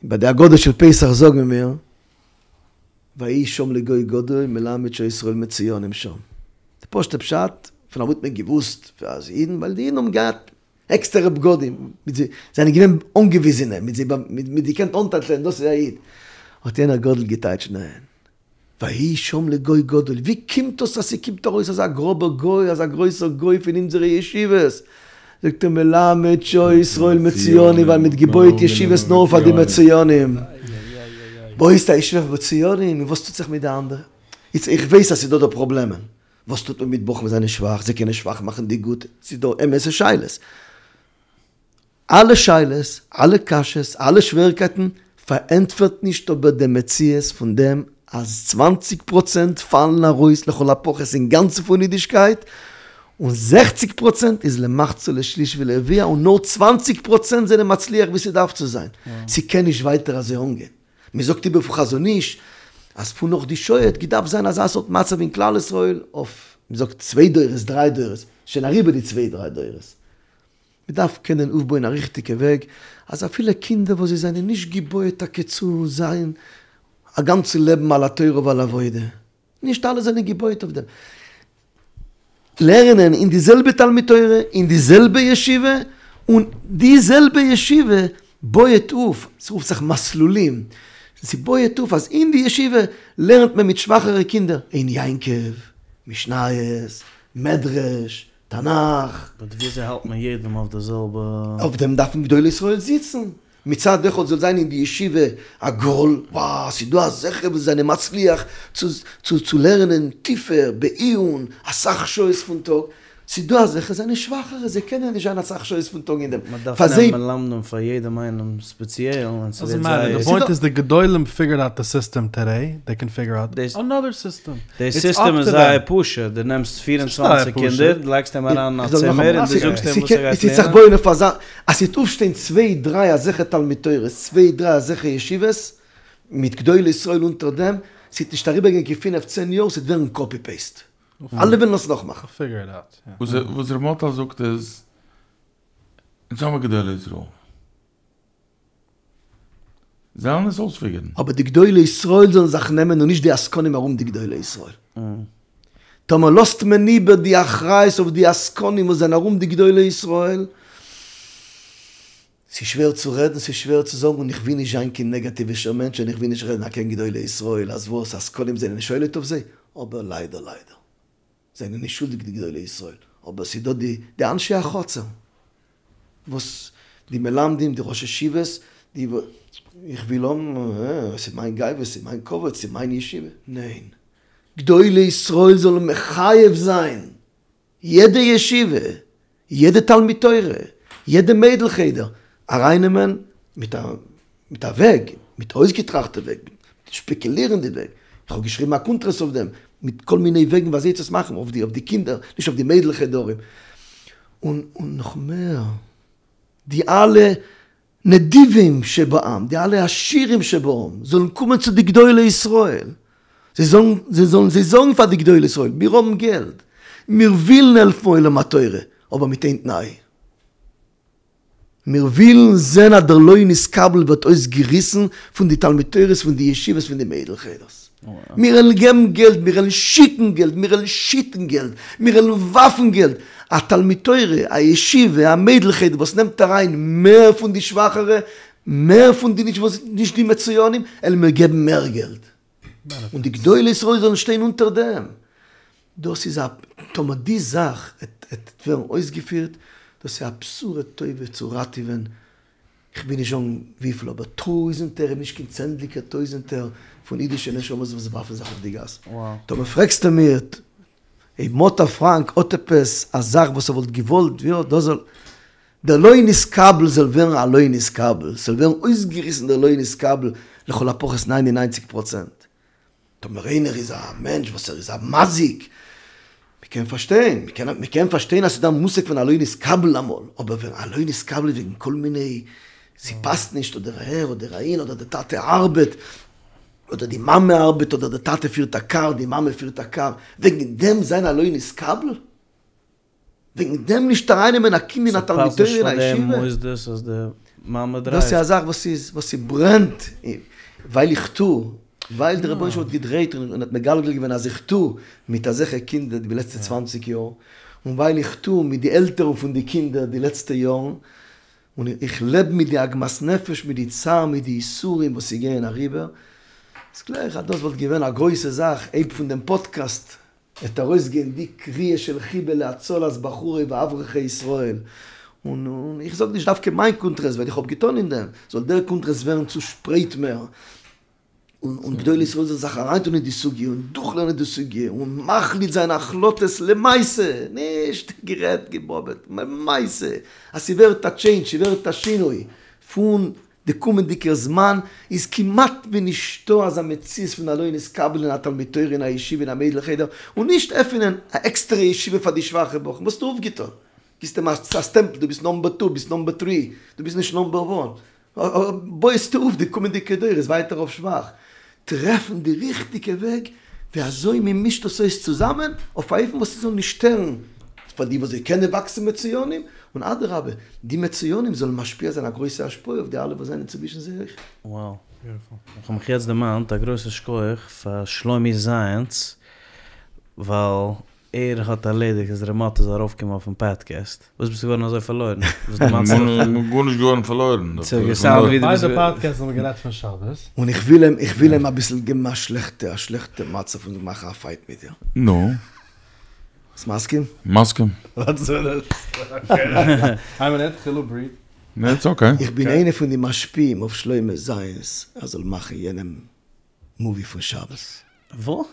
ביי די הגדה של פסח זאגן מיר ויהי שם לגוי גדול מלמד שישראל מצוינים שם. די פשוט'ע פשט, פון אוואו האט מען געוואוסט אז אידן, ווייל די אידן האבן געהאט. עקסטערע בגדים, מיט זיי זענען געווען אנגעוויזענע, מיט זיי מ'האט געקענט אנטייטלען דאס איז א איד, האט יענער גדול געטייטשט ניין, ויהי שם לגוי גדול, ווי קומט דאס אז ס'קומט ארויס אזא גראבער גוי, אזא גרויסער גוי פון אונזערע ישיבות? זאגט ער מלמד שהיו ישראל מצוינים ווייל מ'האט געבויעט ישיבות נאר פאר די מצוינים, בויסט א ישיבה פאר מצוינים און וואס טוט זיך מיט די אנדערע? איצט איך ווייס אז ס'איז דא דא פראבלעמען, וואס טוט מען מיט בחורים וואס זענען שוואך, זיי קענען שוואך מאכן די גוטע, ס'איז דא אמת'ע שאלות. אלע שאלות, אלע קשיות, אלע שוועריקייטן, פארענטפערט נישט אבער די מציאות פון דעם אז צוואנציג פראצענט פאלן ארויס לכל הפחות אינגאנצן פון אידישקייט, און זעכציג פראצענט איז למחצה לשליש ולרביע און נאר צוואנציג פראצענט זענען מצליח ווי ס'דארף צו זיין. ס'קען נישט ווייטער אזוי אנגיין. מ'זאגט איבער פון חזון איש אז פון נאך די שואה האט געדארפט זיין אזא סארט מצב אין כלל ישראל אויף, מ'זאגט צוויי דורות דריי דורות, שוין אריבער די צוויי דריי דורות. מ'דארף קענען אויפבויען א ריכטיגע וועג אז אפילו קינדער וואס זיי זענען נישט געבויעט טאקע צו זיין א גאנצע לעבן על התורה ועל העבודה, נישט אלע זענען געבויעט אויף דעם, לערנען אין די זעלבע תלמוד תורה, אין די זעלבע ישיבה, און די זעלבע ישיבה בויעט אויף, ס'רופט זיך מסלולים, ס'בויעט אויף אז אין די ישיבה לערנט מען מיט שוואכערע קינדער עין יעקב, משניות, מדרש, תנך. באט וויאזוי האלט מען יעדעם אויף די זעלבע? אויף דעם דארפן גדולי ישראל זיצן. מצד אחד זאל זיין אין די ישיבה א גאל, וואו ס'איז דא אזעלכע וואס זענען מצליח צו צו לערנען טיפער בעיון אסאך שעות פון טאג, ס'איז דא אזעלכע זענען שוואכערע זיי קענען נישט זיין אסאך שעות פון טאג אין דעם, מען דארף פאר זיי. נעמען מלמדים פאר יעדעם איינעם ספעציעל און ס'ווערט דאזענט מעטער, זייער. די פוינט איז די גדולים פיגערד אוט די סיסטעם טאדעי, דעי קען פיגער אוט אנאדער סיסטעם. די סיסטעם איז זייער פשוט, דו נעמסט 24 קינדער, דו לייגסט אים אריין אין א צימער און דו זאגסט אים וואס ער גייט ס'וועט זיך לערנען. בויען אויף אזא, אז ס'וועט אויפשטיין צוויי דריי אזעלכע תלמוד תורה'ס, צוויי דריי אזעלכע ישיבות, מיט גדולי ישראל אונטער דעם, ס'וועט נישט אריבערגיין קיין פינף צען יאר, ס'וועט ווערן קאפי פעיסט. אלע וועלן עס נאכמאכן. וואס ר' מאטל זאגט איז, אונז האמיר גדולי ישראל. זיי וועלן עס אויספיגערן. אבער די גדולי ישראל זאלן זיך נעמען און נישט די עסקנים ארום די גדולי ישראל. טאמער לאזט מען איבער די אחריות אויף די עסקנים וואס זענען ארום די גדולי ישראל, ס'איז שווער צו רעדן, ס'איז שווער צו זאגן, און איך וויל נישט זיין קיין נעגאטיווישער מענטש און איך וויל נישט רעדן אקעגן גדולי ישראל אז וואס, עסקנים זענען שולט אויף זיי, אבער ליידער ליידער. זענען נישט שולדיג די גדולי ישראל, אבער ס'איז דא די די אנשי החצר, וואס די מלמדים, די ראשי ישיבות, די איך וויל האבן, ס'איז מיין גאווה, ס'איז מיין כבוד, ס'איז מיין ישיבה, ניין, גדולי ישראל זאלן מחייב זיין יעדע ישיבה, יעדע תלמוד תורה, יעדע מיידל חדר, ארייננעמען מיט א מיט א וועג, מיט אויסגעטראכטע וועג, מיט שפעקעלירענדע וועג, איך האב געשריבן א קונטרס אויף דעם, מיט כל מיני וועגן ווי אזוי צו עס מאכן, אויף די אויף די קינדער, נישט אויף די מיידל חדרים, און און נאך מער, די אלע נדיבים שבעם, די אלע עשירים שבעם, זאלן קומען צו די גדולי ישראל, זיי זאלן זיי זאלן זיי זאגן פאר די גדולי ישראל, מיר האבן געלט, מיר ווילן העלפן עולם התורה, אבער מיט איין תנאי, מיר ווילן זען אז דער לא נתקבל ווערט אויסגעריסן פון די תלמוד תורה'ס, פון די ישיבות, פון די מיידל חדר'ס. מיר וועלן געבן געלט, מיר וועלן שיקן געלט, מיר וועלן שיטן געלט, מיר וועלן ווארפן געלט. א תלמוד תורה, א ישיבה, א מיידל חדר וואס נעמט אריין מער פון די שוואכערע, מער פון די נישט די מצוינים, וועלן מיר געבן מער געלט. און די גדולי ישראל זאלן שטיין אונטער דעם. דאס איז א, טאמער די זאך עט ווערן אויסגעפירט, דאס איז א בשורה טובה צו ראטעווען, איך וויל נישט זאגן וויפיל, אבער טויזענטער אויב נישט קיין צענדליגער טויזענטער פון אידישע נשמות וואס ווארפן זיך אויף די גאס. טאמער פרעגסטו מיר אויב מאטא פראנק האט עפעס א זאך וואס ער וואלט געוואלט יא דאס זאל דער לא נתקבל זאל ווערן א לא נתקבל, ס'זאל ווערן אויסגעריסן דער לא נתקבל לכל הפחות ניין און ניינציג פראצענט. טאמער איינער איז א מענטש וואס ער איז א מזיק, מ'קען פארשטיין, מ'קען פארשטיין אז ס'איז דא א מושג פון א לא נתקבל אמאל, אבער ווען א לא נתקבל איז וועגן כל מיני, ס'פאסט נישט אדער אהער אדער אהין אדער די טאטע ארבעט, אדער די מאמע ארבעט אדער די טאטע פירט א קאר די מאמע פירט א קאר, וועגן דעם זיין א לא נתקבל? וועגן דעם נישט ארייננעמען א קינד אין א תלמוד תורה אין א ישיבה? דאס איז א זאך וואס איז וואס ס'ברענט ווייל איך טו, ווייל דער רבונו של עולם האט געדרייט און האט מגלגל געווען אז איך טו מיט אזעלכע קינדער די לעצטע צוואנציג יאר, און ווייל איך טוה מיט די עלטערן פון די קינדער די לעצטע יארן, און איך לעב מיט די עגמת נפש, מיט די צער, מיט די יסורים וואס ס'גייען אריבער, איז קלער איך אז דאס וואלט געווען א גרויסע זאך אויב פון דעם פאדקעסט וועט ארויסגיין די קריאה של חיבה להצלת בחורי ואברכי ישראל, און איך זאג נישט דווקא מיין קונטרס ווייל איך האב געטון אין דעם, זאל דער קונטרס ווערן צושפרייט מער, און גדולי ישראל זאלן זיך אריינטון אין די סוגיא און דורכלערנען די סוגיא און מחליט זיין החלטות למעשה, נישט גערעדט געבאבעט, למעשה, אז ס'ווערט א טשעינדזש, ס'ווערט א שינוי פון די קומענדיגע זמן איז כמעט ווי נישטא אזא מציאות פון א לא נתקבל אין א תלמוד תורה אין א ישיבה אין א מיידל חדר און נישט עפענען א עקסטערע ישיבה פאר די שוואכע בחורים, וואס האסטו אויפגעטון? גיבסט אים א סטעמפל דו ביסט נאמבער טו ביסט נאמבער טרי דו ביסט נישט נאמבער וואן בויעסטו אויף די קומענדיגע דורות ווייטער אויף שוואך, טרעפן די ריכטיגע וועג ווי אזוי מען מישט דאס אויס צוזאמען אויף א אופן וואס ס'זאל נישט שטערן פאר די וואס זיי קענען וואקסן מצוינים, און אדרבה די מצוינים זאלן משפיע זיין א גרויסע השפעה אויף די אלע וואס זענען צווישן זיי אויך. Wow. איך האב מיך יעצט דערמאנט, א גרויסע שכוח פאר שלומי זייענס, ווייל ער האט ערלעדיגט אז ר' מאטע זאל ארויפקומען אויפן פאדקעסט. וואס ביסטו געווארן אזוי פארלוירן? וואס דערמאנסטו דיך? כ'בין גארנישט געווארן פארלוירן. ס'האט געסאונד ווי דו ביי ביסט. די פאדקעסט האבן מיר גערעדט פון שבת. און איך וויל אים, איך וויל אים אביסל געבן א שלעכטע, א שלעכטע מצב און מאכן א פייט מיט דיר. נו. ביסט מסכים? מסכים. איין מינוט, חילו בריד. נע, איטס אקעי. איך בין איינע פון די משפיעים אויף שלמה זייענס ער זאל מאכן יענעם מאווי פון שבת. וואו?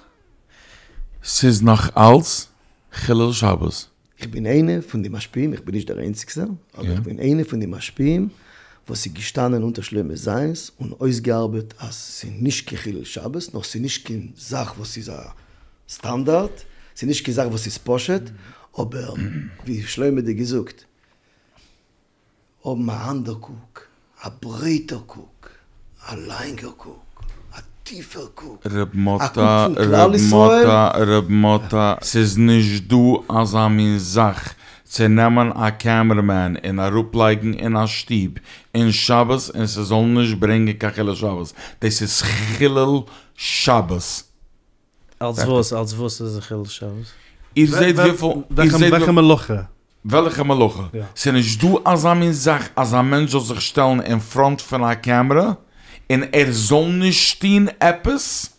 ס'איז נאך אלץ חילול שבת. איך בין איינע פון די משפיעים, איך בין נישט דער איינציגסטער, אבער איך בין איינע פון די משפיעים וואס איז געשטאנען אונטער שלמה זייענס און אויסגעארבעט אז ס'איז נישט קיין חילול שבת, נאר ס'איז נישט קיין זאך וואס איז א סטאנדארט, ס'איז נישט קיין זאך וואס איז פשוט, אבער ווי שלמה האט דיר געזאגט, האבן א אנדער קוק, א ברייטער קוק, א לאנגער קוק, א טיפער קוק, ר' א קוק מאטא, פון כלל ר' ישראל. מאטא, ר' מאטא, ס'איז נישט דא אזא מין זאך צו נעמען א קעמערעמען און אראפלייגן אין א שטוב אין שבת און ס'זאל נישט ברענגען קיין חילול שבת, דאס איז חילול שבת. אלס וואס? אלס וואס איז חילול שבת? איר זעט וויפיל, איר זעט וועלכע מלאכה? וועלכע מלאכה? ס'איז נישט דא אזא מין זאך אז א מענטש זאל זיך שטעלן אין פראנט פון א קעמרע און ער זאל נישט טון עפעס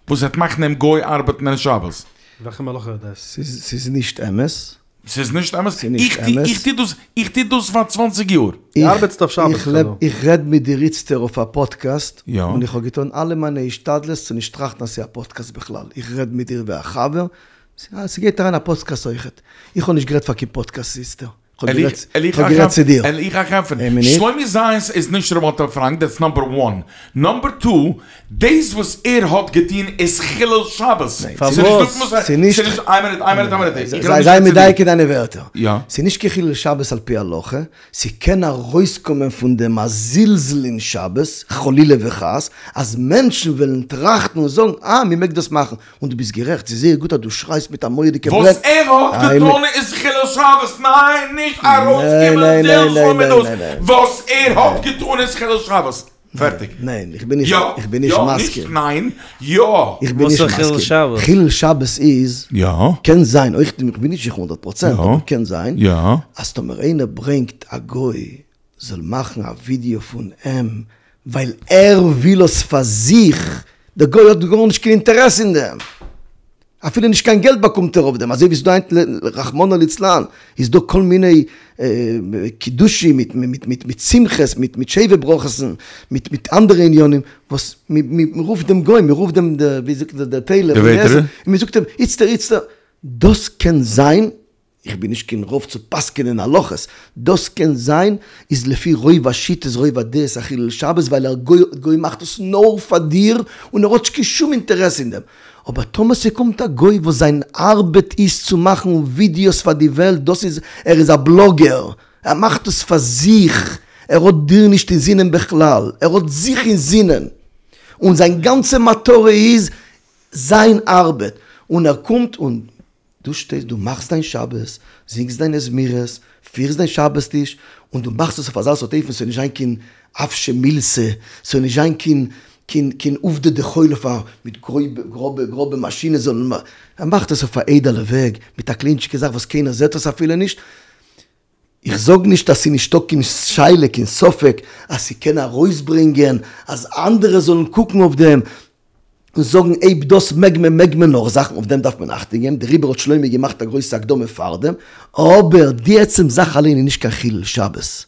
וואס וועט מאכן דעם גוי ארבעטן אין שבת. וועלכע מלאכה איז דאס? ס'איז נישט אמת. ס'איז נישט אמת? ס'איז נישט אמת. איך טו דאס, איך טו דאס פאר צוואנציג יאר. דו ארבעטסט אויף שבת כדומה. איך רעד מיט דיר איצטער אויף א פאדקעסט, און איך האב געטון אלע מיינע השתדלות צו נישט טראכטן אז ס'איז א פאדקעסט בכלל. איך רעד מיט דיר ווי א חבר, ס'גייט אריין א פאדקעסט אויכעט. איך האב נישט גערעדט פאר קיין פאדקעסט איצטער. איך האב גערעדט צו דיר. וועל איך אייך ענטפערן. שלומי זייענס איז נישט ר' מאטל פראנק, דעטס נאמבער וואן. נאמבער טו, דאס וואס ער האט געטון איז חילול שבת. פארוואס? ס'איז נישט. איין מינוט, איין מינוט, איין מינוט. איך רעד נישט זיי צו דיר. מדייק אין דיינע ווערטער. יא. ס'איז נישט קיין חילול שבת על פי הלכה, ס'קען ארויסקומען פון דעם א זלזול אין שבת, חלילה וחס, אז מענטשן וועלן טראכטן און זאגן, אה, מ'מעג דאס מאכן. און דו ביסט גערעכט, ס'איז זייער גוט אז דו שרייסט מיט א מורא'דיגע ברען. וואס ער האט געטון איז חילול שבת, ניין נישט ארויסקומען זלזול מיט דאס, וואס ער האט געטון איז חילול שבת, פערטיג. ניין, איך בין נישט, איך בין נישט מסכים. יא, נישט ניין, יא. איך בין נישט מסכים. חילול שבת איז, קען זיין, אויך איך בין נישט זיכער הונדערט פראצענט, אבער קען זיין, אז טאמער איינער ברענגט א גוי זאל מאכן א ווידיאו פון אים ווייל ער וויל עס פאר זיך, דער גוי האט גארנישט קיין אינטערעס אין דעם, אפילו נישט קיין געלט באקומט ער אויף דעם, אזוי ווי ס'דא היינט רחמנא ליצלן איז דא כל מיני קידושים מיט מיט מיט שמחות מיט מיט שבע ברכות'ן מיט מיט אנדערע עניינים וואס מ'רופט דעם גוי מ'רופט דעם ווי זאגט דער טעלער און מ'זאגט אים איצטער איצטער דאס קען זיין איך בין נישט קיין רב צו פסק'ענען הלכות, דאס קען זיין איז לפי רוב השיטות רוב הדעות א חילול שבת ווייל דער גוי מאכט עס נאר פאר דיר און ער האט נישט קיין שום אינטערעס אין דעם, אבער טאמער ס'קומט א גוי וואס זיין ארבעט איז צו מאכן ווידיאוס פאר די וועלט דאס איז ער איז א בלאגער ער מאכט עס פאר זיך ער האט דיר נישט אינזינען בכלל ער האט זיך אינזינען און זיין גאנצע מטרה איז זיין ארבעט און ער קומט און דו שטייסט, דו מאכסט דיין שבת, זינגסט דיינע זמירות, פירסט דיין שבת טיש, און דו מאכסט עס אויף אזא סארט אופן ס'זאל נישט זיין קיין אוושא מילתא, ס'זאל נישט זיין קיין. קיין קיין עובדא דחול אויף א מיט גרויבע גראבע גראבע מאשינען זאלן ער מאכט עס אויף א איידעלע וועג מיט א קליינטשיגע זאך וואס קיינער זעט עס אפילו נישט, איך זאג נישט אז ס'איז נישטא קיין שאלה קיין ספק אז ס'קען ארויסברענגען אז אנדערע זאלן קוקן אויף דעם און זאגן אויב דאס מעג מען מעג מען נאך זאכן אויף דעם דארף מען אכטונג געבן דעריבער האט שלומי געמאכט א גרויסע הקדמה פארדעם אבער די עצם זאך אליין איז נישט קיין חילול שבת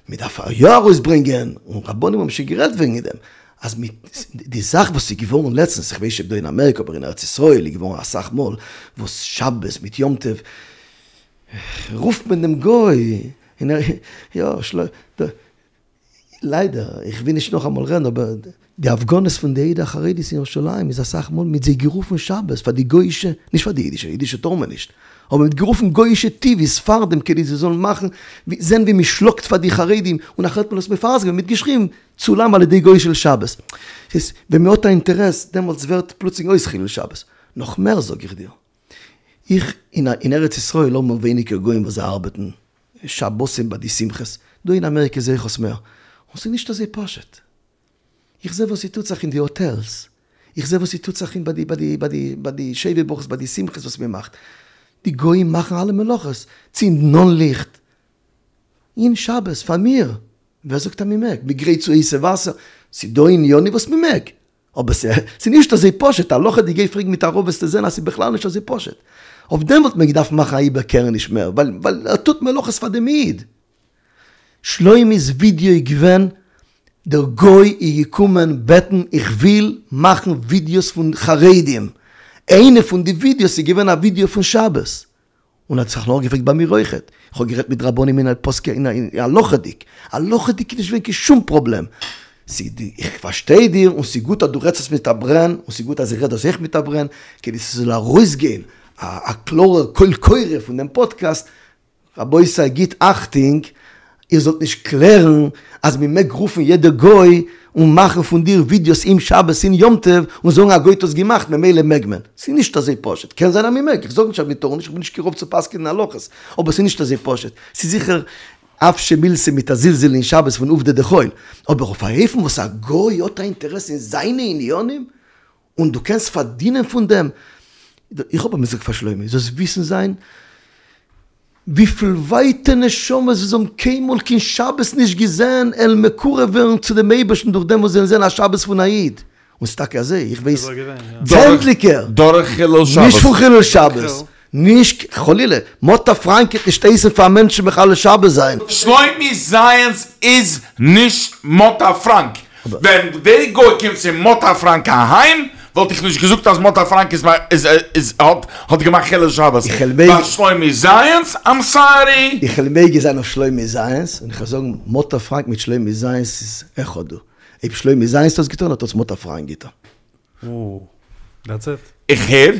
מען דארף יא ארויסברענגען און רבנים האבן שוין גערעדט וועגן דעם אז מיט די זאך וואס איז געווארן לעצטנס איך ווייס נישט אויב דא אין אמעריקא אבער אין ארץ ישראל איז געווארן אסאך מאל וואס שבת מיט יום טוב רופט מען דעם גוי און ער יא ליידער, איך וויל נישט נאכאמאל רעדן, אבער די הפגנות פון די עדה החרדית אין ירושלים איז אסאך מאל מ'האט זיי גערופן שבת פאר די גויאישע, נישט פאר די אידישע, אידישע טאר מען נישט, אבער מ'האט גערופן גויאישע טיוויס פארדעם כדי זיי זאלן מאכן זען ווי מ'שלאגט פאר די חרדים, און נאכער האט מען עס מפרסם געווען, מ'האט געשריבן צולם על ידי גוי של שבת. ס'איז ווען מ'האט א אינטערעס דעמאלטס ווערט פלוצלינג אויס חילול שבת. נאך מער זאג איך דיר, איך אין ארץ ישראל האבן מיר ווייניגער גוים וואס זיי ארבעטן שבתים ביי די שמחות, דא אין אמעריקע זעה איך עס מער, און ס'איז נישט אזוי פשוט, איך זעה וואס ס'טוט זיך אין די האטעלס, איך זעה וואס ס'טוט זיך אין ביי די ביי די ביי די ביי די שבע ברכות ביי די שמחות וואס מען מאכט, די גוים מאכן אלע מלאכות, צינדן אן ליכט, אין שבת פאר מיר, ווער זאגט אז מען מעג? מ'גרייט צו הייסע וואסער, ס'דא עניינים וואס מען מעג, אבער ס'איז נישט אזוי פשוט, הלכה'דיג גיי פרעג מיט א רב וועסטו זען אז ס'איז בכלל נישט אזוי פשוט. אויף דעם וואלט מען געדארפט מאכן א איבערקערעניש מער, ווייל ווייל ער טוט מלאכות פאר דעם איד. שלוימי'ס ווידיאו איז געווען, דער גוי איז געקומען בעטן איך וויל מאכן ווידיאוס פון חרדים, איינע פון די ווידיאוס איז געווען א ווידיאו פון שבת, און האט זיך נאכגעפרעגט ביי מיר אויכעט, איך האב גערעדט מיט רבנים אין פוסקי אין הלכה'דיג, הלכה'דיג איז נישט געווען קיין שום פראבלעם, איך פארשטיי דיר און ס'איז גוט אז דו רעדסט עס מיט א ברען, און ס'איז גוט אז איך רעד דאס אויך מיט א ברען, כדי ס'זאל ארויסגיין א קלארער קול קורא פון דעם פאדקעסט, רבותי גיט אכטונג איר זאלט נישט קלערן אז מען מעג רופן יעדע גוי און מאכן פון דיר ווידיאוס אום שבת און יום טוב און זאגן א גוי האט עס געמאכט ממילא מעג מען. ס'איז נישט אזוי פשוט. קען זיין אז מען מעג, איך זאג נישט אז מען טאר נישט, איך בין נישט קיין רב צו פסק'נען הלכות, אבער ס'איז נישט אזוי פשוט. ס'איז זיכער אוושא מילתא מיט א זלזול אין שבת פון עובדא דחול, אבער אויף א אופן וואס א גוי האט א אינטערעס אין זיינע עניינים און דו קענסט פארדינען פון דעם, איך האב אמאל געזאגט פאר שלומי, זאלסט וויסן זיין וויפיל ווייטע נשמות וואס האבן קיינמאל קיין שבת נישט געזען עלן מקורב ווערן צו דעם אייבערשטן דורך דעם וואס זיי וועלן זען א שבת פון א איד, און ס'איז טאקע אזוי, איך ווייס צענדליגער, דורך חילול שבת. נישט פון חילול שבת, נישט חלילה, מאטא פראנק וועט נישט הייסן פאר מענטשן מחלל שבת זיין. שלומי זייאנץ איז נישט מאטא פראנק, ווען די גוי קומט צו מאטא פראנק אהיים וואלט איך נישט געזאגט אז מאטא פראנק איז איז האט האט געמאכט חילול שבת, ביי שלומי זייאנץ איים סארי. איך וועל מגין זיין אויף שלומי זייאנץ און איך וועל זאגן מאטא פראנק מיט שלומי זייאנץ איז אחד הוא, אויב שלומי זייאנץ האט עס געטון האט עס מאטא פראנק געטון. דעטס איט. איך הער.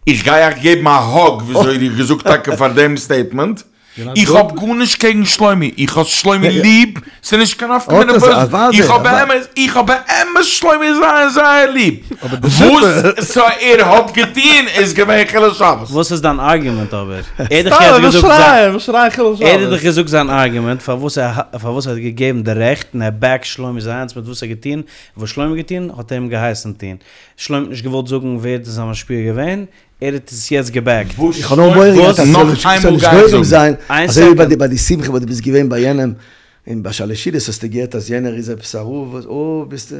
איך גיי אייך געבן א האג וויאזוי איר האט געזאגט טאקע פאר דעם סטעיטמענט. איך האב גארנישט קעגן שלומי, איך האב שלומי ליב, ס'איז נישט קיין נפקא מינה וואס, איך האב באמת, איך האב באמת שלומי זייער זייער ליב. וואס ער האט געטון איז געווען חילול שבת. וואס איז דיין ארגומענט אבער? ער האט דאך יעצט געזאגט זיין, ער האט דאך געזאגט זיין ארגומענט פארוואס ער פארוואס ער האט געגעבן די רעכט און ער בעקט שלומי זייאנץ מיט וואס ער האט געטון, וואס שלומי האט געטון האט ער אים געהייסן טון. שלומי האט נישט געוואלט זאגן ווער איז זיין משפיע געווען, ער האט עס יעצט געבעקט. איך האב נאר מורא געהאט אז ס'זאל נישט גורם זיין, אזוי ווי ביי די שמחה וואס דו ביסט געווען ביי יענעם, און ביי שלש סעודות האסטו געהערט אז יענער איז עפעס א רב, וואס אוי ביסטו,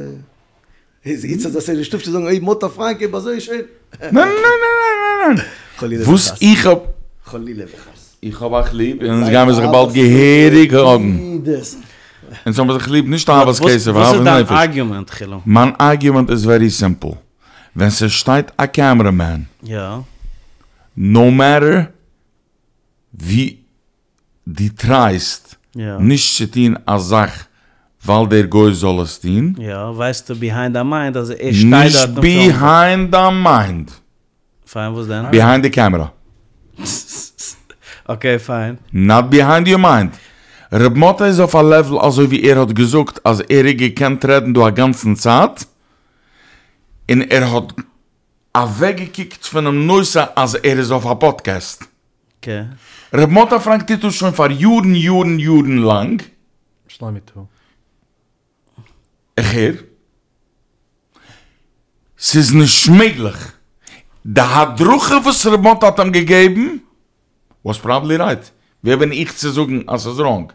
איז איצט אז עס איז נישט אויף צו זאגן אוי מאטא פראנק אויב אזוי שוין. ניין ניין ניין ניין ניין ניין. וואס איך האב. חלילה וחס. איך האב אייך ליב און אונז גיימיר זיך באלד געהעריג האגן. אונז האבן זיך ליב נישט אהבת כסף, וואס איז דיין ארגומענט חילו? מיין ארגומענט איז ווערי סימפל, ווען ס'שטייט א קעמערע מען, נאו מעטער ווי דו טרייסט נישט צו טון א זאך ווייל דער גוי זאל עס טון, יא, ווייסטו ביהיינד דיין מיינד אז ער שטייט דארט נישט ביהיינד דיין מיינד. פיין וואס דען? ביהיינד די קעמערא. אקעי פיין. נאט ביהיינד יור מיינד. ר' מאטע איז אויף א לעוול אזוי ווי ער האט געזאגט אז ער האט געקענט רעדן דא א גאנצן צייט און ער האט אוועקגעקוקט פונעם נושא אז ער איז אויף א פאדקעסט. ר' מאטע פראנק טוט דאס שוין פאר יארן יארן יארן לאנג. שלומי טו. איך הער. ס'איז נישט מעגליך. די הדרכה וואס ר' מאטע האט אים געגעבן וואס פראבעבלי רייט, ווער בין איך צו זאגן אז ס'איז ראנג?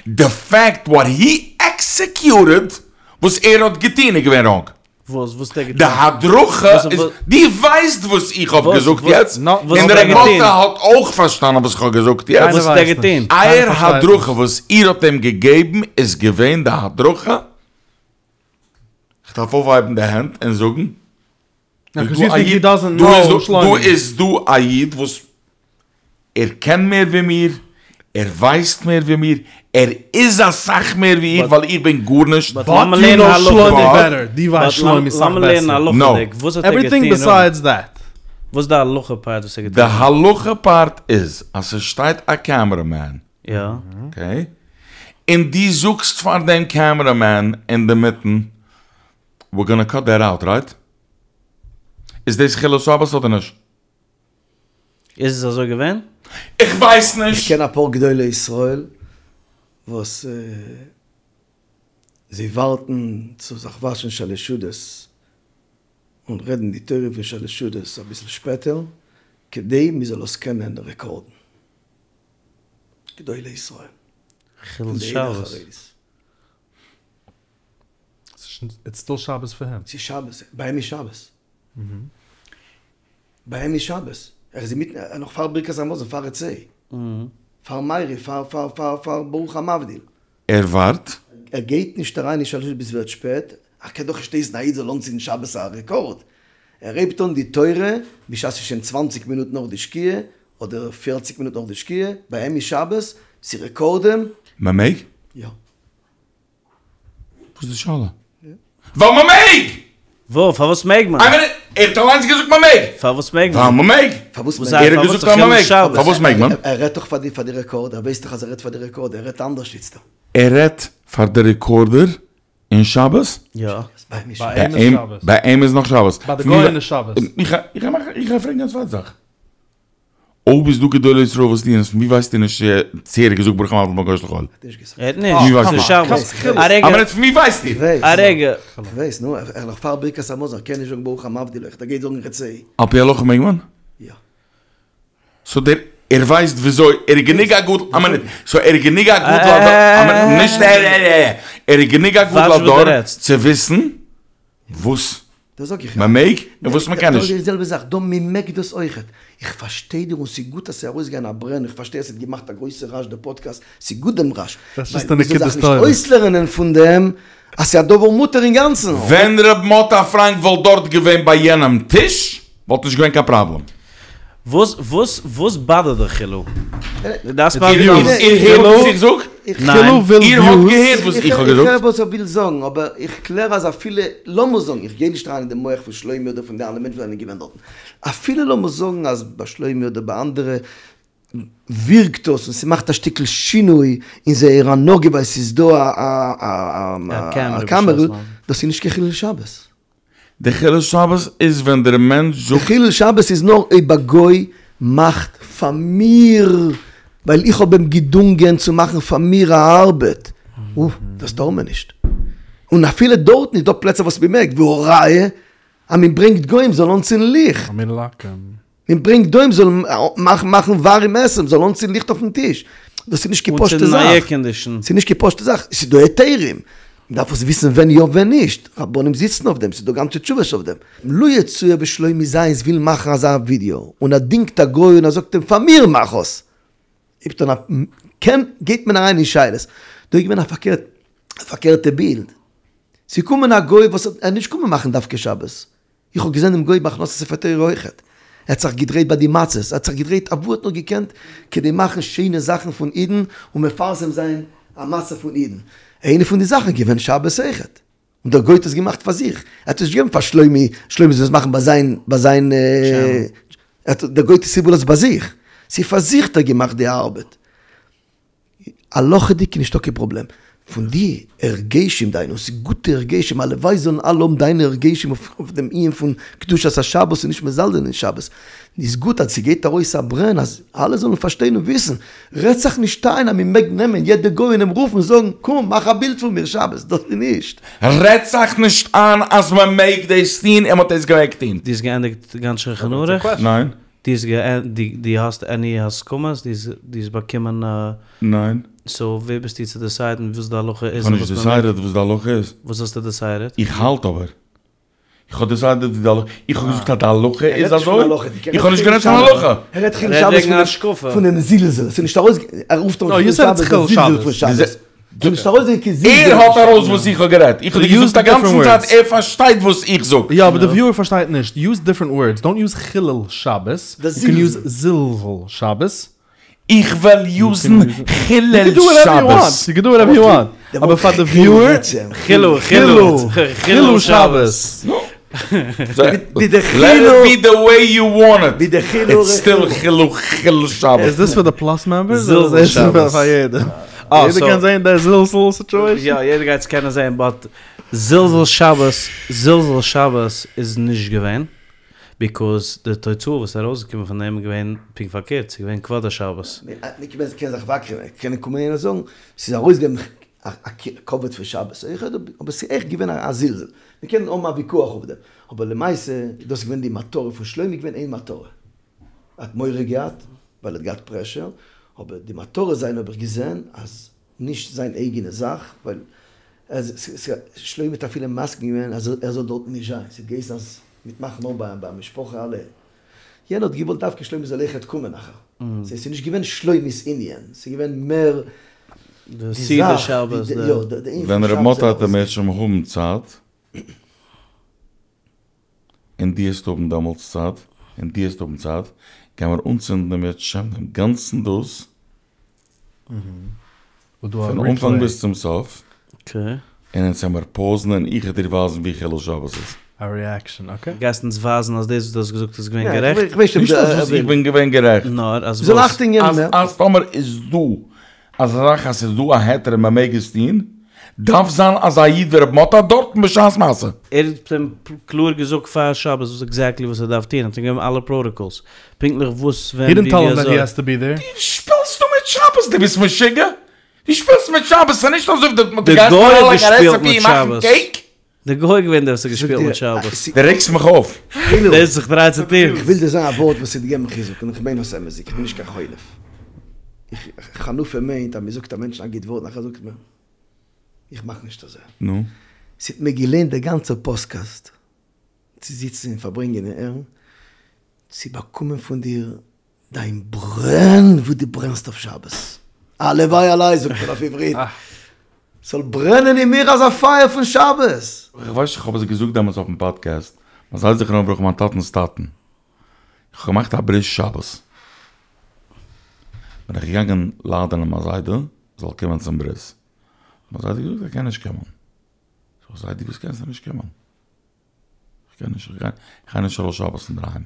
די פעקט וואט הי עקסעקיוטעד, וואס ער האט געטון איז געווען ראנג. וואס? וואס האט ער געטון? די הדרכה איז, דו ווייסט וואס איך האב געזאגט יעצט? און ר' מאטע האט אויך פארשטאנען וואס איך האב געזאגט יעצט. וואס האט ער געטון? אייער הדרכה וואס איר האט אים געגעבן איז געווען די הדרכה, כ'דארף אויפהייבן די הענט און זאגן, דא איז דא א איד וואס ער קען מער ווי מיר, ער ווייסט מער ווי מיר, ער איז אסאך מער ווי איך ווייל איך בין גארנישט. באט יו נאו שלומי בעטער, דו ווייסט שלומי סאך בעסער. נאו. עווריטינג ביסיידס דעט. וואס איז די הלכה פארט וואס ער האט די געטון? הלכה פארט איז אז ס'שטייט א קעמערע מען, אקעי, און דו זאגסט פאר דעם קעמערע מען אינדערמיטן, ווער גאנא קאט דעט אוט, רייט? איז דאס חילול שבת אדער נישט? איז עס אזוי געווען? איך ווייס נישט. איך קען אפאר גדולי ישראל וואס זיי ווארטן צו זיך וואשן שלש סעודות און רעדן די תורה פון שלש סעודות אביסל שפעטער כדי מען זאל עס קענען רעקארדן. גדולי ישראל. חילול שבת. איטס סטיל שבת פאר הים. ס'איז שבת, ביי אים איז שבת. ביי אים איז שבת. ער איז אינמיטן, נאך פאר ברכת המזון, פאר רצה. פאר מעריב, פאר פאר פאר פאר ברוך המבדיל. ער ווארט. ער גייט נישט אריין אין שלש סעודות ביז ס'ווערט שפעט, ער קען דאך נישט הייסן א איד זאל אנצינדן שבת א רעקארד. ער הייבט אן די תורה בשעת ס'איז שוין צוואנציג מינוט נאך די שקיעה, אדער פערציג מינוט נאך די שקיעה, ביי אים איז שבת, ס'רעקארדען. מ'מעג? יא. וואס איז די שאלה? ווייל מען מעג! וואו? פארוואס מעג מען? איין מינוט, ער האט אליינס געזאגט מען מעג! פארוואס מעג מען? ווייל מען מעג! פארוואס מעג ער האט געזאגט אז מען מעג! פארוואס מעג מען? ער רעדט דאך פאר די פאר די רעקארד, ער ווייסט דאך אז ער רעדט פאר די רעקארד, ער רעדט אנדערש איצטער. ער רעדט פאר די רעקארדער אין שבת? יא. ביי אים איז שבת. ביי אים איז נאך שבת. ביי די גוים איז שבת. איך גיי מאכן, איך גיי פרעגן א צווייטע זאך. אויב איז דא גדולי ישראל וואס טוען עס, פון ווי ווייסטו נישט צו ער האט געזאגט ברוך המבדיל בין גוי לחול? ער האט נישט, ס'איז שבת. א רגע. א מינוט, פון ווי ווייסטו? א רגע. איך ווייס, נו, ער נאך פאר ברכת המזון, ער קען נישט זאגן ברוך המבדיל, ער גייט זאגן רצה. על פי הלכה מעג מען? יא. סאו דער, ער ווייסט וויאזוי, ער איז גענוג א גדול, א מינוט, סאו ער איז גענוג א גדול הדור, א מינוט, נישט ער, ער, ער, ער איז גענוג א גדול הדור צו וויסן וואס דאס זאג איך מען מעג און וואס מען קען נישט. דאס איז די זעלבע זאך דא, מען מעג דאס אויכעט. איך פארשטיי דיר און ס'איז גוט אז ס'איז ארויסגעגאנגען א ברען, איך פארשטיי אז ס'האט געמאכט א גרויסע רעש די פאדקעסט, ס'איז גוט דעם רעש, ווייל מ'זאל זיך נישט אויסלערנען פון דעם אז ס'איז א דבר מותר אינגאנצן. ווען ר' מאטא פראנק וואלט דארט געווען ביי יענעם טיש וואלט נישט געווען קיין פראבלעם. וואס וואס וואס באדערט דיך חילו? דאס איר הערט וואס איך זאג? ניין. איר האט געהערט וואס איך האב געזאגט? איך הער וואס ער וויל זאגן, אבער איך קלער אז אפילו, לאמיר זאגן, איך גיי נישט אריין אין די מח פון שלומי אדער פון די אלע מענטשן וואס זענען געווען דארטן, אפילו לאמיר זאגן אז ביי שלומי אדער ביי אנדערע ווירקט דאס און ס'מאכט א שטיקל שינוי אין זייער הנהגה ווייל ס'איז דא א קאמערע, דאס איז נישט קיין חילול שבת. די חילול שבת איז ווען דער מענטש זאגט. די חילול שבת איז נאר אויב א גוי מאכט פאר מיר, ווייל איך האב אים געדונגען צו מאכן פאר מיר א ארבעט, אוי, דאס טאר מען נישט. און אפילו דארטן איז דא פלעצער וואס מען מעג, והא ראיה אז מען ברענגט גוים זאלן אנצינדן ליכט. מען ברענגט גוים זאלן מאכן ווארים עסן, זאלן אנצינדן ליכט אויפן טיש, דאס איז נישט קיין פשוטע זאך, ס'איז נישט קיין פשוטע זאך, ס'איז דא היתרים, מען דארף עס וויסן ווען יא ווען נישט, רבנים זיצן אויף דעם, ס'איז דא גאנצע תשובות אויף דעם. לו יצוייר ווי שלומי זייענס וויל מאכן אזא ווידיאו, און ער דינגט א גוי און ער זאגט אים פאר מיר מאך עס, הייבט אן א, קען, גייט מען אריין אין שאלות, דא איז געווען א פארקערט, א פארקערטע בילד, ס'איז געקומען א גוי וואס האט, ער איז נישט געקומען מאכן דווקא שבת, איך האב געזען דעם גוי ביי הכנסת ספר תורה אויכעט, ער האט זיך געדרייט ביי די מצות, ער האט זיך געדרייט אוואו ער האט נאר געקענט כדי מאכן שיינע זאכן פון אידן און מפרסם זיין א מצב פון אידן, איינע פון די זאכן איז געווען שבת אויכעט, און דער גוי האט עס געמאכט פאר זיך, ער האט עס נישט געגעבן פאר שלומי, שלומי זאל עס מאכן ביי זיין ביי זיין, דער גוי האט עס איבערגעלאזט ביי זיך, ס'איז פאר זיך האט ער געמאכט די ארבעט. הלכה'דיג איז נישטא קיין פראבלעם. פון די הרגשים דיינע, און ס'איז גוטע הרגשים, הלוואי זאלן אלע האבן דיינע הרגשים אויף דעם ענין פון קדושת השבת און נישט מזלזל אין שבת, איז גוט אז ס'גייט ארויס א ברען אז אלע זאלן פארשטיין און וויסן, רעדט זיך נישט איין אז מ'מעג נעמען יעדע גוי און אים רופן און זאגן קום מאך א בילד פון מיר שבת, דאס איז נישט. רעדט זיך נישט איין אז מ'מעג דאס טון און מ'האט דאס געמעגט טון. דו האסט געענדיגט גאנץ שולחן ערוך? ניין. דו האסט דו האסט עני הסכמות? דו האסט באקומען א. ניין. סאו ווער ביסטו צו דעסיידן וואס די הלכה איז איך האב נישט דעסיידעד וואס די הלכה איז. וואס האסטו דעסיידעד? איך האלט אבער. איך האב דעסיידעד די הלכה. איך האב געזאגט אז די הלכה איז אזוי. איך האב נישט גערעדט פון הלכה. ער רעדט חילול שבת פונעם זלזול. ס'איז נישט ארויס ער רופט אן חילול שבת די זלזול פון שבת. ס'איז נישט ארויס קיין זלזול. ער האט ארויס וואס איך האב גערעדט. איך האב דיר געזאגט א גאנצן צייט ער פארשטייט וואס איך זאג. יא אבער די וויוער פארשטייט נישט. יוז דיפרענט ווארדס. דאנט יוז חילול שבת. יו קען יוז זלזול שבת. איך וועל יוזן חילול שבת. יו קען דו וואטעווער יו וואנט. אבער פאר די וויוער. חילו חילו חילול שבת. לעט איט בי די וועי יו וואנט איט. איטס סטיל חילו חילול שבת. איז דאס פאר די פלאס מעמבערס? אדער איז דאס פאר יעדער? יעדער קען זעהן די זלזול סיטואשען? יא יעדער גייט עס קענען זעהן באט זלזול שבת זלזול שבת איז נישט געווען. ביקאוז די תוצאה וואס איז ארויסגעקומען פון דעם איז געווען פונקט פארקערט, ס'איז געווען כבוד השבת. מען קען זיך וואקען, קען קומען איינער זאגן, ס'איז ארויסגעבן א כבוד פון שבת אויכעט, אבער ס'איז עכט געווען א זלזול. מען קען האבן א ויכוח אויף דעם, אבער למעשה איז דאס געווען די מטרה פון שלומי איז געווען איין מטרה, ער האט מורא געהאט ווייל ער האט געהאט פרעשור, אבער די מטרה זיינע האב איך געזען אז נישט זיין אייגענע זאך, ווייל שלומי האט אפילו מסכים געווען אז ער זאל דארטן נישט זיין, ס'האט געהייסן אז מ'וועט מאכן נאר ביי ביי משפחה אלע, יענער האט געוואלט דווקא שלומי זאל אויכעט קומען נאכער, סאו ס'איז נישט געווען שלומי'ס ענין, ס'איז געווען מער די זאך, יא, די ענין ווען פון ר' שבת מאטע וועט אם ירצה השם האבן צייט, און דו וועסט האבן דעמאלטס צייט, און דו וועסט האבן צייט, גיימיר אנצינדן אם ירצה השם דעם גאנצן דאס, פון אנפאנג ביז צום סוף, און אונז העמיר פאוזן און איך וועל דיר ווייזן ווי חילול שבת איז. א ריעקשאן, אקעי. גייסט אונז ווייזן אז דאס וואס דו האסט געזאגט איז געווען גערעכט? נישט אז וואס איך בין געווען גערעכט. נאר אז וואס? אז טאמער איז דא אזא זאך אז ס'איז דא א היתר און מ'מעג עס טון, דארף זיין אזא איד ווי ר' מאטע דארטן בשעת מעשה. ער האט אים קלאר געזאגט פאר שבת וואס עקזעקטלי וואס ער דארף טון, ער האט אים געגעבן אלע פראטאקאלס, פונקטליך וואס ווען ווי ווי אזוי. דו שפילסט דא מיט שבת? דו ביסט משוגע? דו שפילסט מיט שבת? ס'איז נישט אזוי ווי דו די גייסט גוי האט אריינלייגן א געשפילט רעסעפי מיט און מאכן שבת. קעיק. די גוי איז געווען דער וואס האט געשפילט מיט שבת. דו רעגסט מיך אויף. דאס איז זיך דריי צו טון. איך וויל דיר זאגן א ווארט וואס וועט געבן חיזוק, און איך מיין עס אמת'דיג, איך בין נישט קיין חונף. חנופה מיינט אז מען זאגט א מענטשן א גוט ווארט, נאכער זאגט מען, איך מאך נישט אזוי. נו? ס'האט מיר געלוינט דער גאנצער פאדקעסט צו זיצן און פארברענגען און הערן, צו באקומען פון דיר דיין ברען וואס דו ברענסט אויף שבת. הלוואי עלי זאגט מען אויף עברית. ס'זאל ברענען אין מיר אזא פייער פון שבת. איך ווייס נישט איך האב עס געזאגט דעמאלטס אויפן פאדקעסט, מיין זיידע זכרונו לברכה מיין טאטנ'ס טאטן, איך האב געמאכט א ברית שבת, בין איך געגאנגען לאדענען מיין זיידע זאל קומען צום ברית, מיין זיידע האט געזאגט ער קען נישט קומען, זאג איך זיידי וואס קענסטו נישט קומען? איך קען נישט, איך גיי, איך גיי נישט ארויס שבת אינדערהיים.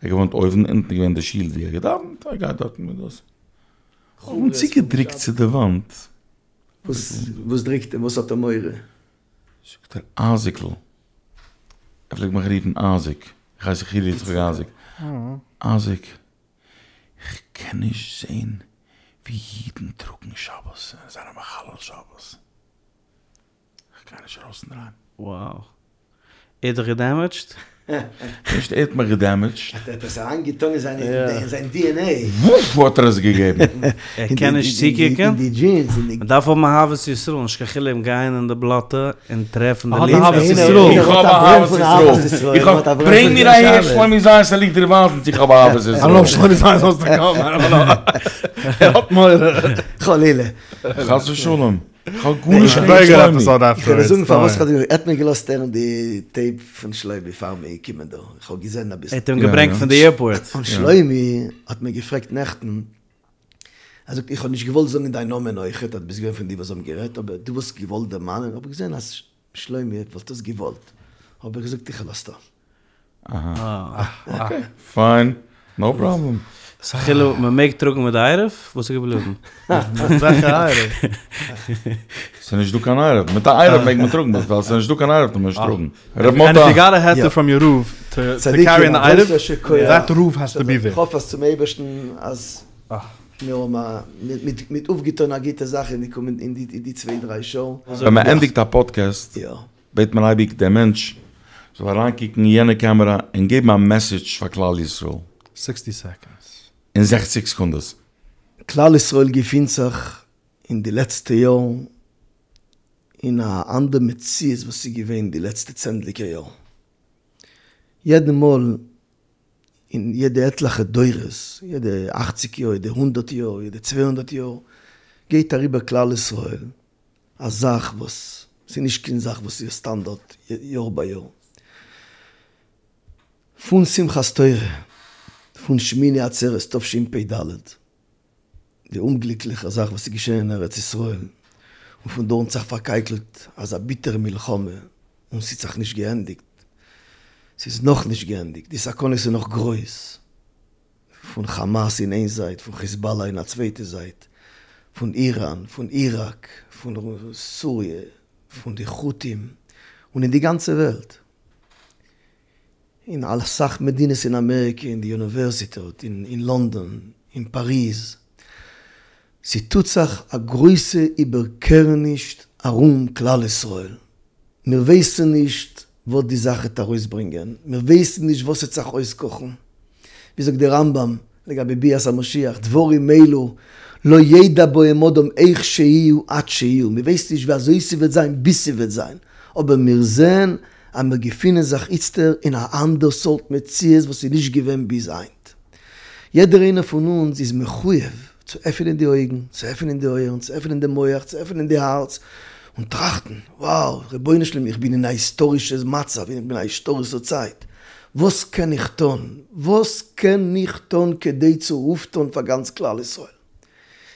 ער האט געוואוינט אויבן, אונטן איז געווען די שול ווי ער האט געדאווענט, ער גייט דארטן מיט דאס. כ'האב אים צוגעדריקט צו די וואנט. וואס, וואס דריקט אים? וואס האט ער מורא? זאגט ער, אייזיק'ל. ער פלעגט מיך רופן אייזיק, איך הייס יחיאל יצחק אייזיק. אייזיק, איך קען נישט זען ווי אידן טראגן שבת און זענען מחלל שבת. כ'גיי נישט ארויס אינדערהיים. Wow. ער האט דיך געדעמעדזשט? נישט ער האט מיך געדעמעדזשט. ער האט עס אריינגעטאן אין זיין אין זיין DNA. וואף האט ער עס געגעבן. ער קען נישט צוקוקען? אין די דזשינס. מען דארף האבן אהבת ישראל, נישט קיין חילוק גיין אין די בלאטע און טרעפן די האט ליכט. אהבת ישראל. איך האב אהבת ישראל. איך האב, ברענג מיר אהער שלומי זייענס זאל איך דיר ווייזן צו איך האב אהבת ישראל. I don't know if שלומי זייענס wants to come, I don't know. ער האט מורא. חלילה. חס ושלום. כ'האב גארנישט קעגן שלומי. איך וועל זאגן פארוואס כ'האב ער האט מיר געלאזט הערן די טעיפ פון שלומי פאר מיר קומען דא, איך האב געזען אביסל. ער האט אים געברענגט פון די עירפארט. און שלומי האט מיר געפרעגט נעכטן, ער זאגט איך האב נישט געוואלט זאגן דיין נאמען אויכעט אז דו ביסט געווען פון די וואס האבן גערעדט, אבער דו וואלסט געוואלט דערמאנען, האב איך געזען אז שלומי וואלט עס געוואלט, האב איך געזאגט איך לאז עס. אהא. אקעי, פיין, נאו פראבלעם. חילו, מען מעג טראגן מיט די עירוב? וואס איז געבליבן? מיט וועלכע עירוב? ס'איז נישט דא קיין עירוב. מיט א עירוב מעג מען טראגן, באט ווייל ס'איז נישט דא קיין עירוב טאר מען נישט טראגן. ר' ענד מאטא. איף יו גאט א היתר פראם יור רב טו קערי אין די עירוב, דעט רב העז טו בי דער. כ'האף אז צום אייבערשטן אז מיר האבן מיט אויפגעטון א גוטע זאך אין די קומענ אין די צוויי דריי שעה. ווען מען ענדיגט א פאדקעסט בעט מען אייביג דער מענטש זאל אריינקוקן אין יענע קעמערע און געבן א מעסעדזש פאר כלל ישראל. סיקסטי סעקאנדס. אין זעכציג סעקונדעס. כלל ישראל געפינט זיך אין די לעצטע יארן אין א אנדער מציאות וואס איז געווען די לעצטע צענדליגער יארן. יעדע מאל אין יעדע עטליכע דורות, יעדע אכציג יאר, יעדע הונדערט יאר, יעדע 200 יאר, גייט אריבער כלל ישראל א זאך וואס ס'איז נישט קיין זאך וואס איז סטאנדארט יאר ביי יאר. פון שמחת תורה, פון שמיני עצרת תשפ"ד, די אומגליקליכע זאך וואס איז געשען אין ארץ ישראל, און פון דארט זיך פארקייקלט אזא ביטערע מלחמה, און ס'האט זיך נישט געענדיגט, ס'איז נאכנישט געענדיגט, די סכנות איז נאך גרויס, פון חאמאס אין איין זייט, פון חיזבאללה אין א צווייטע זייט, פון איראן, פון איראק, פון סוריע, פון די חותים, און אין די גאנצע וועלט. אין אסאך מדינות אין אמעריקע, אין די יוניווערסיטעט, אין לאנדאן, אין פאריז, ס'טוט זיך א גרויסע איבערקערעניש ארום כלל ישראל, מיר ווייסן נישט וואס די זאך וועט ארויסברענגען, מיר ווייסן נישט וואס ס'עט זיך אויסקאכן, ווי זאגט דער רמב"ם לגבי ביאת המשיח, דברים אלו לא ידע בהם אדם איך שיהיו עד שיהיו, מ'ווייסט נישט ווי אזוי ס'וועט זיין ביז ס'וועט זיין, אבער מיר זעען אז מיר געפינען זיך איצטער אין א אנדער סארט מציאות וואס איז נישט געווען ביז היינט. יעדער איינער פון אונז איז מחויב צו עפענען די אויגן, צו עפענען די אויערן, צו עפענען די מח, צו עפענען די הארץ, און טראכטן, wow, רבונו של עולם איך בין אין א היסטארישע מצב, איך בין אין א היסטארישע צייט, וואס קען איך טון, וואס קען איך טון כדי צו אויפטון פאר גאנץ כלל ישראל?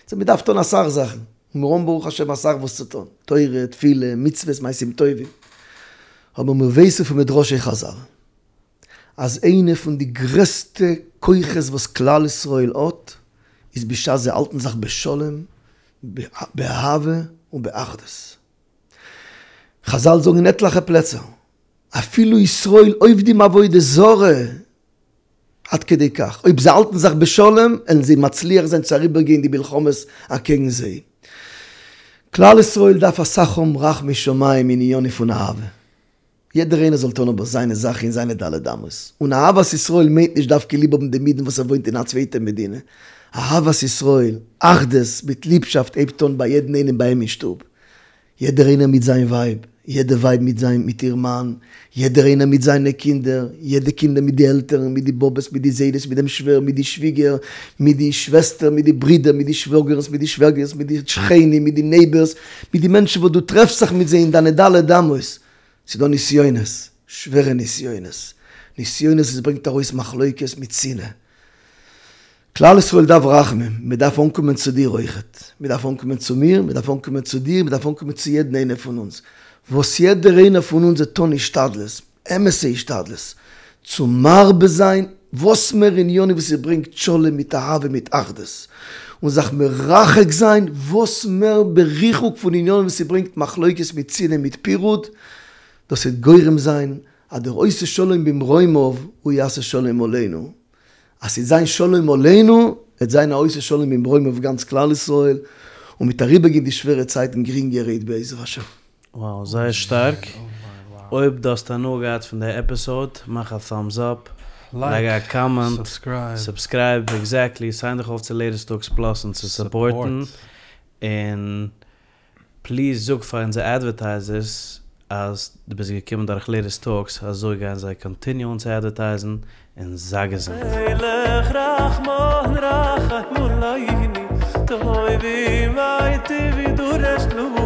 סאו מען דארף טון אסאך זאכן, און מיר האבן ברוך השם אסאך וואס צו טון, תורה, תפילה, מצוות, מעשים טובים, אבער מיר ווייסן פון מדרשי חזל, אז איינע פון די גרעסטע כוחות וואס כלל ישראל האט, איז בשעת זיי האלטן זיך בשלום, באהבה און באחדות. חזל זאגן אין עטליכע פלעצער, אפילו ישראל עובדים עבודה זרה, עד כדי כך, אויב זיי האלטן זיך בשלום, וועלן זיי מצליח זיין צו אריבערגיין די מלחמות אקעגן זיי. כלל ישראל דארף אסאך האבן רחמי שמים אין עניינים פון אהבה. יעדער איינער זאל טון אבער זיינע זאכן אין זיינע ד' אמות. און אהבת ישראל מיינט נישט דווקא ליב האבן דעם אידן וואס ער וואוינט אין א צווייטע מדינה. אהבת ישראל, אחדות, מיט ליבשאפט הייבט אן ביי יעדן איינעם ביי אים אין שטוב. יעדער איינער מיט זיין ווייב, יעדע ווייב מיט זיין מיט איר מאן, יעדער איינער מיט זיינע קינדער, יעדע קינדער מיט די עלטערן, מיט די באבעס, מיט די זיידעס, מיט דעם שווער, מיט די שוויגער, מיט די שוועסטער, מיט די ברידער, מיט די שוואגערס, מיט די שוועגערס, מיט די שכנים, מיט די נעיבערס, מיט די מענטשן וואס דו טרעפסט זיך מיט זיי אין דיינע ד' אמות. ס'איז דא נסיונות, שווערע נסיונות, נסיונות וואס ברענגט ארויס מחלוקת מיט שנאה. כלל ישראל דארף רחמים, מען דארף אנקומען צו דיר אויכעט, מען דארף אנקומען צו מיר, מען דארף אנקומען צו דיר, מען דארף אנקומען צו יעדן איינער פון אונז, וואס יעדער איינער פון אונז וועט טון השתדלות, אמת'ע השתדלות, צו מרבה זיין וואס מער עניינים וואס ס'ברענגט שלום מיט אהבה מיט אחדות, און זיך מרחק זיין וואס מער בריחוק פון עניינים וואס ס'ברענגט מחלוקת מיט שנאה מיט פירוד, דאס וועט גורם זיין אז דער עושה שלום במרומיו הוא יעשה שלום עלינו, אז ס'וועט זיין שלום עלינו, וועט זיין א עושה שלום במרומיו אויף גאנץ כלל ישראל, און מ'וועט אריבערגיין די שווערע צייטן גרינגערהייט בעזר השם. Wow, זייער שטארק. אויב דו האסט הנאה געהאט פון די עפיסאוד, מאך א טאמס אפ, לייג א קאמענט, סובסקרייב, עקזעקטלי, סיין דיך אויף צו לעיטעסט טאלקס פלאס אונז צו סופארטן, און פליז זאג פאר אונזער אדווערטייזערס אז דו ביסט געקומען דורך לעיטעסט טאלקס אזוי גייען זיי קאנטיניוען צו אדווערטייזן און זיי געזונט. מלך רחמן רחם עלינו, טוב ומטיב דורש לו.